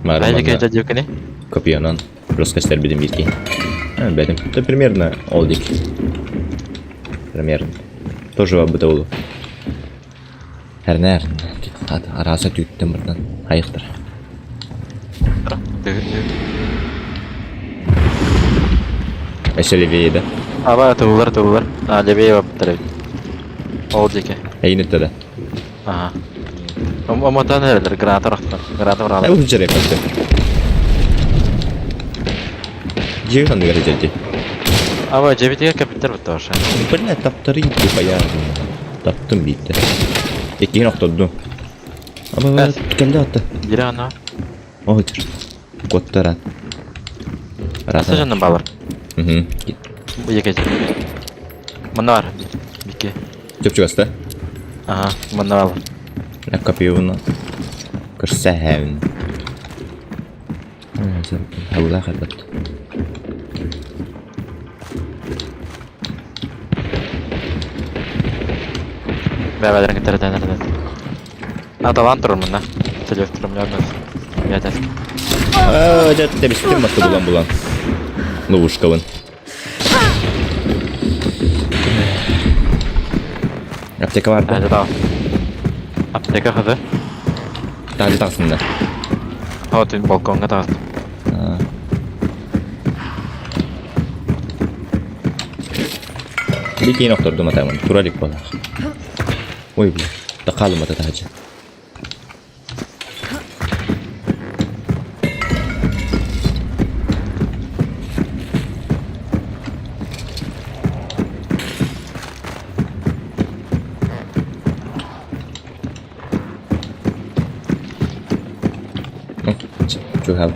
Хайдыка дядюканы? Копьянан. Просто костер будем битки. Бетим. Это примерно олдик. Примерно. Тоже об это Herner. Араса түйттен бірден. Айықтыр. Өсө левее да. Аба тулар тулар. А левее баптыр. Ол дике. Эйин өттө да. Ага. Омотан эрелер граната рахтар. Граната Ай баралар. бу жере патты. Жеге ханды гары жерде. Аба жебитиге капиттер бутты ошо. Бля, таптырын типа я. Таптым битти. Эккин охторду. Аба келди атты. Бири ана. О, жер. Коттара. Аса жанын балар. Мгм. Еке. Мына бар. Бике. Чөп чугаста. Ага, мына бар. Я копиюна. Көрсәһәм. Алла хәбәт. Бәбәләрен көтәрдән әрдән. Аталан турur мына. Телефон ярмас. Я тәс. А, дә бистем атты булан булан. Ловушкабын. Аптека бар. Әле да. Аптека хызы. Тагы тагысында. Вот балконга тагыс. Бикин охтордум атамын. Туралик бала. Ой, бля. Тақалым ата тахачы. Чухал.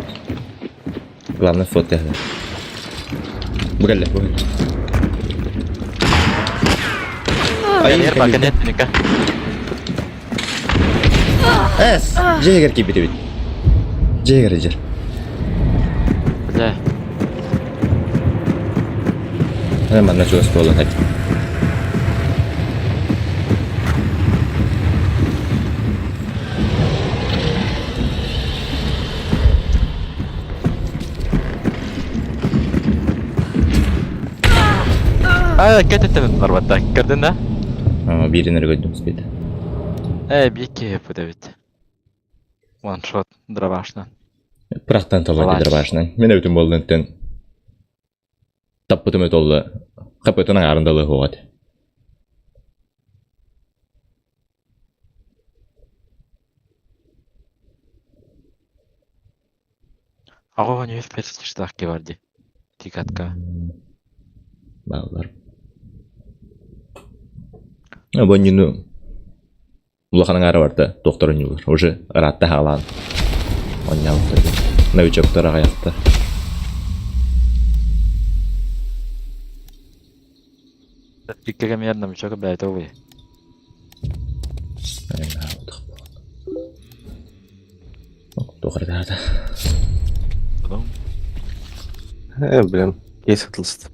Главное фото. Бугалля, бугалля. Ай, бакын этника. Эс, жегер кибити бит. Жегер жер. Бля. Манна чугас болон хат. А, кететтен барбатта. Кирдин да? Биирин эрэ көрдүм спит. Ээ, биир киһи эппит эбит. One shot дробашынан. Пырахтан толору Палач. дробашынан. Мен өтүм буоллун таппытым өтолла. Хапытын аҥаарын далы хуҕат. 83 престиждаах бар дии. Тикатка. Бааллар. Бонньуну улахан аҥаара барда доктор онньуулар. Уже ыраатта хаалаан онньообуттар. Новичоктор аҕыйахтар. Икки кэмигэр новичок бэйэтэ улуй. Туох эрэ даҕата. Потом Блин, кейс атылысты.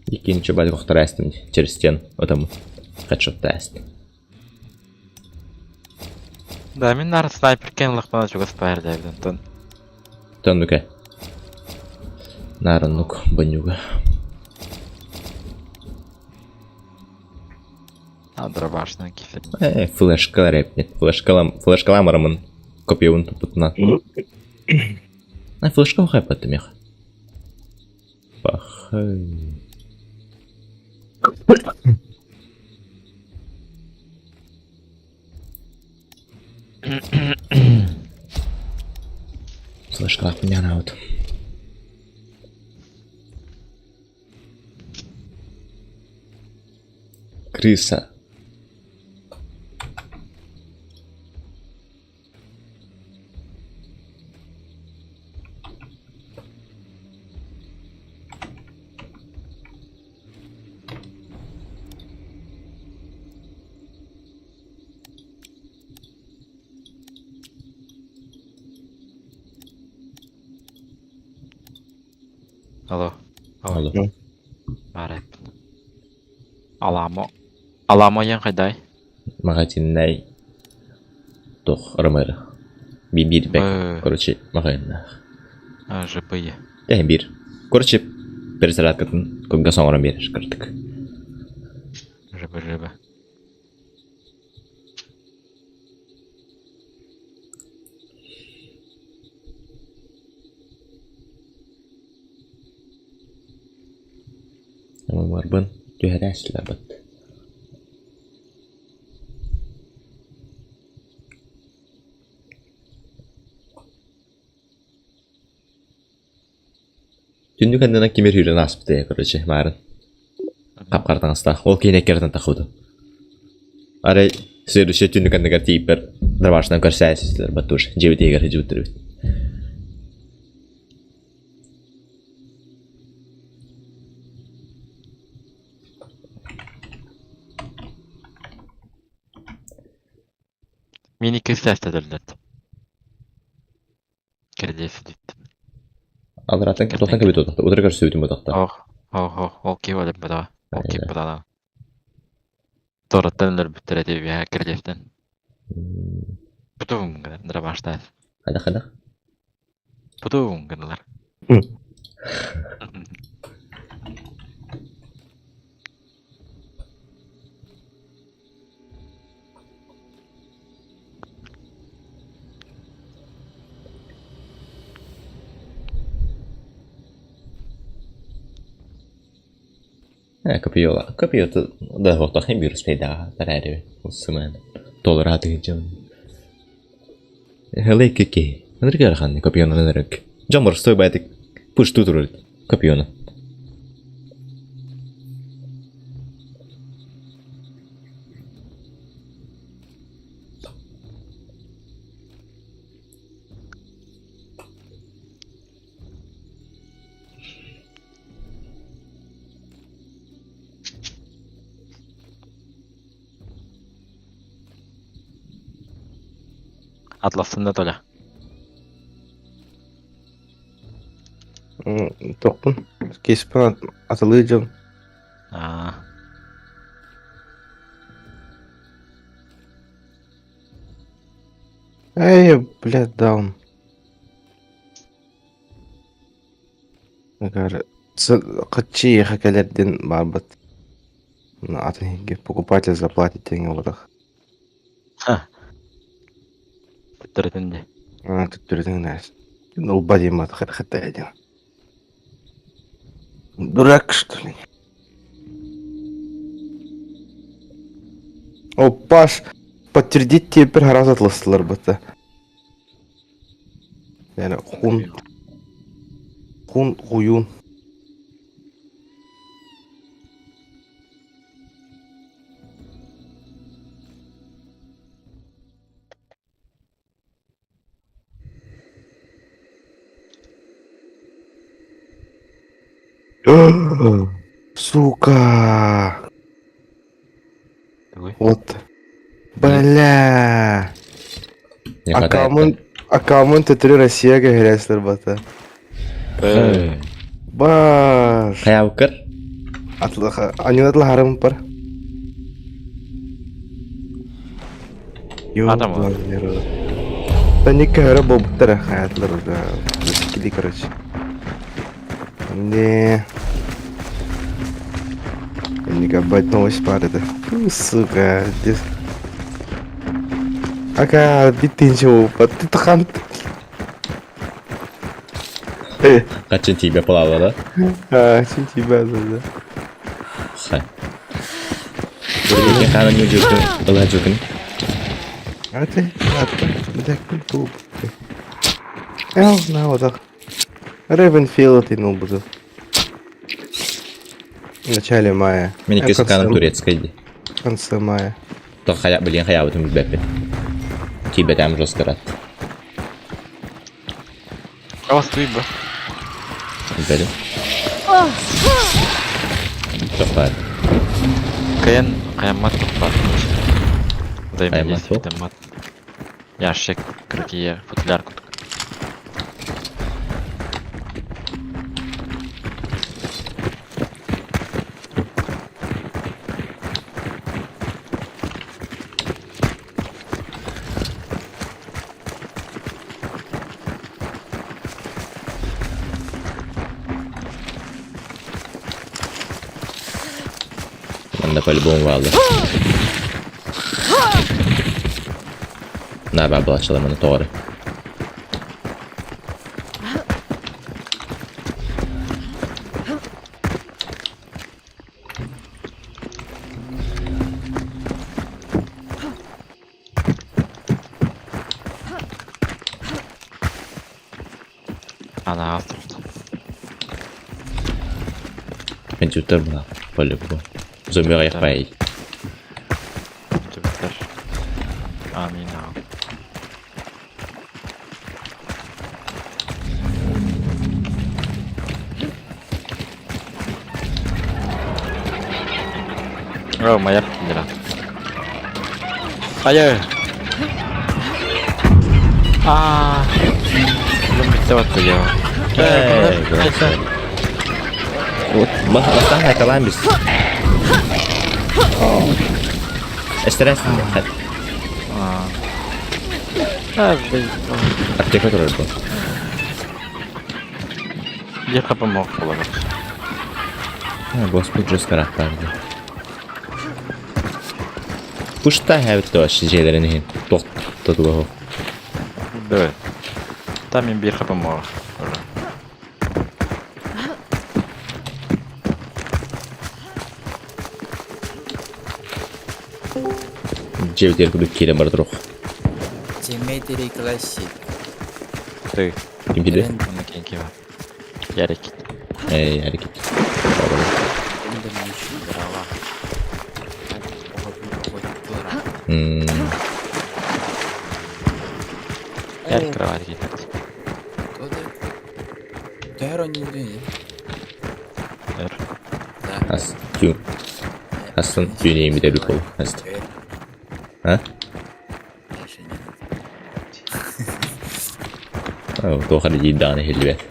Иккинчи балькохтар астым через стен отому хедшот астым. Да, мин наар снайперкен ылахпына чугас баар дээбит онтон. Тоннука. Наарыннук бонньуга. Дробашынан киирдим. Э, флешкалар эппит. Флешкалам, флешкаламарымын копьебун туппутунан. А флешка ухайпаттым мех. Пахай. Флешкалаах меня вот. Крыса. Алло. Алло. Баар эппин. Аламо. Аламо диэн хайдай? Магазиннай туох ромер. Биир бэк. Б. Короче, магазиннаах. А, ЖПЕ. Э, биир. Короче, перезарядкатын кылгас оҥорон биэрэр кырдык. ЖБ, ЖБ. Барбын түһэрээсилэрбит. Түннүк аннынан кимир сүүрэн ааспыта короче, маарын. Хап-хара таҥастаах. Ол киһини эккирэтэн таххыбытым. Арай следующий түннүк анныгар тиийбэр дробашынан көрсөөсүлэр баттуур. Дьиэбит иһигэр сылдьыбыттар эбит. Мин икки сээстэтэллэр. Кирдиэс диттим. Аллараттан туохтан кэбит утахта? Утары көрсүбүтүм утахта. Ох, ох, ох, ол киһи өлөрбөтөҕө. Ол киһи бытаана. Туораттан өлөрбүттэр этэ үөһэ кирдиэстэн. Путуум гынан дробаштаах. Хайдах хайдах? Путуум гыналар. Э, копиола. Копиота да хотох бир спейда тарари усман. Толора тыгынчым. Хелей кики. Андрей Архан копиона нэрэг. Жамор стой байтик. Пуш тутурul. Копиона. Атластын да Толя. Тохпун. Кейспин атылыы дьон. Аа. Эй, блядь, даун. Агар Хаччы кэлэрдин баарбыт. Атын иһигэр покупатель заплатит диэҥҥэ буолбатах. Төттөрүтүн дии. Төттөрүтүн Ылба диэн хата диэн. Дурак, что ли? О, Паш, подтвердить теперь сразу атластылар быта. Yani хун хун хуюн. Сука! Тугуй? Вот. Бля! Не хватает. Аккаунт, аккаунт төтөрү Россия көһөрөөсүлэр бата. Э, Баш! Хайабыккар? Атлаха, анюнатлаһарым бар. Адам ол. Да не көһөрө буолбуттара хаятылар уже кили короче. Не. Никабать новость бар это. Фу, сука, здесь. Ака, биттинчи болуп ты хан. Качан тебе плавала, А, чем тебя да. Хай. Бургеке хана не жүкін, ыла жүкін. Аты, аты, блядь, туп. Эл, на вот так. Ревенфилд и буду. В начале мая. Мен Э, в икки конце- саканым турецкой ди. В конце мая. То хая, блин, хаябытым билбеппин. Тибетам жесткарат. Авастый бы. Билбедим. Тоқтар. Каян каяммат тоқтар. Каяммат Взаимодействие мат. Ящик, кракия, футляр кутк. Манна по-любому бааллар. На баа балачаламаны тоҕо Ана остров. Компьютер баар по-любому. Зомбига яхпай. Компьютер. Амина. О, моя дела. Ай! А, Belum bitti ya. Эй, Вот, бастан айталаан біз. Эстересин. А, блин. Аптека турар бу. Bir kapım yok olabilir. Господь жестко барды. Пушта хэвит тош жээлерин иһин. Тохтотуга. Evet. Там мен bir kapım var. Жебитер кудук киирен бар турук. Дмитрий Классик. Ты. Ким киирде? Онда кенки бар. Ярик. Эй, арекет. Ярик кровать кетет. Эр. Ас тюн. Астын тюнейм битер бол. Аст. А? Оо, тоохар диир даҕаны иһиллибэт.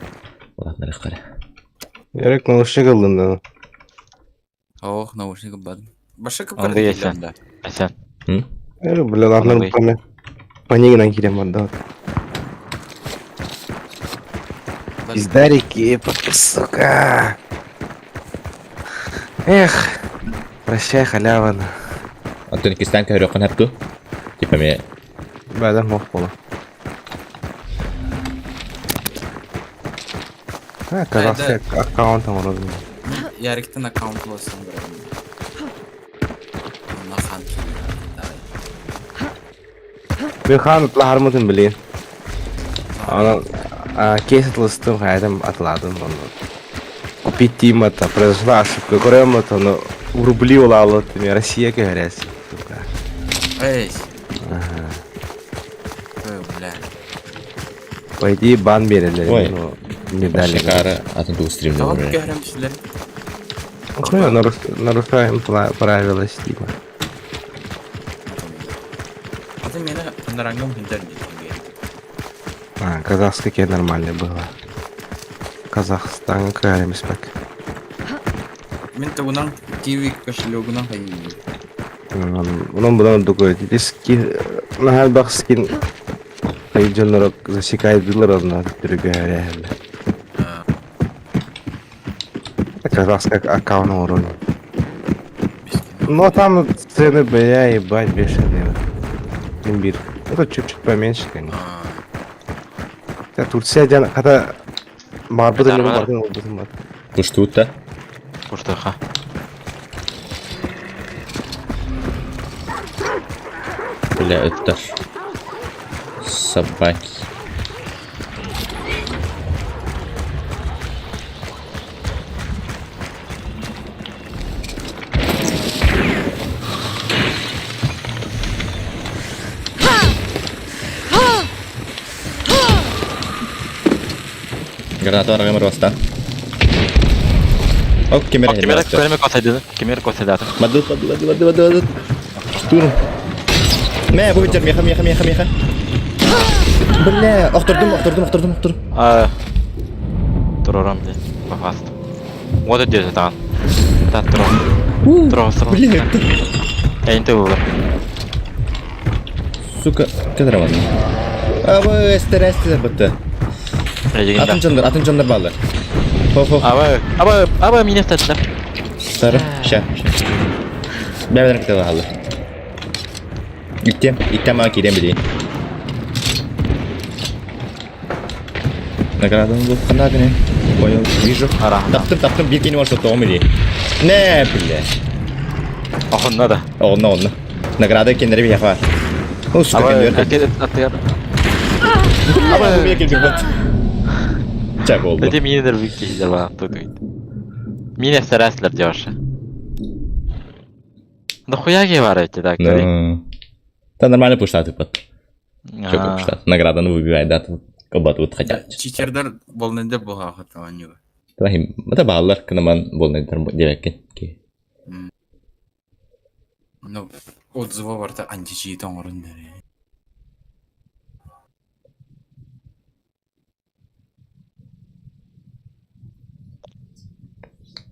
Улаатнар ыххара. Ярик наушник ыллын да. Ох, наушник бадым. Баша Онда ясен. Асен. Э, бля, ладно, Андай. пане. Панигынан кирем бар да. Пиздарики, сука. Эх, прощай, халява. Антон иккистээн көһөрүөххүн сөп дуу? Типа эмиэ Бэдэн мох буола. А, казахский аккаунт оҥородум. Яриктан аккаунт уларсан барабын. Онно хан киирдэ. Мен хаан атлаһармытын билин. Онон кейс атластым, хайатым атладым онно. Купить тимата, произошла ошибка. Көрөм ону в рубли улаалыт, Россия көһөрөс. Эй, Ага. ой, бля. По идее бан берели, Ой. но не дали. Шикары атын тугу стримде Тоҕо олорор. көһөрөм силер? Хуй, нарушаем правила Стима. Аты мені ыныраңым хинтер дейді. А, казахский кей нормальный было. Казахстан кәріміспек. Мен тугунан киви кошелегунан хайын. Онон бұдан такой, скин, на бах скин, хайджоннорок засекает дылар одна другая реально. Казахский аккаунт уровень. Но там цены, бля, ебать, бешеные. Имбирь. Это чуть-чуть поменьше, конечно. Я Турция дьон хата баарбытын Нормально. бардын олбутун бар. Куштуут да? Куштаха. Бля, это ж собаки. Граната аргамыр баста. О, кемер Кемер кемер косайды. Кемер косайды. Мадут, мадут, мадут, мадут, мадут. Штурм. Мә, бу битер, меха, меха, меха, меха. Бля, охтордум, охтордум, охтордум, охтордум. А. Турором де. Попаст. Вот это там. Та туро. Туро, туро. Бля, это... Я не ты Сука, кадраман. Абы, стресс бытты. Атын жондар, атын жондар балы. Хо, хо. Абы, абы, абы мине статтым. Сары, ща, ща. Бәбәдән китә алды. Иттем, иттем ага кирем билейин. Награданы булып кына генә. Понял, вижу. Ара. Таптым, таптым, бир кини бар соттоғым билейин. Не, бля. Охонна да. Онна, онна. Награда кендері бияқ бар. О, сука, Абы, кендер. атыр. Абы, бия келбек бат. Ча болды. Эти минер викки дела тут. Мине сараслар дёша. Да хуя бар эти так. Ну. Та нормально пуштаты пат. Чё пуштат. Награданы выбивай, да, тут. Кабат вот хотя. Читердер болненде буга хаталан юга. Тахим, это баллар кынаман болнайдар дебеккен. Ну, отзывы барда античит оңорун дери.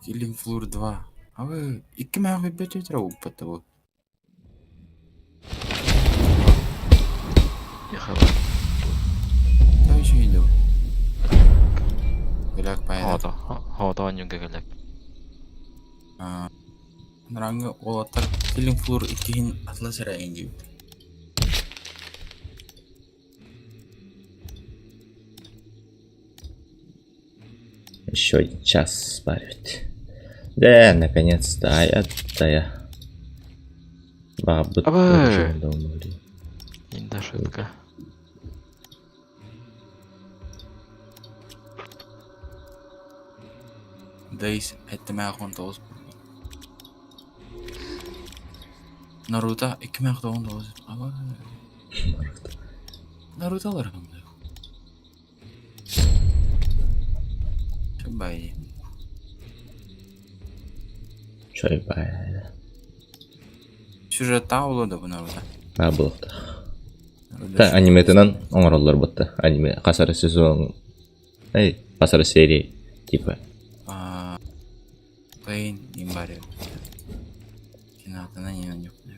Killing Floor 2. Абы, икки мага бете тура уппата бу. Та еще иду. Гуляк пайда. Хото, хото анюга гуляк. Нараңы олаттар Killing Floor 2-хин атлас эра инди. Еще один час спаривать. Да, наконец-то, а я, да я. Бабы Абы. дома, блин. Инда шутка. Days 719 Naruto 2019 Ama Naruto alırım da. Çok bay. Чой бай. Сюжет таулы да bu Naruto. А булыкта. Та аниметынан оңороллор бутта. Аниме касары сезон. Эй, касары серия типа. Pain имбаре. Кинатына не нюк не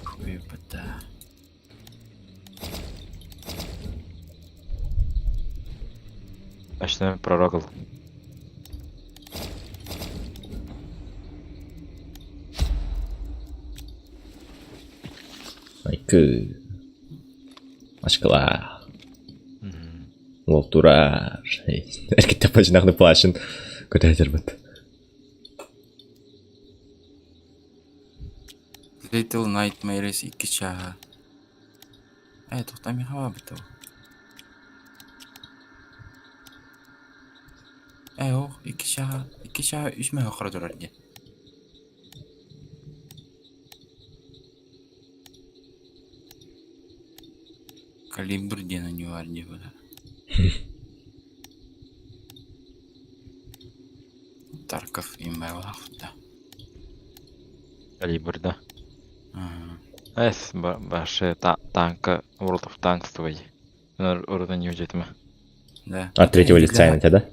Хуй бата. Начнем пророкл. Ачкылаах. Уол турар. Эркиттэ пачынахны плащын көтөтөрбүт. Little Nightmares 2 чааһа. Ээ, туохтан миэхэ баабыта ол? Ээ, ол 2 чааһа, 2 чааһа үс мөһөөххө турар дии. Калибр диэн онньуулар дии быһа. Тарков имбайлаах да. Калибр, да? Эс, баше танка World of Tanks твой. Урутун южетме. Да. От третьего лица это, да?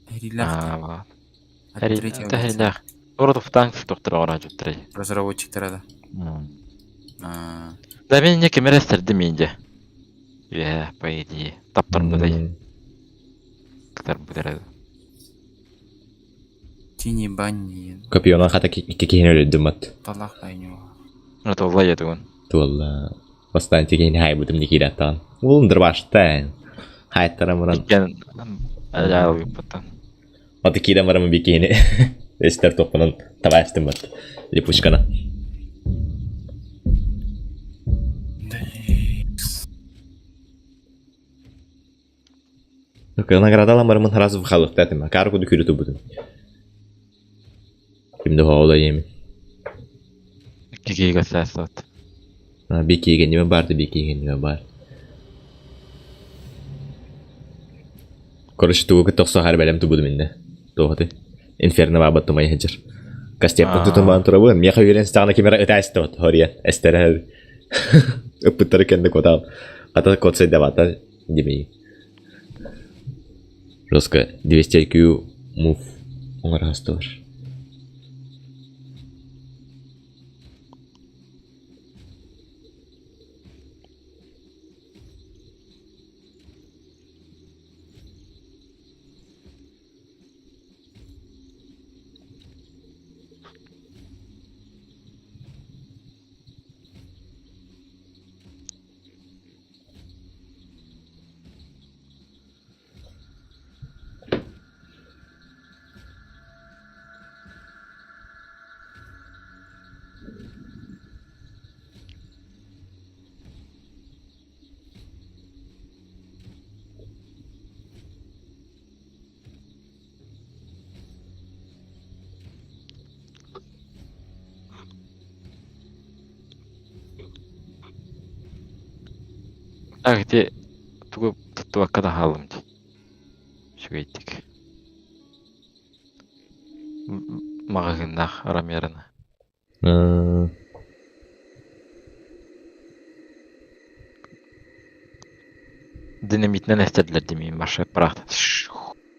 Эрилээх. А, От третьего лица. Эрилээх. World of Tanks доктор оҕораачуттарай. Разработчиктара да. Да мен не кемер эстерди минде. Е, по идее. Таптарбыдай. Кытарбыдара. Тини банни. Копионан хата кихин өлөдүм ат. Талах айню. Это улай этугун. Туолла. Бастан тикин хайбытым никираттан. Улындыр баштан. Хайттара муран. Иккен ажаалгыппыттан. Аты киирэн барамын бикини. Эстер топпунан табаастым бат. Липучкана. Наградалан барамын сразу халыкта этим. Кар куду күрү тубутум. Кимде хооло еми. Кигига сасот. Бикиге неме барды, бикиге неме бар. Короче, тугу кытта охсо бэлэм тубудум инне. Туохаты. Инферно баабат тумай хеджер. Кастеппын тутун баан турабын. Миэхэ үөрэн сытаҕына ким эрэ ытаайста от хория. Эстерэ ыппыттары кэннэ куотаал. Хата кот сайдабата димей. Жестко 200 IQ мув оҥоростулар. Так, где тугу туттубакка да хааллым дии. Үчүгэйдик. Маҕаһыыннаах Ромероны. Динамитынан эстэрдилэр димиин маршрут быраахта.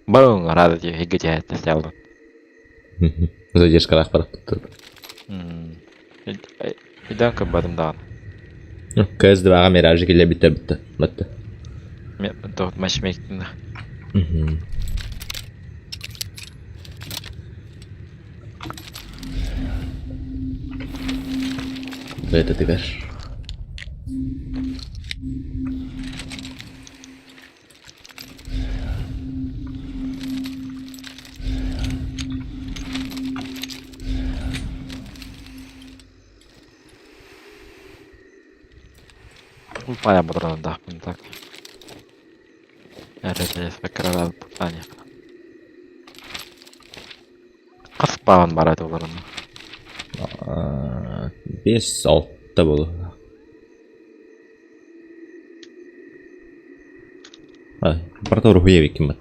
Баҥ араада дии эһиги түһээт сааллан. Задержкалаах барахпыт. Өйдөөн көрбөтүм даҕаны. КС 2-ҕа Миражы киллэрбиттэр бытта. Батта. Матчмейкинг. Бетэтигэр. Пая бодорондаахпын так. Эрэлэспэккэ Хас баҕан барат олорон. 5-6 буолуо. Барыта уруһуй эбиккин бат.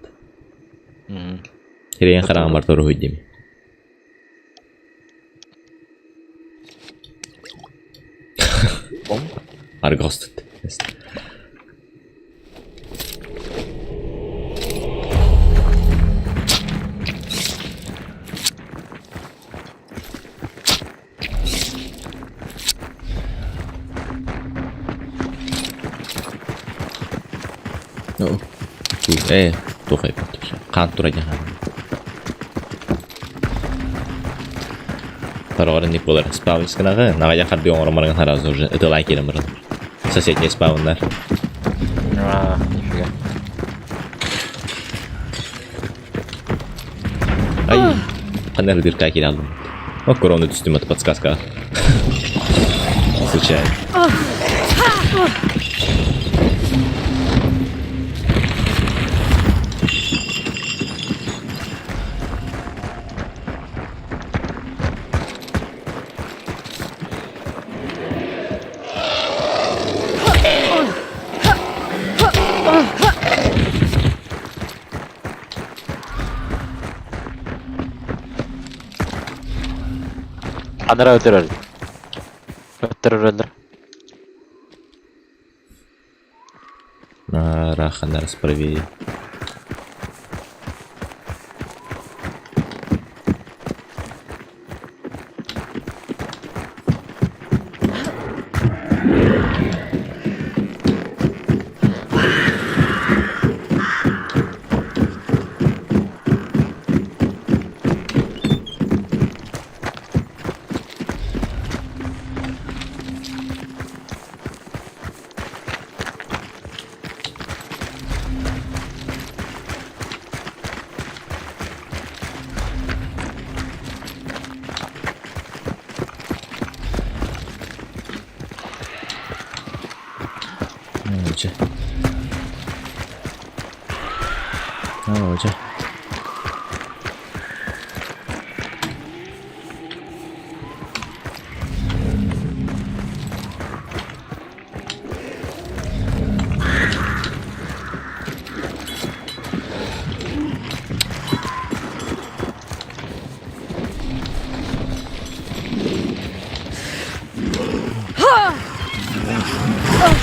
Кирэйэн хараҕым барыта уруһуй диэми. Аргы хостут. Ээ, туох хаан тура дьаһаан. Сороҕор инник буолар. Спавнсканаҕы наҕайа хардыы оҥорон баран сразу уже ытылаан киирэн баран. Соседний спавннар. А, нифига. Ай, ханна дырка киирэ алдым. О, корону түстүм это подсказка. Случайно. Анараа өтөр Өттөр өлөр. Раханар справее. Чэ. Оо, чэ.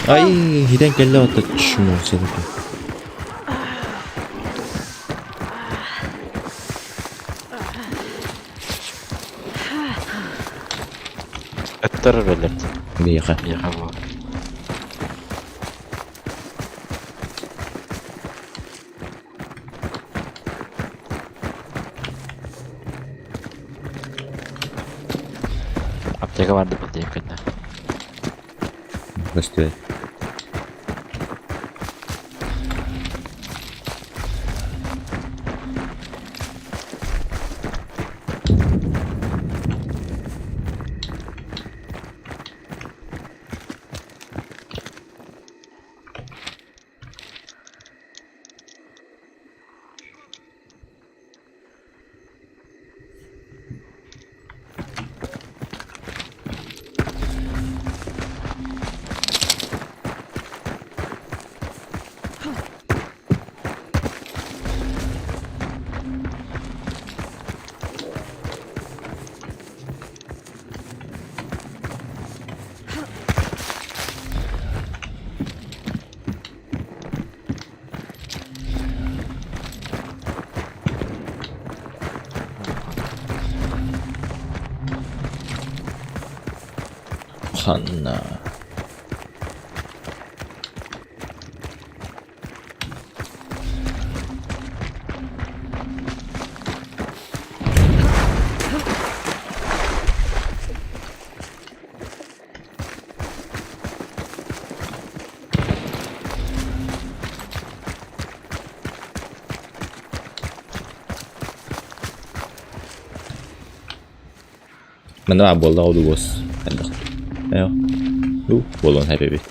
Ай, хитэн кэллэ отто чмо все-таки. Өттөр өлөр. Биэхэ. Биэхэ буолар. Аптека барды билдиим кэннэ. Көстүбэт. Ханна. Манна буолла олугус. Эо. Бу буолуон сөп эбит.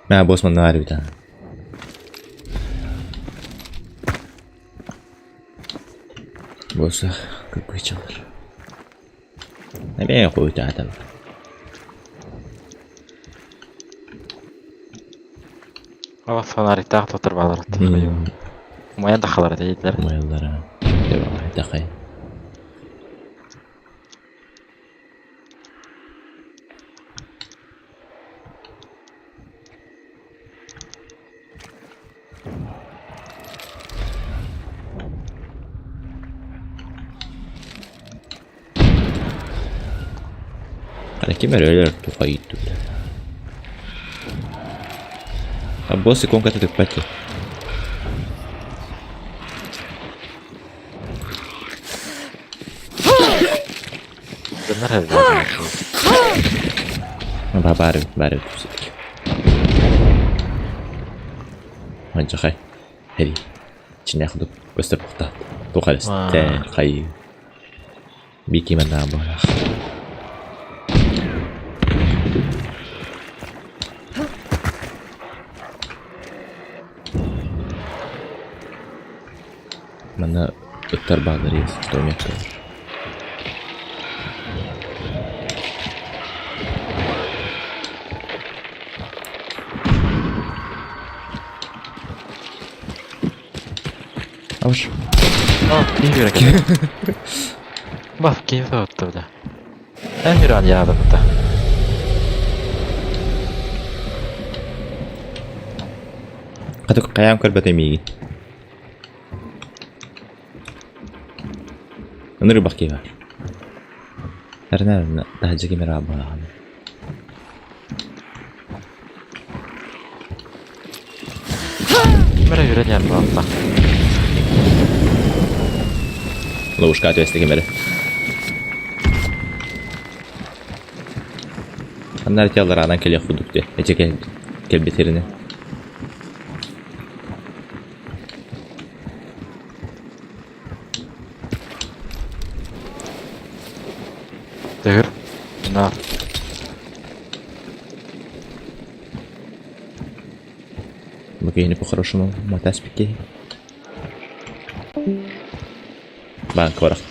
Мэ босс манна баар эбит аа. Босса кыргыычалар. Эмиэ хуйтаатым. О, фонариктаах тотор баалар. Умайан да халар этэ Умайаллара. Дахай. Ким эрэ өлөр тухайыт А босс иконката тыкпат дии. Дьоннор элбээтилэр. Ба баар эбит, баар эбит все-таки. Мадьахай. Хери. Чинээх курдук көстөр кухтаат. Туох эрэ истэ, хайыы. Бики манна буолах. Манна ыттар бааллар что метка. Ауш. Киһи үөрэ кэллэ. Бас киһи соһутта бля. Эн үрэҕин яадаммыта. Хата хайаан көрбөтө миигин. Ынырык бах киһи баар. Эрнэ таһырдьа ким эрэ баҕаҕын. Ким эрэ үрэн иһэр буолла. Ловушка түбэстэ ким эрэ. Ханна эрэ аллараанан кэлиэх курдук дии. Эчи кэлбит сиринэ. Тыгыр. На. Бу киһини по-хорошему матаспит киһи. Баанка барахт.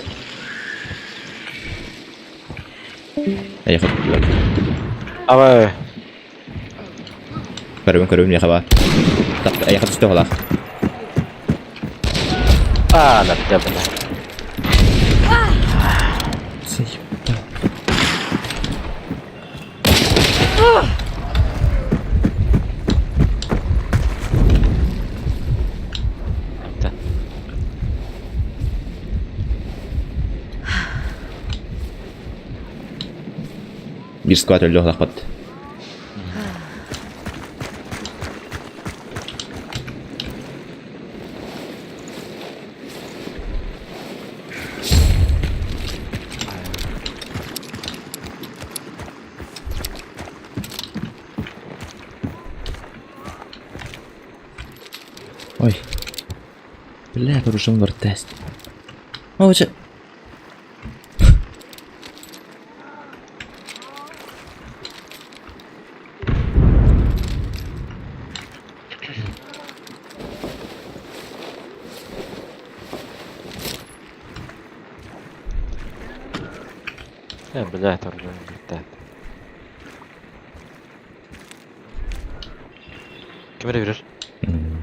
Эйиэхэ Абай. Көрөбүн көрөбүн миэхэ баар. Эйиэхэ түстэ оҕолоох. Аа, лапта бля. Биир сквад өллө оһолоохпут. Ой. Бля, порушил тест. О, че... Э, бля, торгуем бүттэ. Ким эрэ үрэр?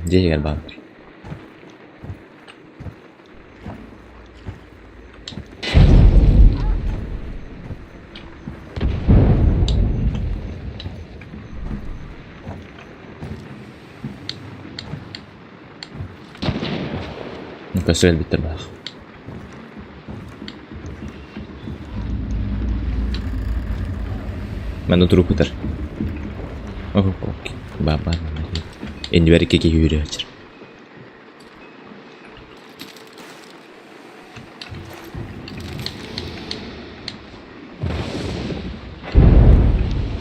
Дьиэ иһигэр баар. Көссө кэлбиттэр баах. Манна турук бытар. Баба. Иннибэр икки киһи үүрээччи.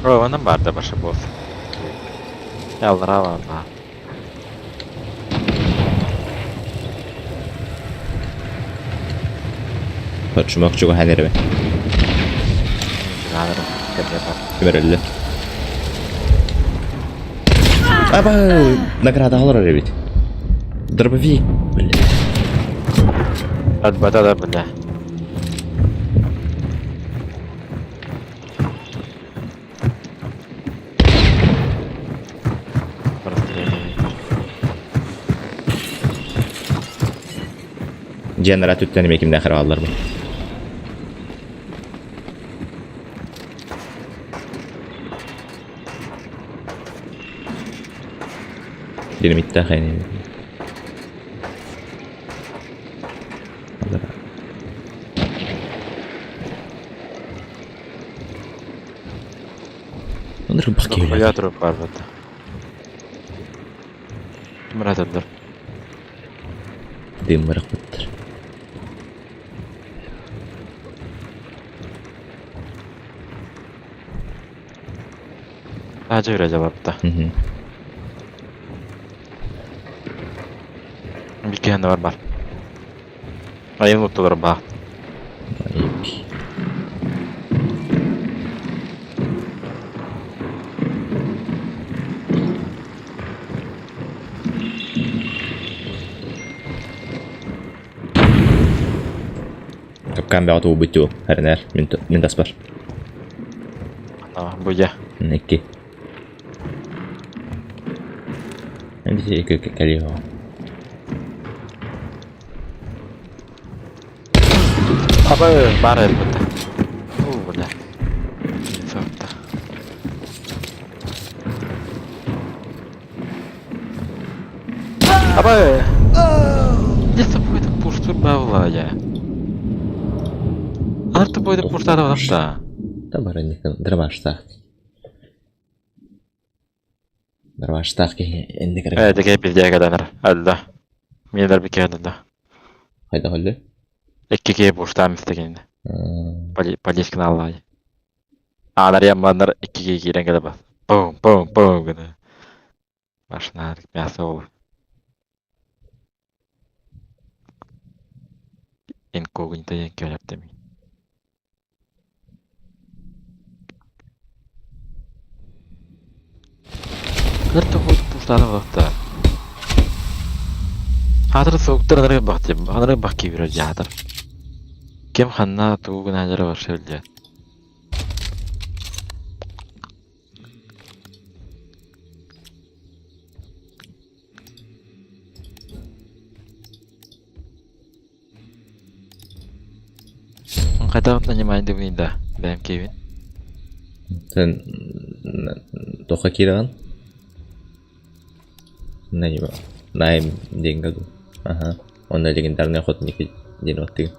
Ой, онон баар да баша буолса. Яллара баар. Чумак чугаһаан эрэбин. Кимэрэллэ. Аба, награда олорор эбит. Дробовик, бля. Отбата да, бля. Дьиэн ара түттэн эмиэ кимнээх эрэ бааллар бу. Динамиттаах ини. Нырбах Дохуя киһилээх. туруп барбыт. Ким ыраталлар? Дым бырахпыттар. Таажа үрэ дьалапта. Мгм. Биккиһэн да бар бар. Айын уттулар баа. Айып. Капкан бөҕө тугу дуу, эрэнэр, мин, мин таспар. Бу дьэ. Икки. Икки кэлиэ Аба баар элбэтэ. Уу, бля. Сапта. Аба! Десэ будет пуштур бавла я. Арты будет пуштар бавла. Та баранникын дробаштаах. Дробаштаах киһи инник Э, декей билдиэ кэлэнэр. Алла. Миэлэр бикээнэ. Хайда холле? Икки киһи пуштаам истэгин. Полискин аллай. Аанар ямманнар икки киһи киирэн кэлэ бас. Бум, бум, бум гына. Машина мясо ол. Инкогнито диэн кэлэптэмий. Кыр тугут пуштаны бакта. Хатыр соуктар анары бакты. Анары бак кибер жаатыр. Кем ханна тугун ажара барша билде. Хайдах нанимайын дыбын да, бэм кебин. Сен тоха киирэн? Найм найм диэҥҥэ дуу? Аха. Онно легендарный охотник диэн оттыгын.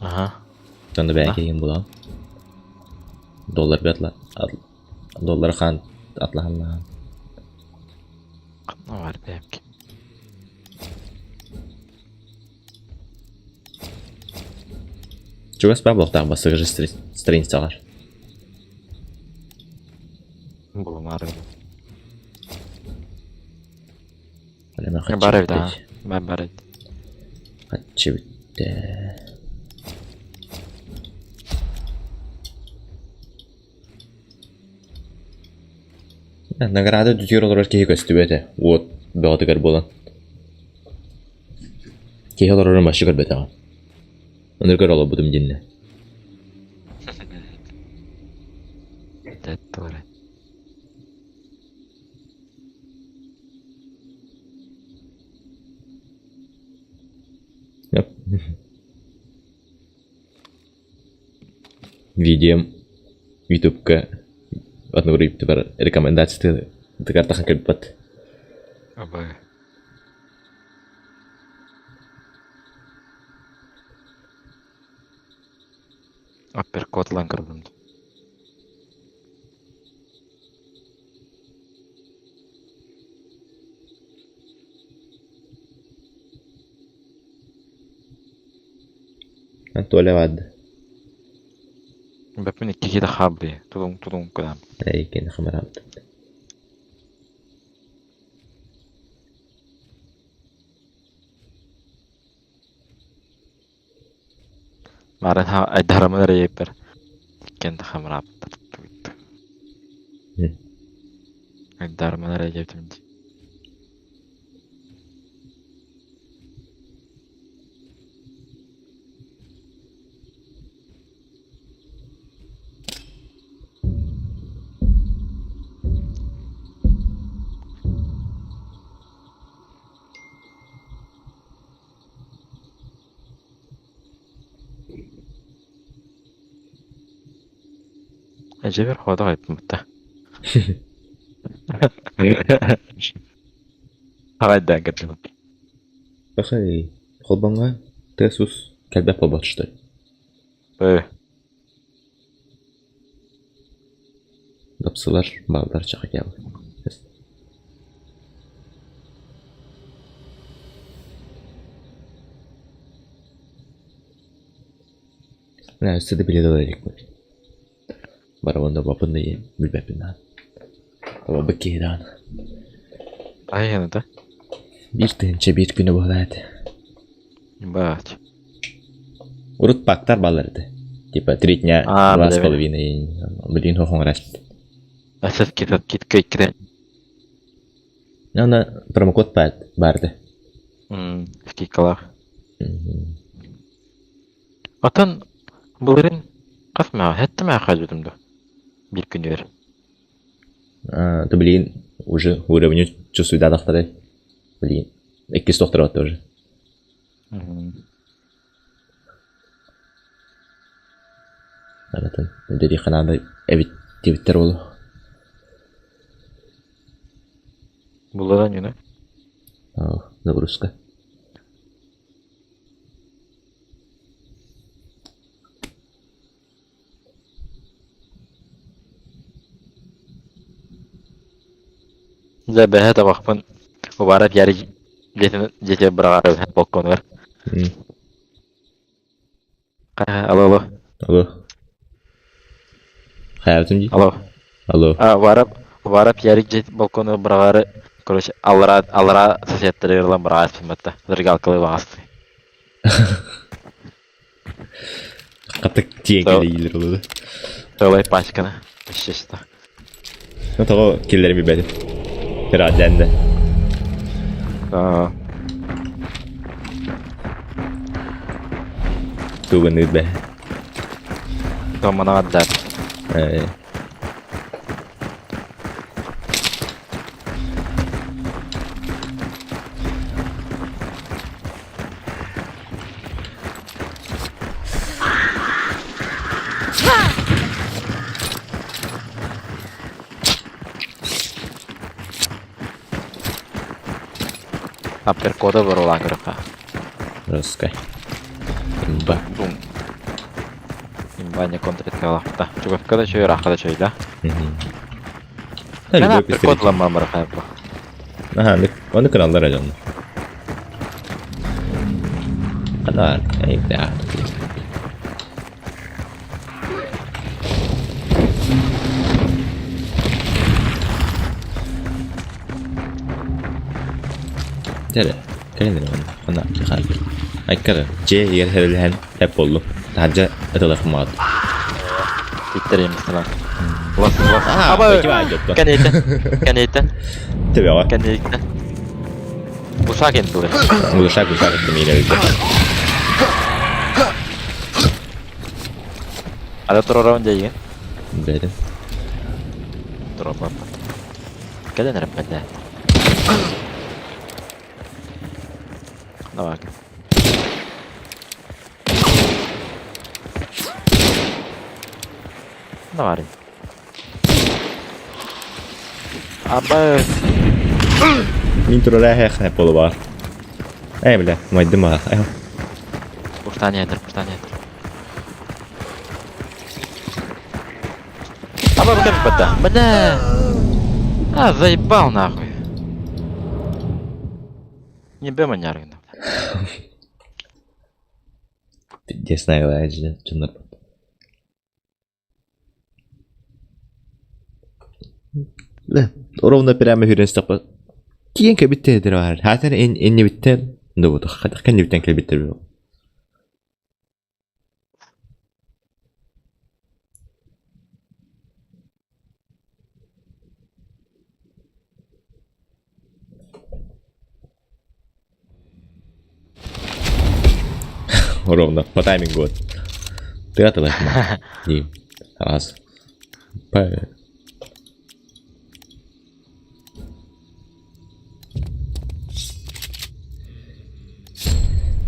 Аха. Онно бэйэ киһигин булаҕын. Долларга атла доллары хаан атлаһан Бар бэм ки. Чугас баа буолуохтаах бастакы страницаҕар. Булумары. Бар Бар эбит аа. Бар бар эбит. Хаччы бүттэ. Награда дүтүгэр олорор киһи көстүбэтэ. Уот бөҕөтүгэр буолан. Киһи олорорун вообще көрбөтөҕүм. Оннугар олорбутум дьиннэ. Тэттилэр. Видеом Ютубка одногор Ютубар рекомендация тыгар тахан кэлбэт. Абы. Апперкот лан көрдүм. Толя баады. Бэппин икки киһи да хаабы. Тулуҥ тулуҥ кыдам. Эйкен хамараабыт. Марын ха айдарамын эрэ Иккен да хамараабыттар. Айдарамын эрэ диэбитим дии. Эжебер хода айыппын Хаҕайдаан кэрдим. Бахай, холбоҥҥо тыас-уус кэлбэт буолбат что ли? Э. Тапсылар бааллар чахайаабы. Өссө да билэ иликпин. Барабан да баппын да билбэппин даҕаны. Табабыт киһи даҕаны. Айыһыны да? 1001 күнэ буолла этэ. Бач. Урут пактар баллар этэ. Типа 3 дня, А, два с бля, бля. половиной. Блин, хоһоҥ Асас китат китка иккитен. Аны промокод барды. Скидкалаах. Отон былырын хас маа, хэтте маа хаажытым да. Биир күнүгэр. То блин, уже уровню чувствуйдаатахтары. Блин, иккис тохторот тоже. Анатын, дэри ханаада эбит диэбиттэр уолу. Булларан юна. Нагрузка. Дьэ бэһэ табахпын убаарап Ярик дьиэтин дьиэтигэр быраҕаары балконугар. Алло, алло. Алло. Хайаабытым дии? Алло. Алло. А, Убаарап, Убаарап Ярик дьиэт балконугар быраҕаары, короче, аллараа, аллараа соседтарыгар ылан быраҕа түспүт Зажигалкалыы баҕастыы. Хатык тиэҥ кэлэйиилэр олору. Целая пачканы. Вообще что. Ну того киллэрин билбэтим. Ыраатан да. Тугунныыр бэ. Томмана да. Апперкода барылаан көрөххө. Русскай. Имба. Бум. Имба не контриталахта. Чугаска да чөй, ыраахха да чөй да. Мен апперкот ламман барахай бу. Аха, ону кыналлар дьоннор. Анаар, эй, Дere, кэлин ана хаалбыт. Айкара, дьиэ иһигэр хэрэлэһэн эп буоллум. Таһырдьа ытылахмаат. Иттэрим сана. Лас лас. Аба, кэнейтен, кэнейтен. Төбөҕө. Кэнейтен. Ушак интилер. Ушак, ушак миин өлдө. Ада турарабын дьайыгын. Бэдим. Турарбап. Кэлэн эрэппэтэ. Давай. Давай. Аба. Мин турара хэхэ болу бар. Эй, бля, майдым аа. Пуштани этер, пуштани этер. Аба, бля, бля. А, заебал нахуй. Не бема няргна. Пиздец, наглая, дьоннор. Ровно прямо хүрен стапа. Киен кебитте дер бар. Хатер эн энни биттер. Ду хатах кенни биттен кебиттер. Ровно по таймингу. Ты это И раз. П.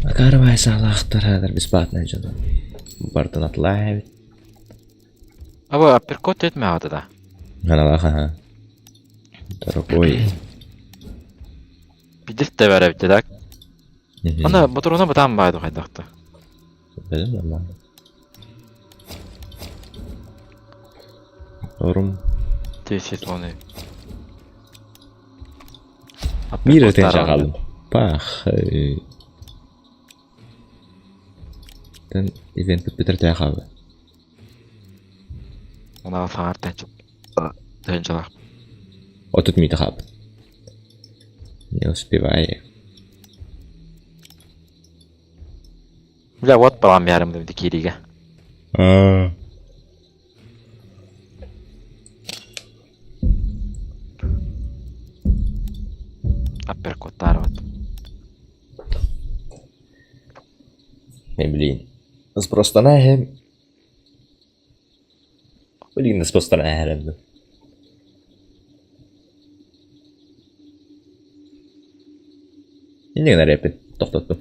Акарвай салахтар бесплатно дьону. Бартын атлаабит. Аба, апперкот этме ата да. Аналах, ага. Дорогой. Пиздец тэбэрэ так. Ана ботуруна бытаан баайду хайдахта. Бэлэм нормально. Орум. 7 оны. Биир эрэ хааллым. Пах. Тэн ивент бүтэр тää хаалла. Она саҥар тэнчалах. 30 минут хаалла. Не успеваю. Бля, вот балам ярым dedi кириге. Аа. Апперкоттар вот. Мен билейин. Спростана hem. Билигин спростана эһэрэмдим. Иннигин эреппин тохтоттум.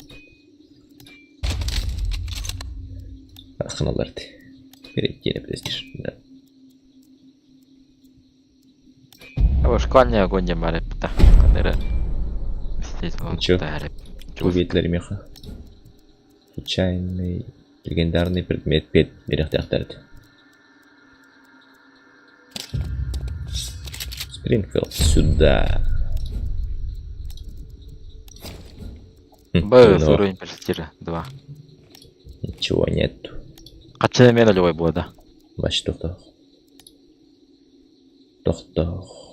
Ахыналар ти. Перейти престиж. Да. Або школьный огонь бар эппит. Кандere. Ничего. Увидели меха. Случайный легендарный предмет пет берехтяхтард. Спрингфилд сюда. Хм, Б, но уровень престижа 2. Ничего нет. Кача мен нулевой было, да. Баш тохтох. Тохтох.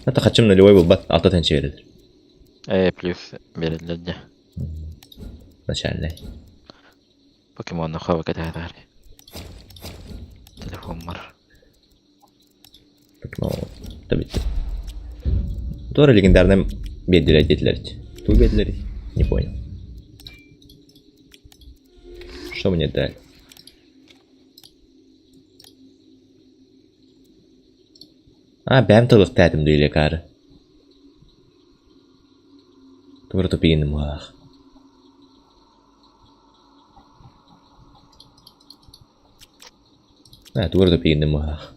Это хачым нулевой был бат алта тенче береді. Плюс берилди. Начальный. Покемон хава катар. Телефон бар. Ну, tabii. Doğru легендарным бедилер dediler. Ту бедилер? Не понял. Что мне дали? А, бәм тылық тәтім дөйле кары. Тура тупигин муах. А, тура тупигин муах.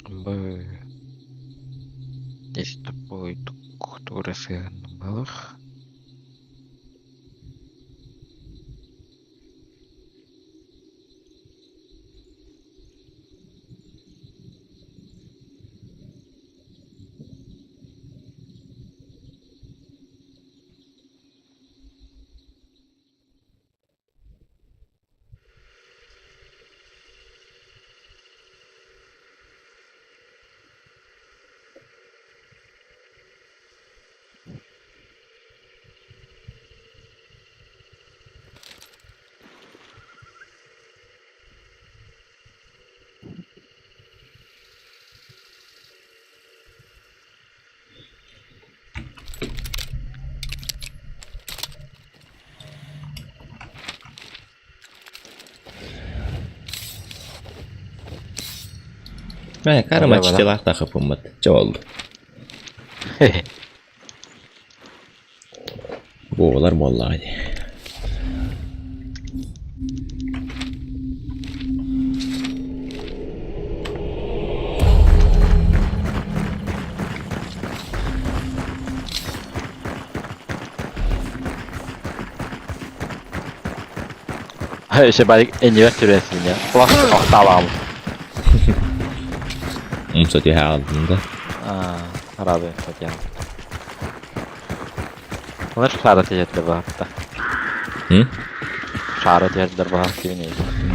Б. Здесь тупой тура сыган балах. Мә, кары Ага, мачтелах тахыпыммыт. Ча oldu. Буолар буоллаҕа дии. Еще барик энивер түресин я. Кулак охталам. Умса түһэ алдын да. А, рады, хотя. Олар шара тиеттер баатта. М? Шара тиеттер баатта не.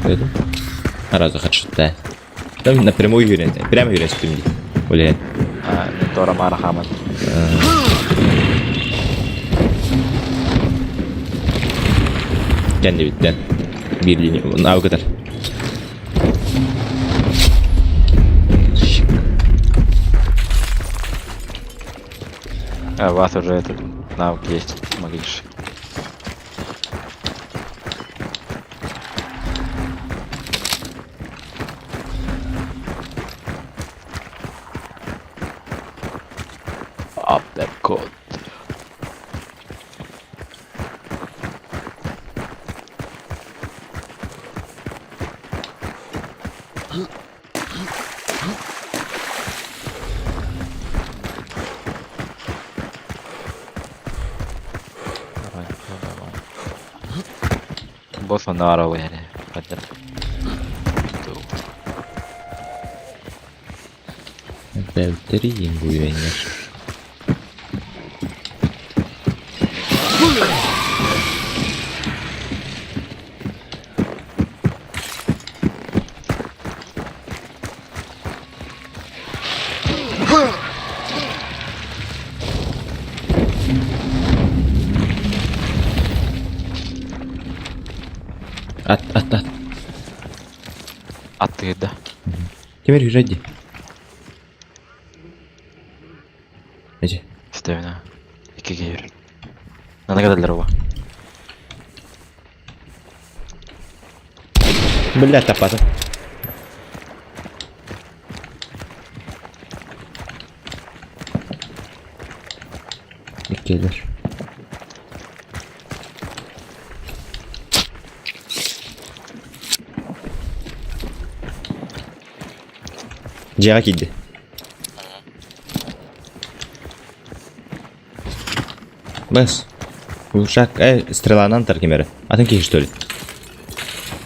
Дедим. Аразы хачытта. Там напрямую yürüyen, прямо yürüyen sütüm değil. Öyle. А, не тора мара хамат. Kendi bitten. Bir linea. Avukatlar. А у вас уже этот навык есть магический. Апперкот. Давай, ну давай. Босс онно эрэ. Бэлтэриин буйвенер. Ат, ат, ат. Аттыгы да. Теперь ready. Эти. Стевна. Иккиге yürü. Нана кадаллар уа. Бля, тапата. Иккилер. Дьиэҕэ киирди. Бас. Ушак, стреланан тар ким эрэ. Атын киһи что ли?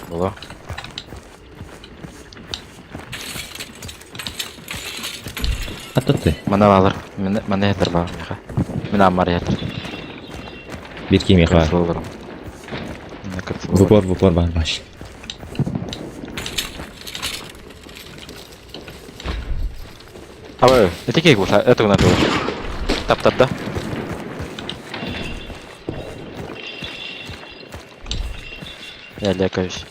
Була. Аттı ты. Мана балар. Мана ятыр бар миха. Мин аммар ятыр. Бир киһи миэхэ баар. Кырсылы В упор, в упор бар баш. Абы, это кей буса, это у нас было. Тап тап да. Я лекаюсь.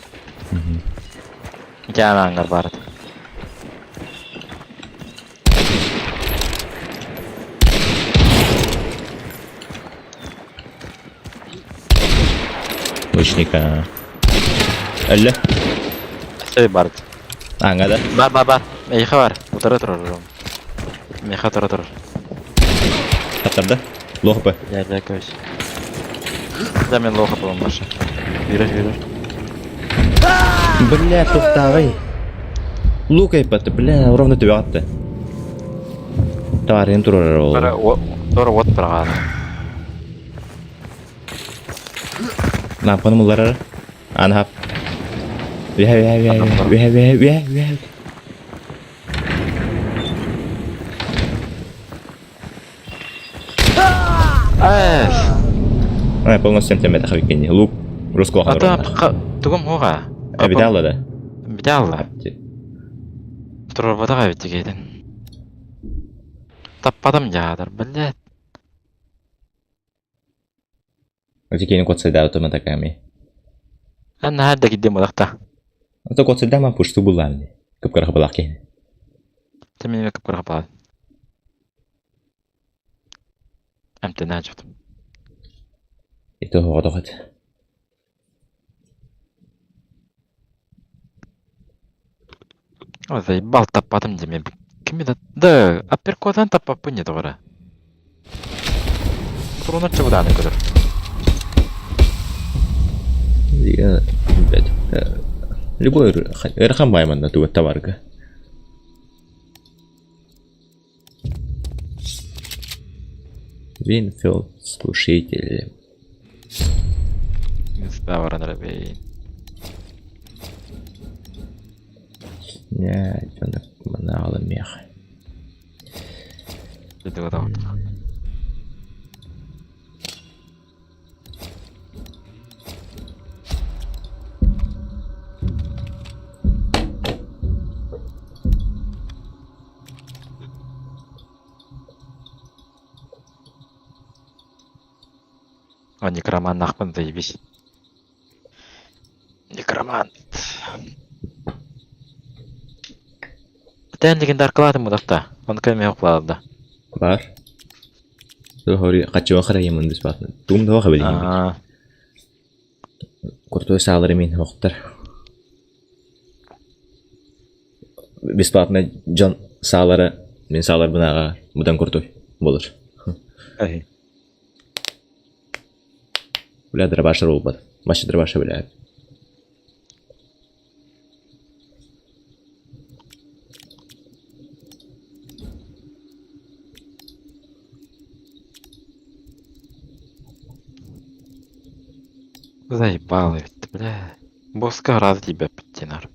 Я ангар барат. Лучника. Әллә? Сей барат. Аңа да. Бар бар бар. Меха бар. Утара турар. Меха тура турар. Таптарда. Лох бы. Я лекаюсь. Да мен лоха буолан баша. Yürü yürü. Бля, тухтагай. Лук айпаты, бля, ровно төбе атты. Таарыйын турар ол. Тора тора от барган. Лампаны мулларар. Аны хап. Ве ве ве ве ве ве ве. Ай, полностью теммете хабиккени. Лук русского Ата тугум хога. Э, биталла да. Биталла. Турбатага битигеден. Таппадым жаадыр, блядь. Отикени котсайда автоматаками. Анна хадда киддем бодакта. Ото котсайда ма пушту булларни. Кыпкара хабалак кени. Темен кыпкара хабалак. Амтена жутум. Ито хоҕотохот. О, заебал таппатым деме. Кими да... Да, апперкотан таппаппын не тоҕора. Турунар чабыдааны көтөр. Я, блядь, любой ырахан байманна туга товарга. Винфилд слушатель. Ставранрабей. Не, манала мех. О, некроман нахман заебись. Некромант. Тэн легендар кладым удақта. Он кәме оқлады. Бар. Хаччыга харайымын бесплатно. Тугум да билигин. Аа, Куртой саалары мин охтар. Бесплатно дьон саалара мин сааларбын ааҕа быдан куртой болар. Эй. Бля, дробашер буолбат. Башы дробаша бля. Заебало ведь, бля. Боска раз тебя подтянар.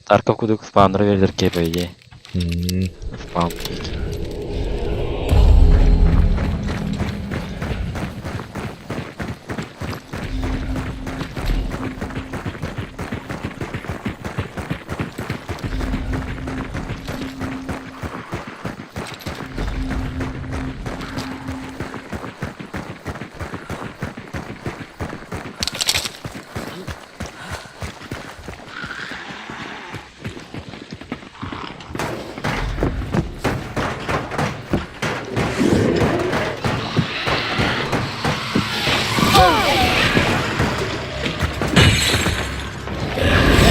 Тарков кудук спаунер вердер кепеге. Спаун кик.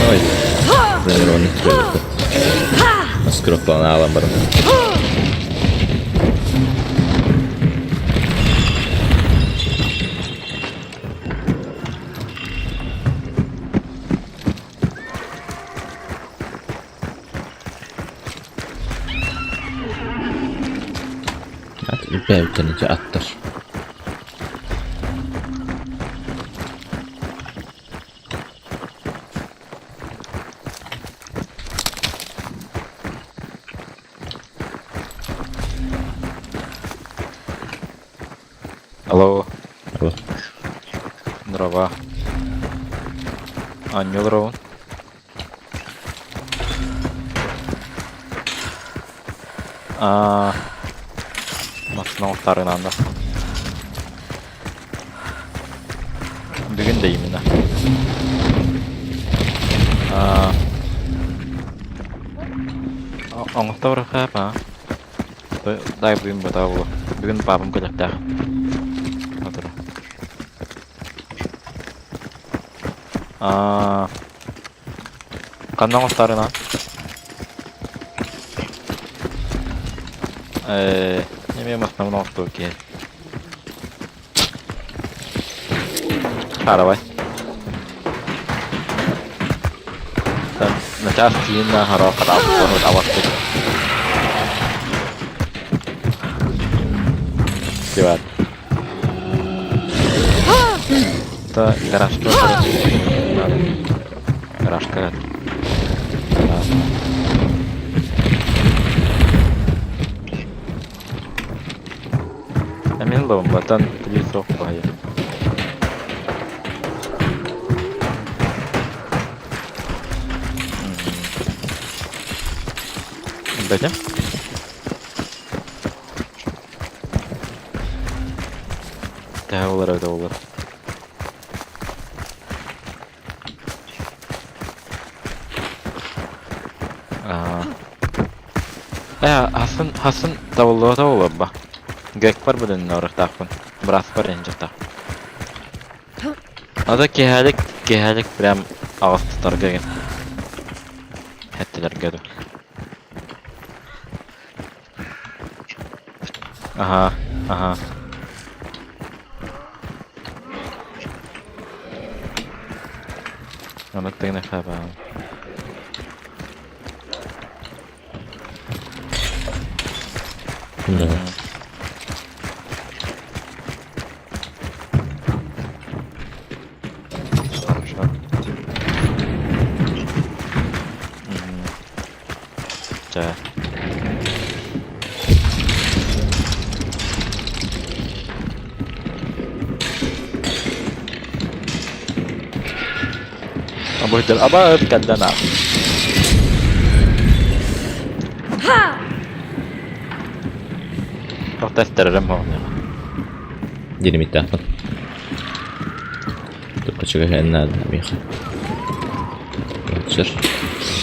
Ой. Бронированный трейлер. Маскировкалана аалан баран. At бэйтэнигэ аттар. Алло, Алло. дрова. Аннел ровун. Аа, Масына оттарынан да. Бүгүн да именно. Аа. Оңохтор хапа. Дай бүгүн бата болу. Бүгүн папам келектах. Отур. Аа. Кандан оттарына? Неме масына отту кел. Харабай. Начаас тиинна харо карап конут авастык. Диват. Та гаражка. Гаражка. Мен ловым, батан плюс бая. Бәтем? Төһө буолар эбитэ буоллар. Аа. Э, хасын, хасын табыллыбата буолуо ба. Гэкпар быдынна орохтаахпын. Бырааспар инжахтаах. Ата киэһэлик, киэһэлик прям аҕыс тутарга ген. Хэттилэргэ ду. Аһаа, аһаа. Оннук тыгын баҕа. Да. Хорошо. Мгм. Чэ. Абыйдар аба кэллэн аа. Тоқта эстэрэрим хоҕунньаҕа. Динамиттаахпын. Туппачыга наада миэхэ. Сыр.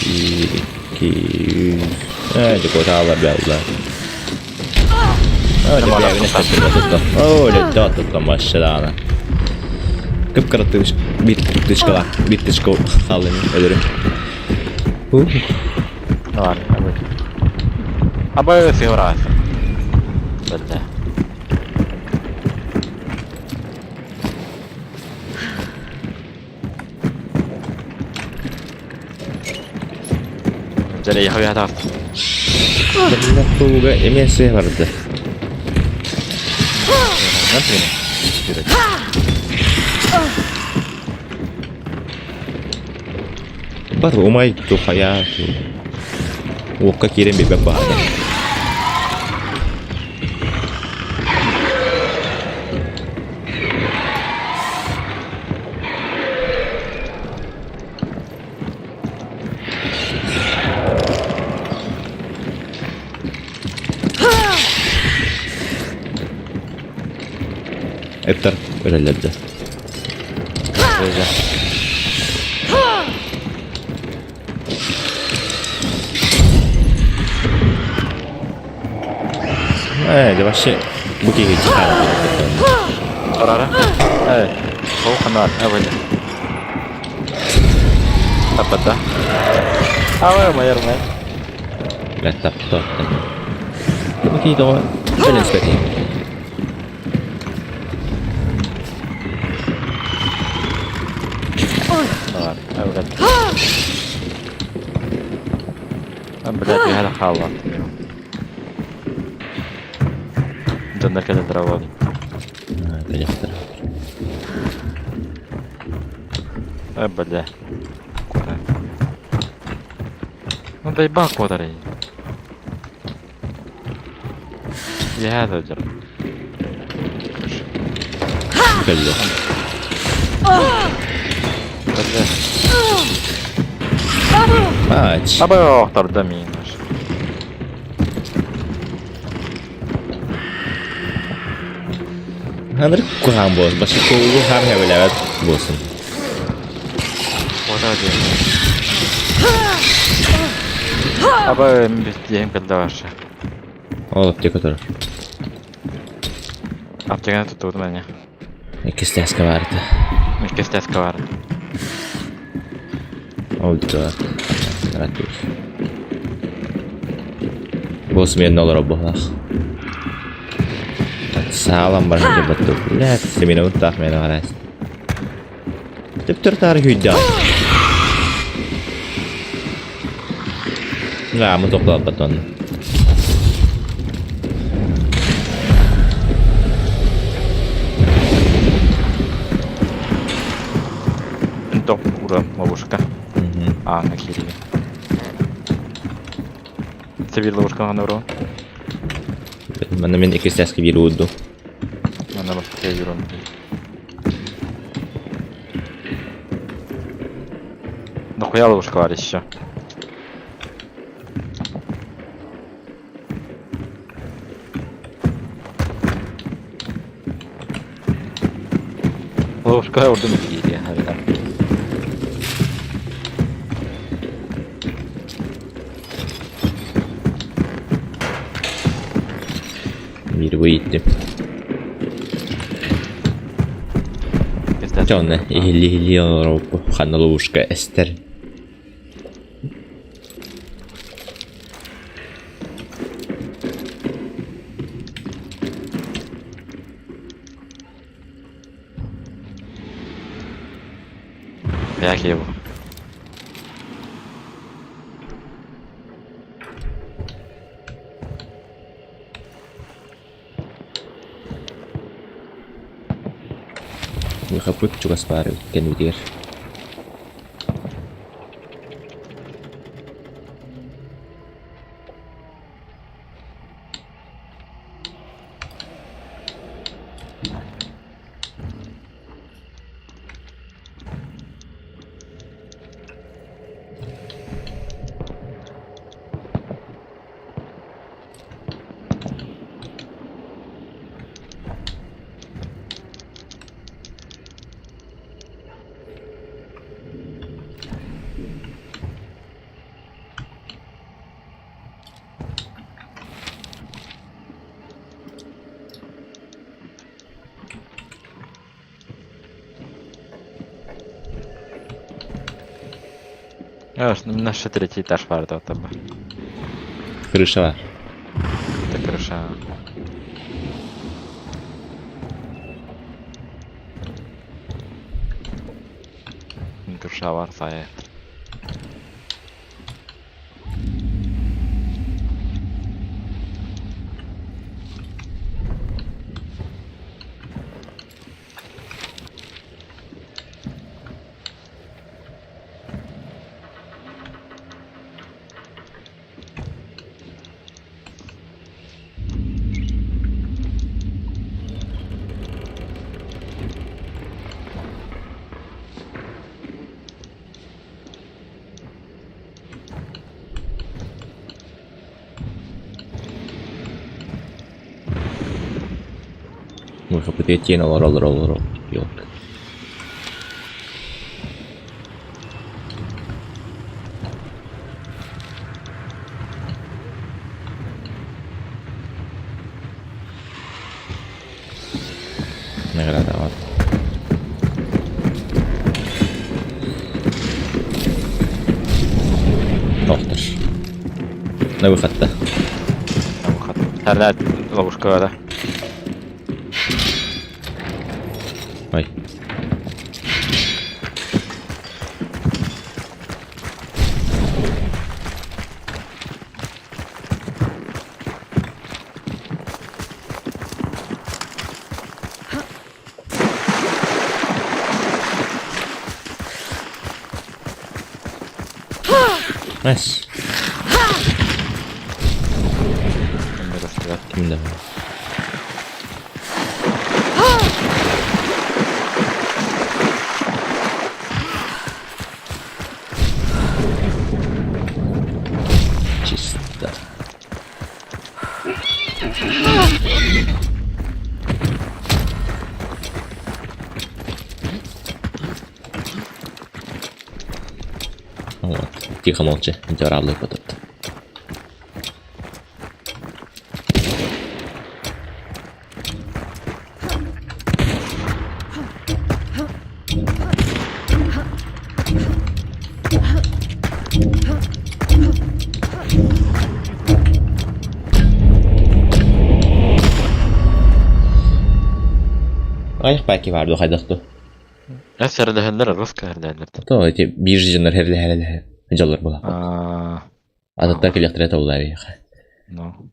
Биир, икки, үс. Ээ, дьокуотаалар бэлла. Оо, дьэ бэйэбин эстэрбин туттам. Оо, дьэ туттам вообще даҕаны. Кып-кыра биир тычкалаах, биир тычка хааллым өлөрүм. Бар, абы. Абы сыһыраасың. Бэллэ. Дьэ, яхуя таҕыста. Туга эмиэ сыа барда. Бар умай тухайа Уокка киирэн билбэт баҕата. Эптер өлөллөрдө. Ээ, дьэ вообще бу киһи Арара. Э, ол ханар, абыда. Таппата. Авай, майор, май. Бля, таптоо. Бу киһи тоҕо өлөн испэтий? Бар, абыда. Блядь, я хаалла. Дьоннор кэлэллэр буолан. Кэлиэхтэрэ. Э, бля. Куда? Ну дай бак куодарый. Иһээ сылдьар. Кэллэ. Бля. Ач. Абы охтордо миин. Ханыр куһаан буолsun. Башы куулу хам хэбэлэбэт буолsun. Куотар диэн. Абы диэм кэллэ барша. Ол аптека турар. Аптеканы туттубутум эне. Иккис тээскэ баарта. Иккис тээскэ баар. Ол да. Радиус. Бу смена олоро буолах. Саалан баран дьабатту. Блядь, семена уттаах мена гараас. Төптөр тары хүйдэ. Да, мы тоқталбатон. Топ ура ловушка. Ааҥҥа киирии. Сибиир ловушкаҕа уру. Манна мин иккис тээскэ биир уурдум. Манна бастакы биир Нахуя ловушка бар еще? Ловушка ордум диye харida. Биир бу ииттим. Чэ онно иһиллии-иһиллии олоробуппут ханна ловушка эстэр. Як его. Михапыт чугас баар эбит кэннибитигэр. Наша третий этаж бар да таба. Крыша бар. Это крыша. Крыша бар сайы. Михапыт тиэн олороллор олоро Yok. Наградовать. Доктор. На выход-то. На выход. Тогда ловушка, да. Ой. Nice. Ким да. Чисто. Вот. Тихо молча. Дёраллы потот. Ай, паки бар ду хайдахту. Я сэрдэһэллэр, русская эрдэһэллэр. То эти биржи дьоннор херле дьоллор була. Ататтар келехтере табылар яха. Ну.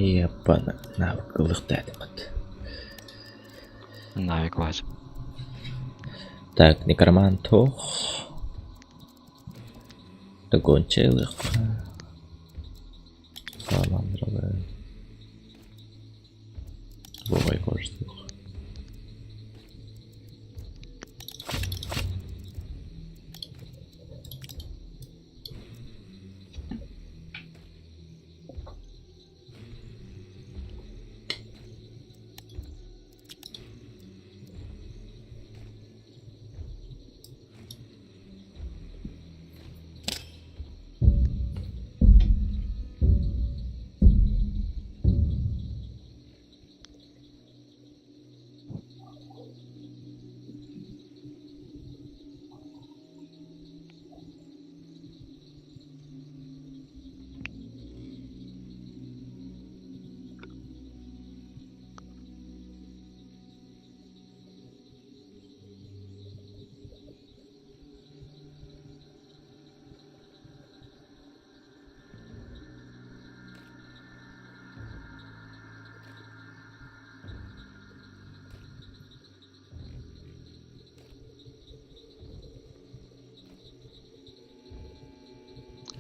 Ебана, навык ылыахтаатыбыт. Навик лач. Так, некромант туох. Догонча ылыахха. Саламандралы. Бывай кожа суох.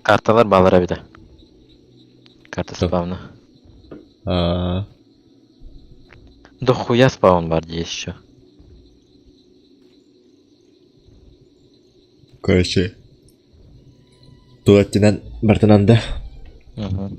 Карталар бааллар эбитэ. Карта спавна. Аа, Дохуя спаун бар дии еще. Короче, туаттынан бартынан да. Угу.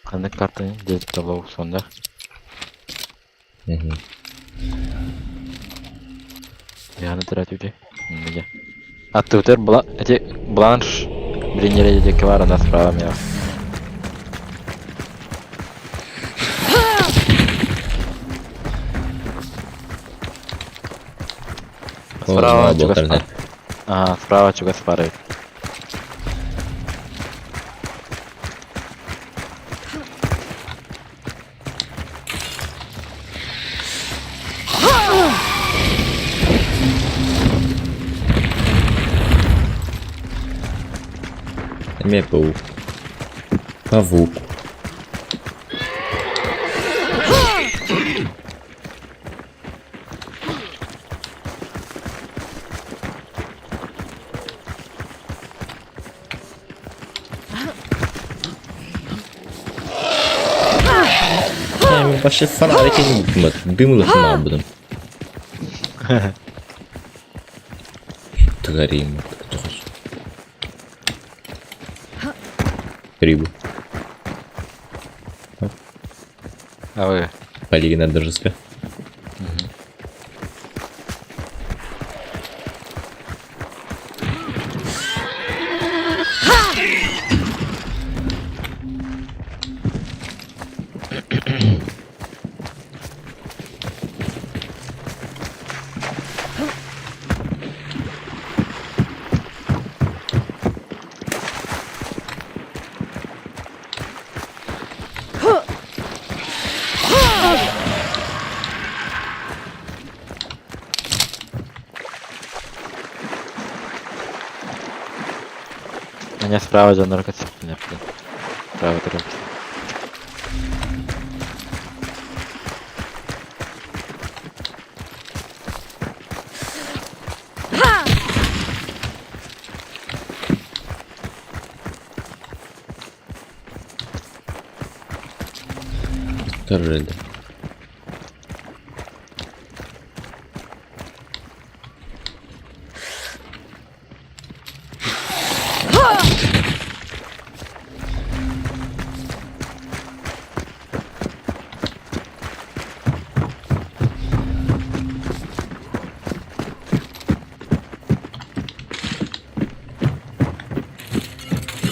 Ханнык картаны диэт охсонда. Мгм. Яны тратили. Где? А тут бла... Эти бланш Бринери эти квара на справа меня. Справа О, чугас болтар Ага, справа чугас пары. Эмиэ паук. Павук. Вообще фонарики не дым лохмал Тгарим. Рибу. А вы? Полигина держиска. Меня справа дьоннор кацеппин Справа турар. Көрөрөллөр.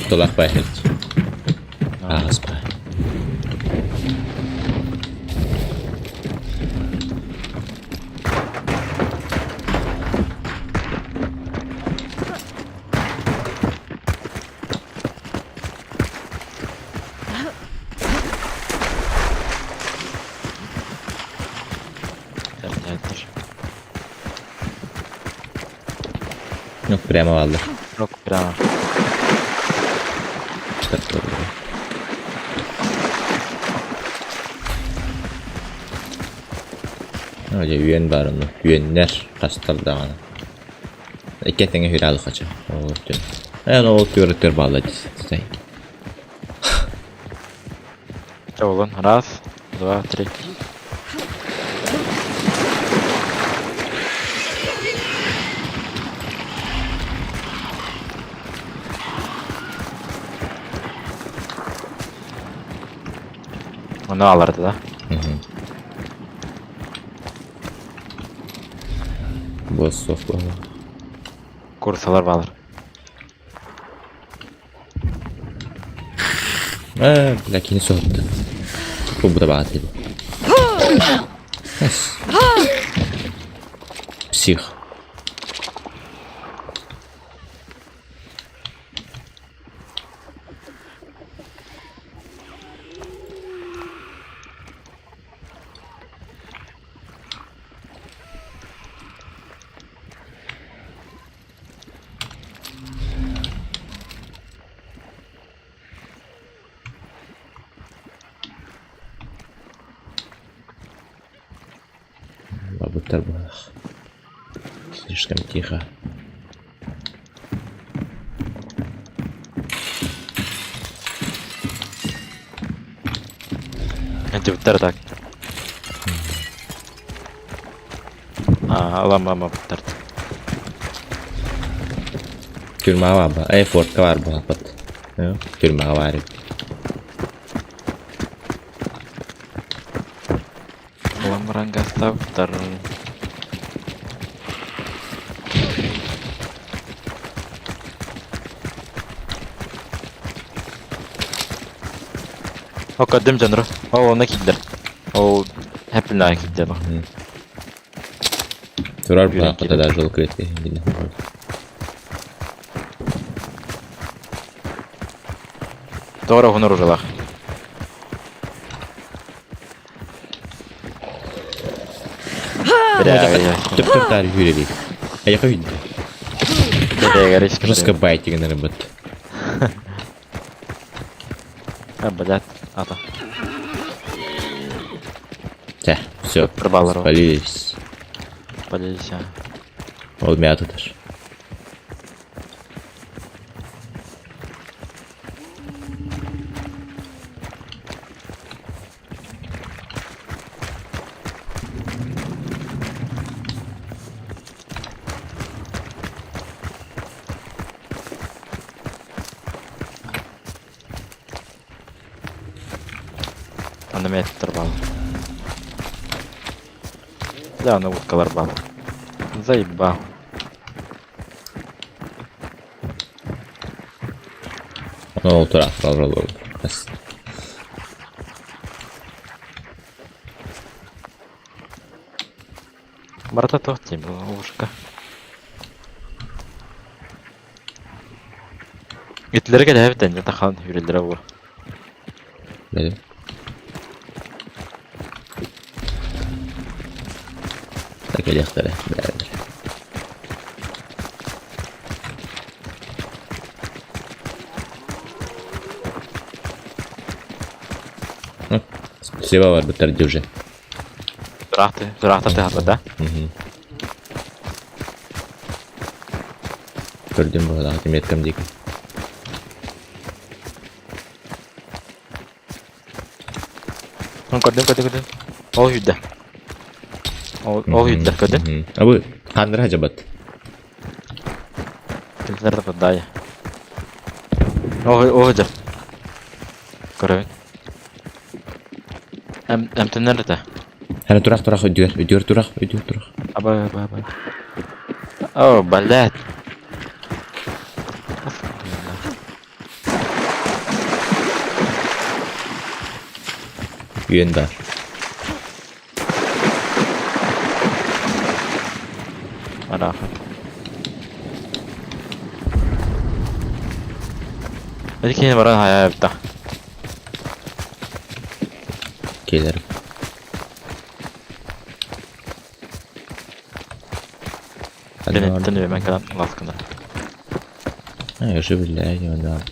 Тулах байһыт. Аас бай. Ну, прямо валлар. Рок прямо. Дьэ үөн баар онно. Үөннэр хастар даҕаны. Икки тэҥэ хүрэ хача. Ол өттүн. Ээ ол түөрөттөр баалла дии. Олон. Раз, два, три. Onu alırdı да. Босс суох буолла. Курсалар балар. Ээ, бля, кини соһутта. Бу да баҕа диэн. Псих. Бабыттар буолах. Слишком тихо. Антибуттар так. А, лама буттар. Тюрьма баба. Эй, фортка бар буолбат. Тюрьма бар. Ламрангаставтар. О, кадым жанры. О, оны киддер. О, хэппи киддер. Турар Yürek буолаахха даже ол кретке. Doğru honor ужалах. Бля, Төп-төп тары хүрэ Аяка үйді. бля, Жестко байтигін бит. А, блядь, ата. Тә, все. Пробалар. Спалились. Полились. Ол мята даже. Аны меттер бал. Да, аны уткалар бал. Заебал. Ол тура, ал ал ал. Бас. Барата тохтим, ловушка. Итлерге дә бит инде тахан хүрелдәре бу. Дедим. Так элехтере. Бәрдер. Спасибо бар биттерди уже. Турахты, турахты тахат да? Көрдүм бу да меткам дик. Көрдүм, көрдүм, көрдүм. Ол үйдэ. Ол ол үйдэ, көрдүм. Абы, ханнара хажабат. Кимсинер да дай. Ол ол жар. Көрөбүн. Эм эмтенер да. Хана турах турах өдүөр, өдүөр турах, өдүөр турах. Аба аба аба. О, блядь. Үөн баар. Араха. Эти кини баран хайаабыта. Келерим. Кенеттен үөмэн кэлэн ласкына. А, уже бля, не надо.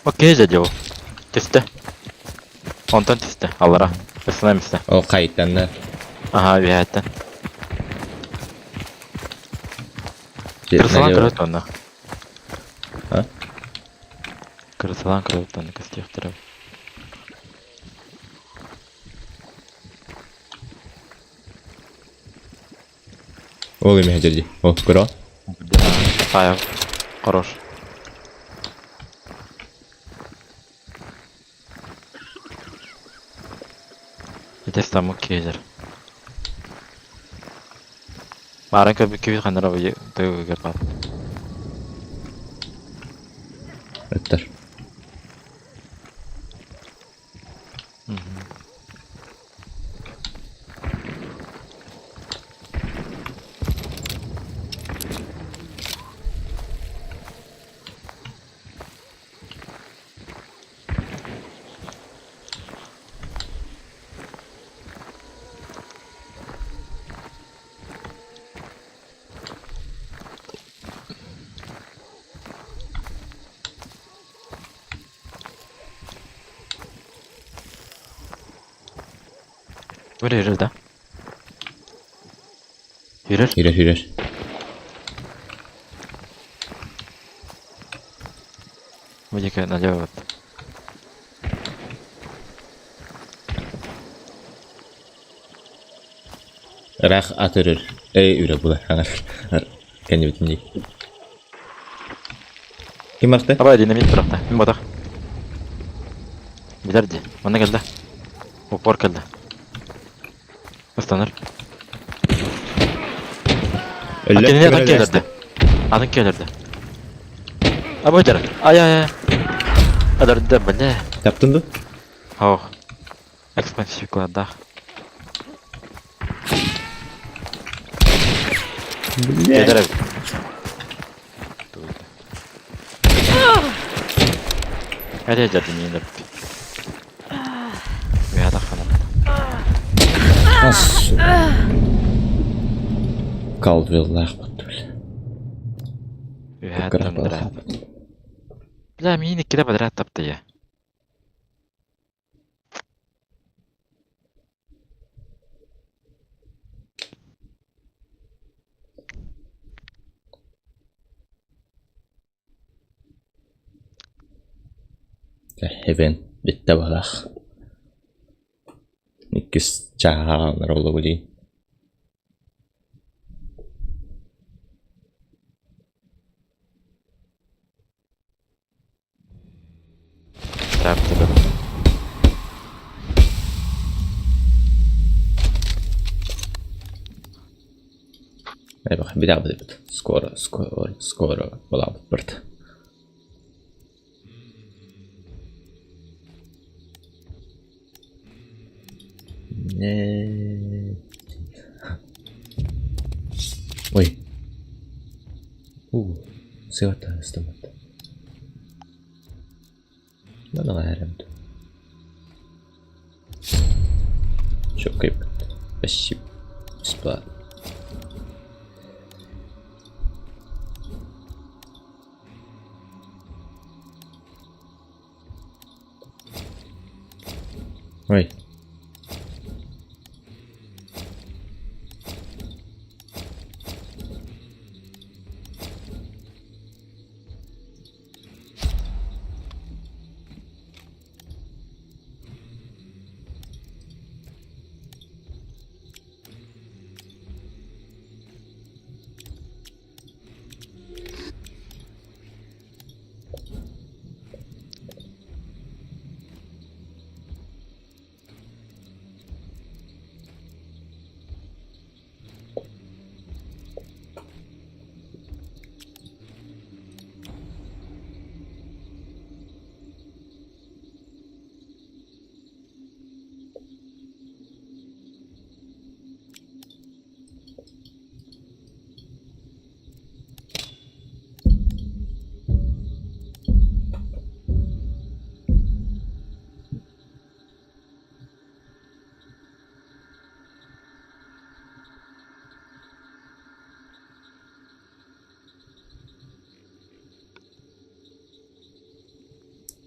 Окей, дядя. Түстэ. Онтон түстэ. Аллара. Ысына мисте. Ол қайттан Ага, үһэттэн. Кырсалан көрөт онно. А? Кырсалан көрөт онно кыстыахтара. Ол эме хажарди. О, көрө. Хайа. Хорош. Ити стамы кейзер. Барын көбү күйү ханара бу төгөгөр бар. Өттөр. Böyle yürür да. Yürür. Yürür yürür. Будика налево. вот. Рах ат үрөр. Эй, үрө була. Аңар. Кәне битин Ким барты? Абай динамит бырахта. Мин батах. Билер ди. Манна келді. Упор келді. Ыстаныр. Өллө. Акенine атын келерdi. Атын келерdi. Абай жара. Ай ай ай. Адарды бля. Таптың ду? Ох. Экспансив кладах. Келер. Hadi жарды мен деп. Уяда ханат. Ас. Калдвилл лахмат. Уяда. Бля, мин иккиде подряд тапты я. Хевен битте балах. Иккис чааҕар оло були. Тапты бер. Айбах бит. Скоро, скоро, скоро балабыт бырт. Не. Ой. У, сыгата ыстамат. Мана гарамд. Чокай. Спасибо. Бесплатно. Ой.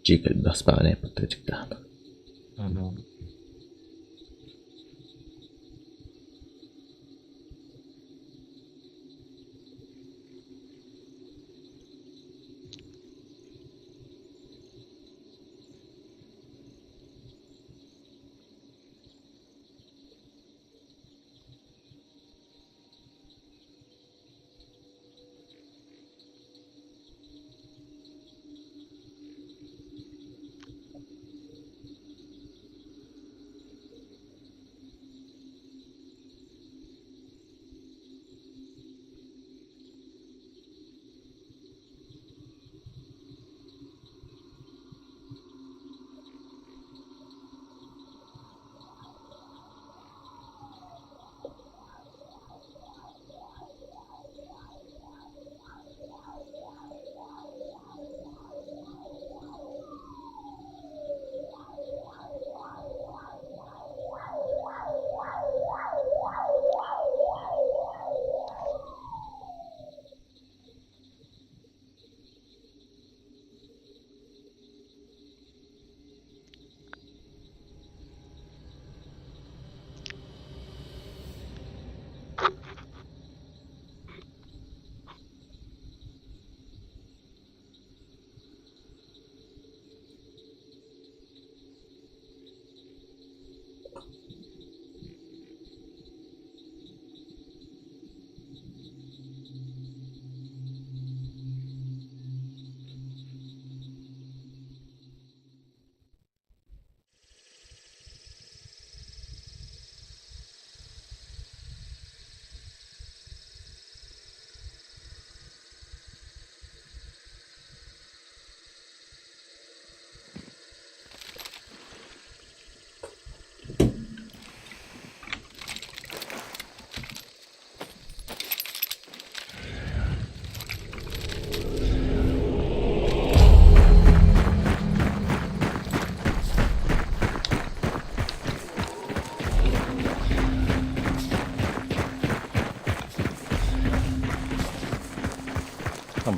Дьиик элбэх спаҕана эппиттэрэ дьиктаан.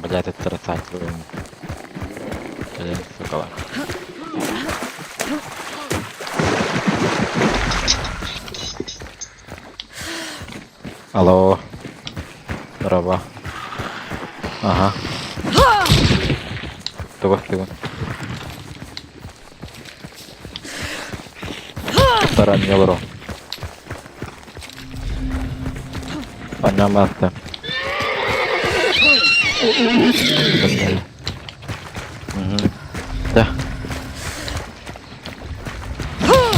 Блядь, это рацать Блин, сука. Алло. Здорово. Ага. Тугу, тугу. Таранньа олорон. Анньамаста. Да.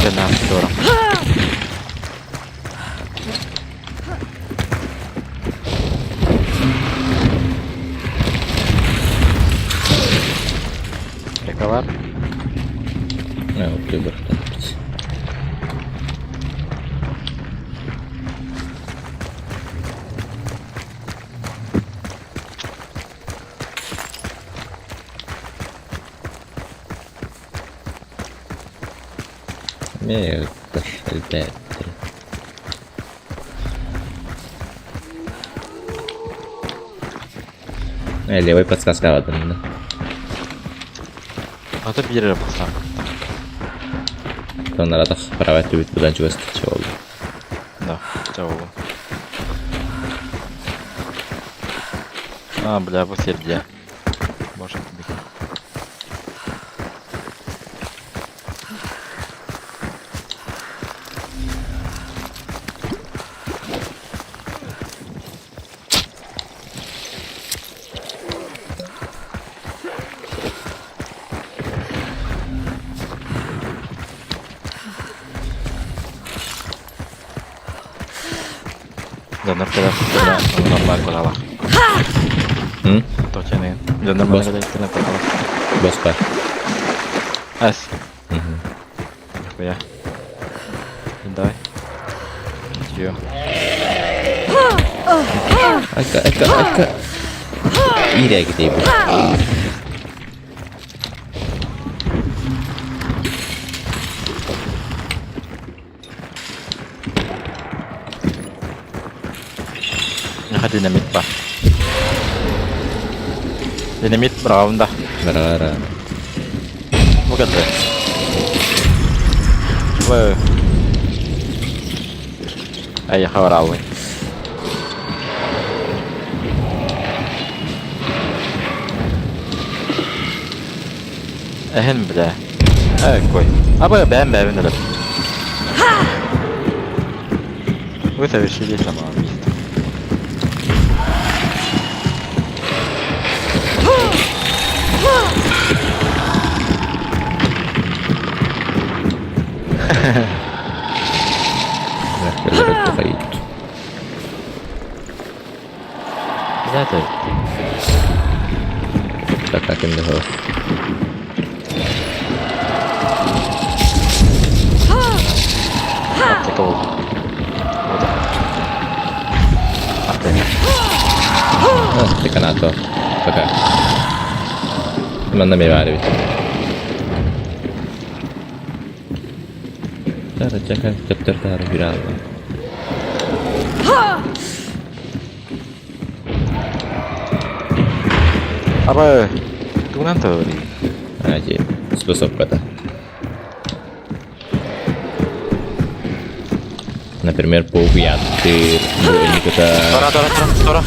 Кэнэ туора. Рекалар. Окей, бырахтан. Эмиэ элбээттэр. Левый подсказка да. Ата биир эрэ подсказка. Тоннаратах правай түбүт будан чугас чоол. Да, чоол. А, бля, бу сирдьэ. Может быть. Дьоннор кэлэр нормально куталар. Точно. Дьоннор Бос. кэлэр куталар. Боспа. Ас. Нихуя. Давай. Чё? Айка, айка, айка. Иирээги дейбин. Наха динамит бар. Динамит браво да. Бара-бара. Бу кэллэ. Бу. Эйиэхэ барааллый. Эһин бля. Э, кой. Аба бэм бэбин өлөр. Вы совершили самоубийство. Знаете, Так, in the house. Аптека ол. Вот. Аптека. Аптека Пока. Манна мэ баар эбит. Тара чака төптөр тары хүралла. Аба, тугунан тылырый? Ажи, способката. Например, паук-яттыр, Тора, тора, тора, тора.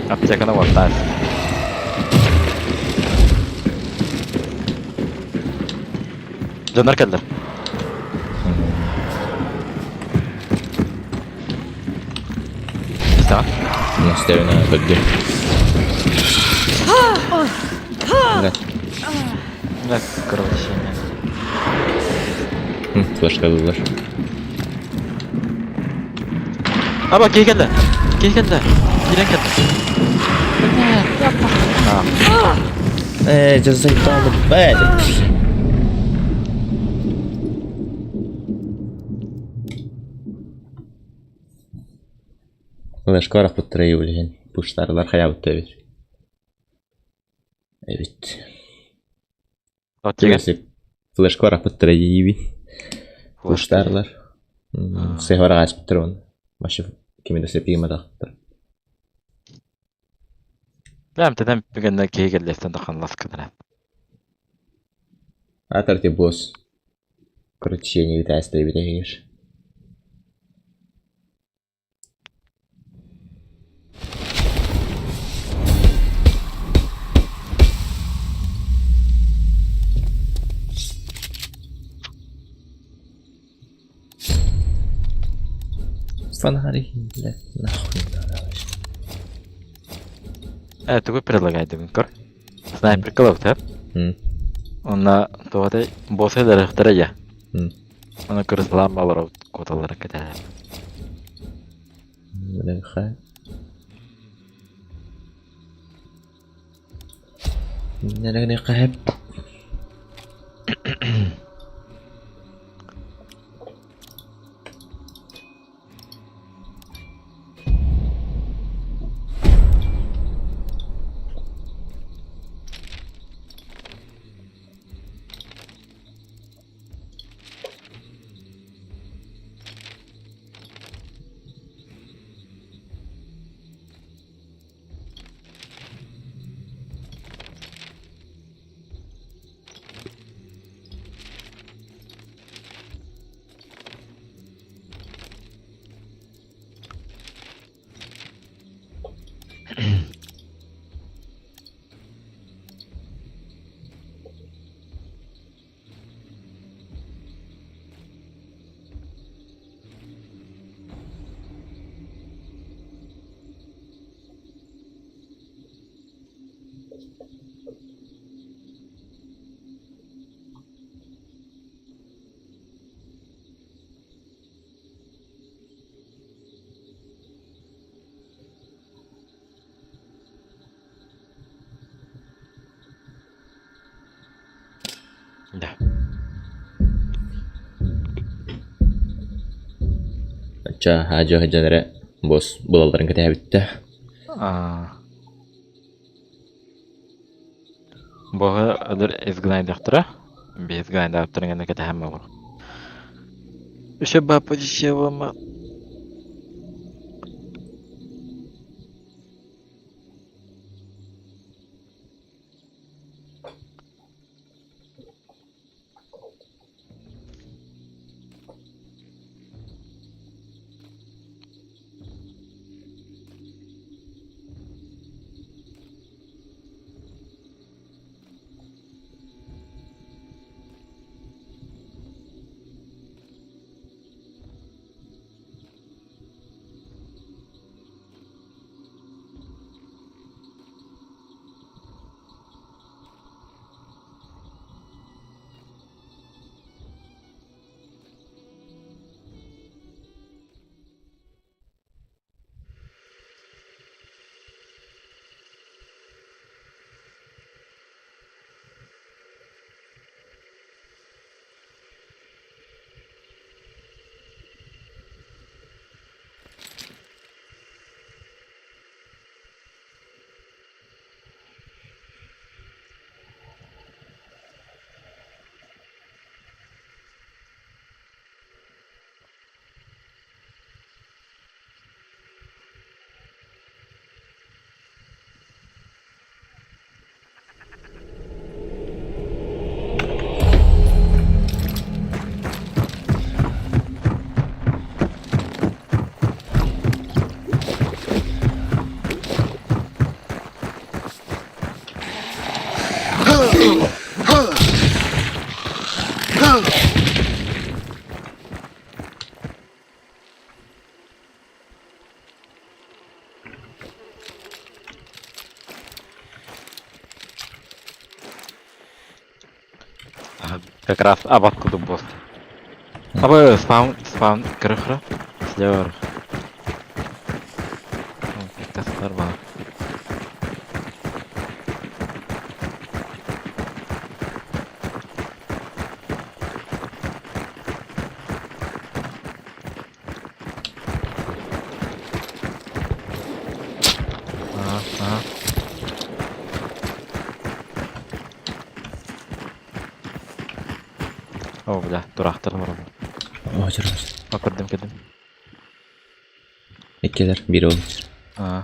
Аптеканы уоттаас. Дьоннор кэллэр. Истэҕин? Истэбин көрдүм. Да. Да, кровотечение. Флешка булар. Аба, киһи кэллэ! Киһи кэллэ! Киирэн кэллэ! Э, just заебал, блядь. Флешка барахпыттара билигин. Пуштарлар хайаабытта эбит. Эбит. Оттига. Флешка барахпыттара иибин. Пуштарлар. Сехвара ааспыттар он. Вообще кими да сепииматахтар. Ләм тедем бүгенне киһи кэллэстэн тахан ласканара. Атар ти босс. Короче, не витайста битаешь. Фонарики, блядь, нахуй надо вообще. Э, тугу предлагает көр. Снайпер кылып Онна тугата босса дәрәхтәре я. Аны кырыслан балар коталар кетә. Блин, хай. Нерегне кахеп. Да. Ача хажа хаджанere босс булаларын кете битте. Бога өдөр изгнайдахтыра. Би изгнайдахтырганда кете хәммә бар. Еще ба позиция. Как раз абат кудук буолла. Абы спаун, спаун кырыхра. Слева. Кастар бар. Ага, ага. О, бля, тураахтар барабын. О, чурас. О, көрдүм, көрдүм. Иккилэр, биир ол. Аа.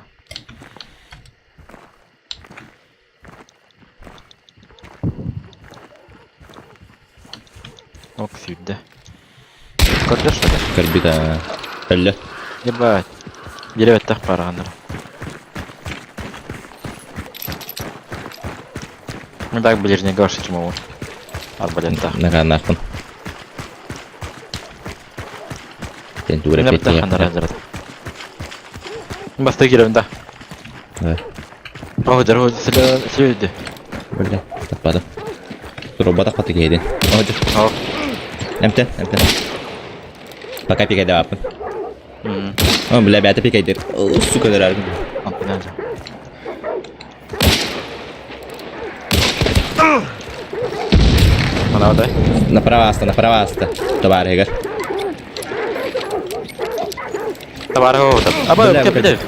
Ок, сүүрдэ. Көрдөр что ли? Көрбүт аа. Өллө. Ебать. Бире бэттэх барааннар. Ну так ближнего шичмову. Арбалеттах. Нагааннаахпын. Сен тугура Мен бэттэх хандар азырат. Баста кирэбин да. Да. О, здорово, сюда. Бля, таппадым. Туруба хаты киһидин. О. Эмтен, эмтен. Пока пикайдаабаппын. О, бля, бэйэтэ пикайдыр. Сука, өлөрөрүм. Манабатай. Направо аста, направо аста. Табаарыгар. Табаарыга Аба, Бля, кэппитэ.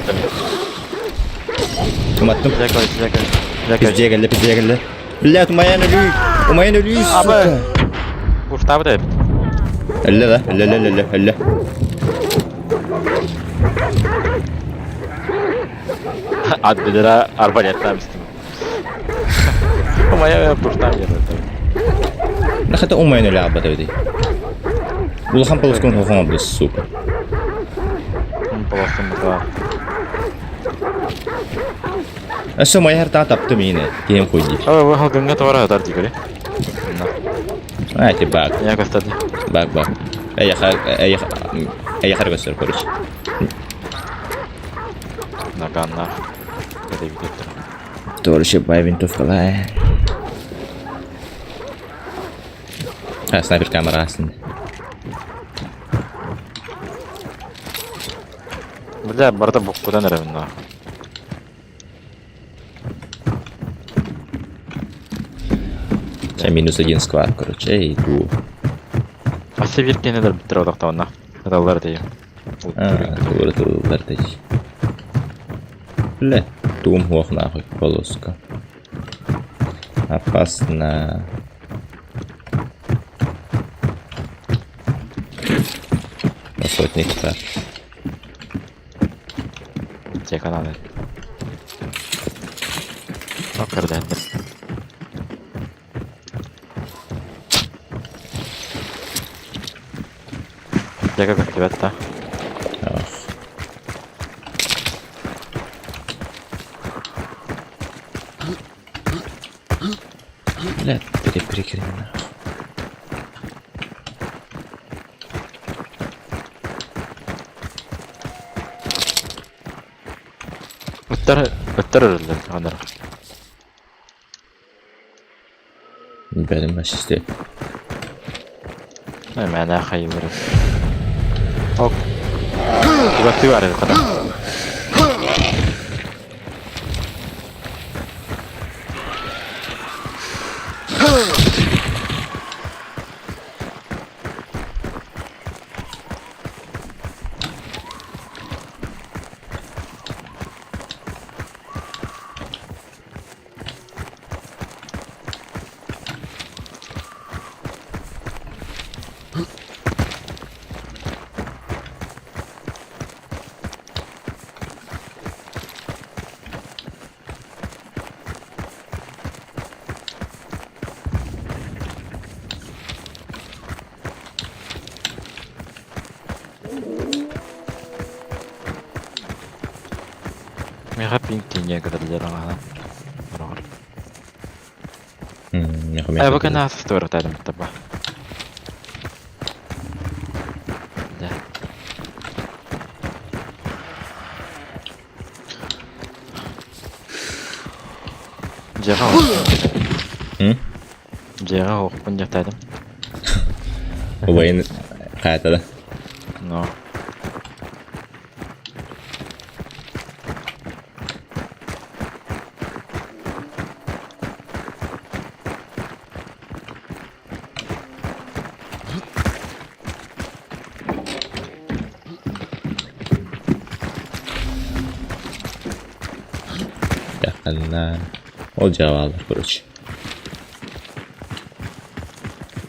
Уматтым. Дьэ, дьэ, дьэ. Пиздее кэллэ, пиздее кэллэ. Блядь, умайан өлүү! Умайан өлүү, Аба. сука! Уштаабыт эбит. Өллө да, өллө, өллө, өллө, өллө. Ат бедера арбалеттаабыстым. Умайа пуштаам диэн. Нахата умайан өлө аҕабата эбитий. Улахан полоскун хохон образ, сука. Полоскун бутаа. Өссө умайар таа таптым ине. Киһим хуйди. Ой, халгынга товара атар дигери. А, ти баг. Я костады. Баг, баг. Эйяха, эйяха, эйяха көстөр, короче. Наганна. Это видит. Товарищи, бай винтовкалай. А, снайпер камера астын. Бля, барда буккудан эребин на. Ча минус один сквад, короче, эй, иду. А север кенедер биттер одактабына. Аталлар дейм. А, тура тура дейм. Бля, туум хуох нахуй, полоска. Опасно. На сотник, да. Те каналы. Окырдендер. Дьэ көстүбэт да. Бля, перекрикни нахуй. Ыттар ыттар өрөллөр анар. Бәрін мәшісте. Мэнэ хайылыр. Ок. Тибаттыы бар эбит хата. Миэхэ пинг тиийэн кытарлар аҕаһа. Ороҕор. Э, бу кэннэ астыыр таба. Да. Дьэ, М? Дьиэҕэ оһохпун дьахтаатым. Убайын хаята да. Но. Yakınlar. Ол дьаалар, короче.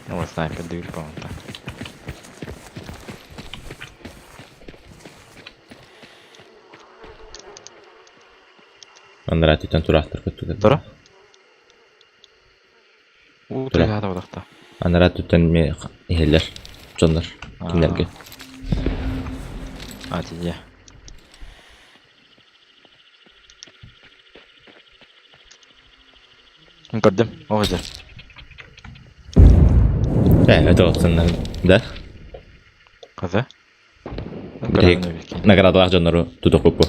Ну, снайпер дүүр по-моему. Анараа түтэн тураахтар көттүгэр. Тура? Уу Тура. тыаһаата бодохто. Анараа түтэн ме иһэллэр дьоннор кинилэргэ. А, тиийэ. Көрдүм, ол сылдьар. Ээ, өтө отсаннар да? Хаза? Биһиги наградалаах дьоннору тутуохпут бу.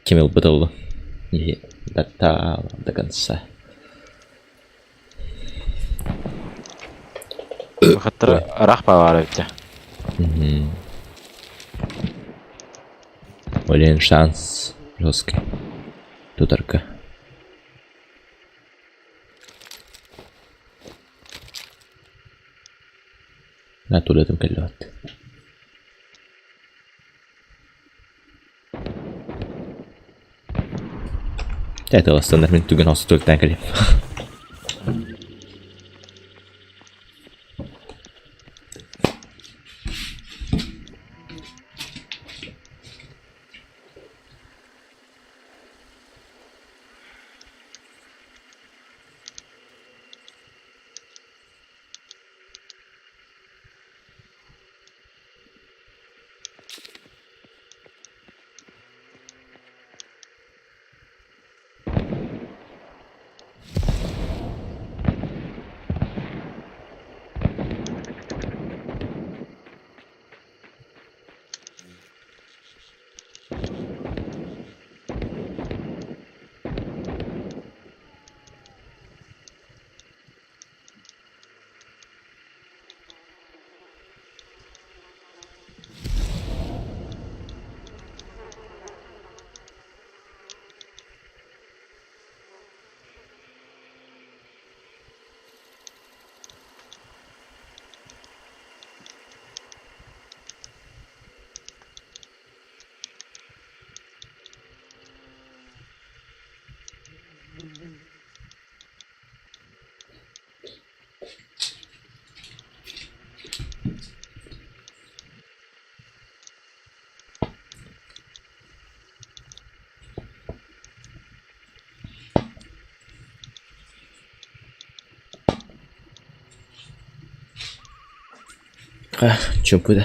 Ким ылбыт ылла. Биһи дата до конца. Хаттар ыраах баалаара эбит. Блин, шанс жесткий. Тутарка. На тулетым кэллэбит. Тэтэлэстэннэр мин түгэн хос түлтээн кэлиэм. Чумпу да.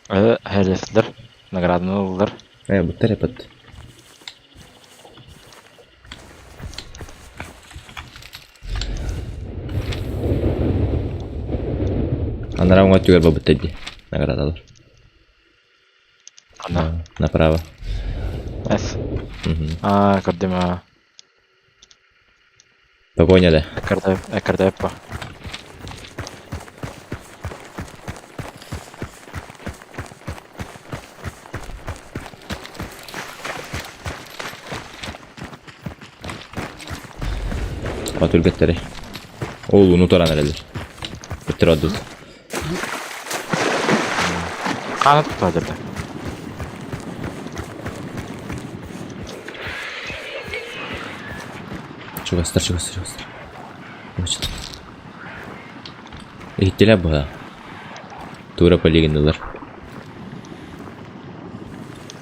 Хәрәсләр, награданы ыллар. Э, буттар эпат. Анараа уҥа өттүгэр барбыттар дии. Наградалар. Ана. Направо. Эс. Мгм. А, көрдүм а. Погоня да. Эккарда Батүргэттери. Ол уну туран эрэллэр. Бүттэр одут. Хаана тутта дерде. Чугастар, чугастар, чугастар. Очень. Иһиттилэр быһа. Тура полигинылар.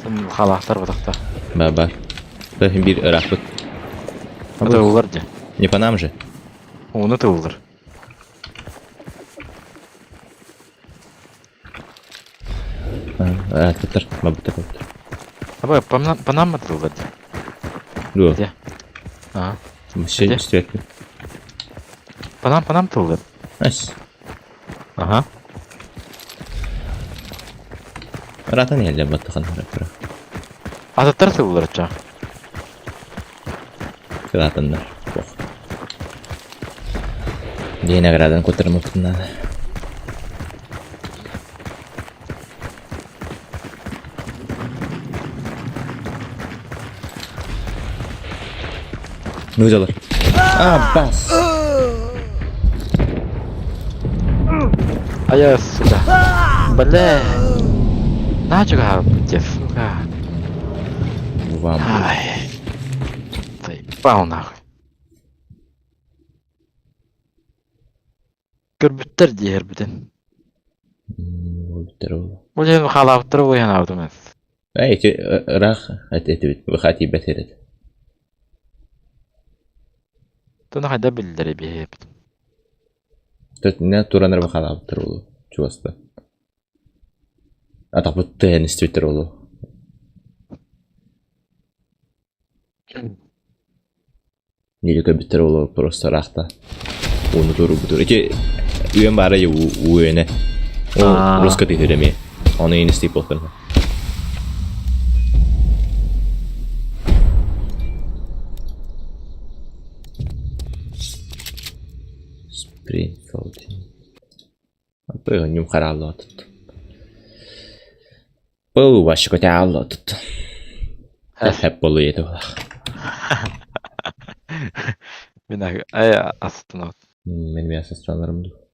Сен халаахтар батахта. Ба бар. Бэхин биир ыраахпыт. Тыллар дьэ. Не по нам же. Ууну тыллар. Ыраахпыттар. Бабыттар, бабыттар. Аба, по нам тыллар дьэ. Дуо. Где? А, Вообще Где? истибэппин. по нам тыллар. Ас. Ага. Ыраатан иһэллэр баттахан ырааттара. Атыттар тыллар ча. Кылаатыннар. Ох. Диэн наградан куттарыммыппын наада. Нуучалар. А, бас! А я, сука. Бля. На чего, сука. Вам. Ай. Заебал нахуй. Көрбүттэр диэһэрбитин. Бүтэр ол. Бу диэн хаалаабыттара буйан аабытым. Эй, ити ыраах этибит. Выхати тиийбэт эрэ. Туна хайда биллэр эбиэбит. Не туран эрэ хаалаабыттар ол. Чугаста. Атахпыт тыһэн истибиттэр ол. Или көрбүттэр ол просто ыраахта. Ууну туруубутур. Ити үйэн баара уу үйэнэ. Ол руска түһүр эмиэ. Ону иин истип буолтун. Springfield. Быһынньум харааллаатыт. Бу вообще көтөаллаатыт. Хэп болу ете булах. Мин ай астынат. Менин мен астанарым ду.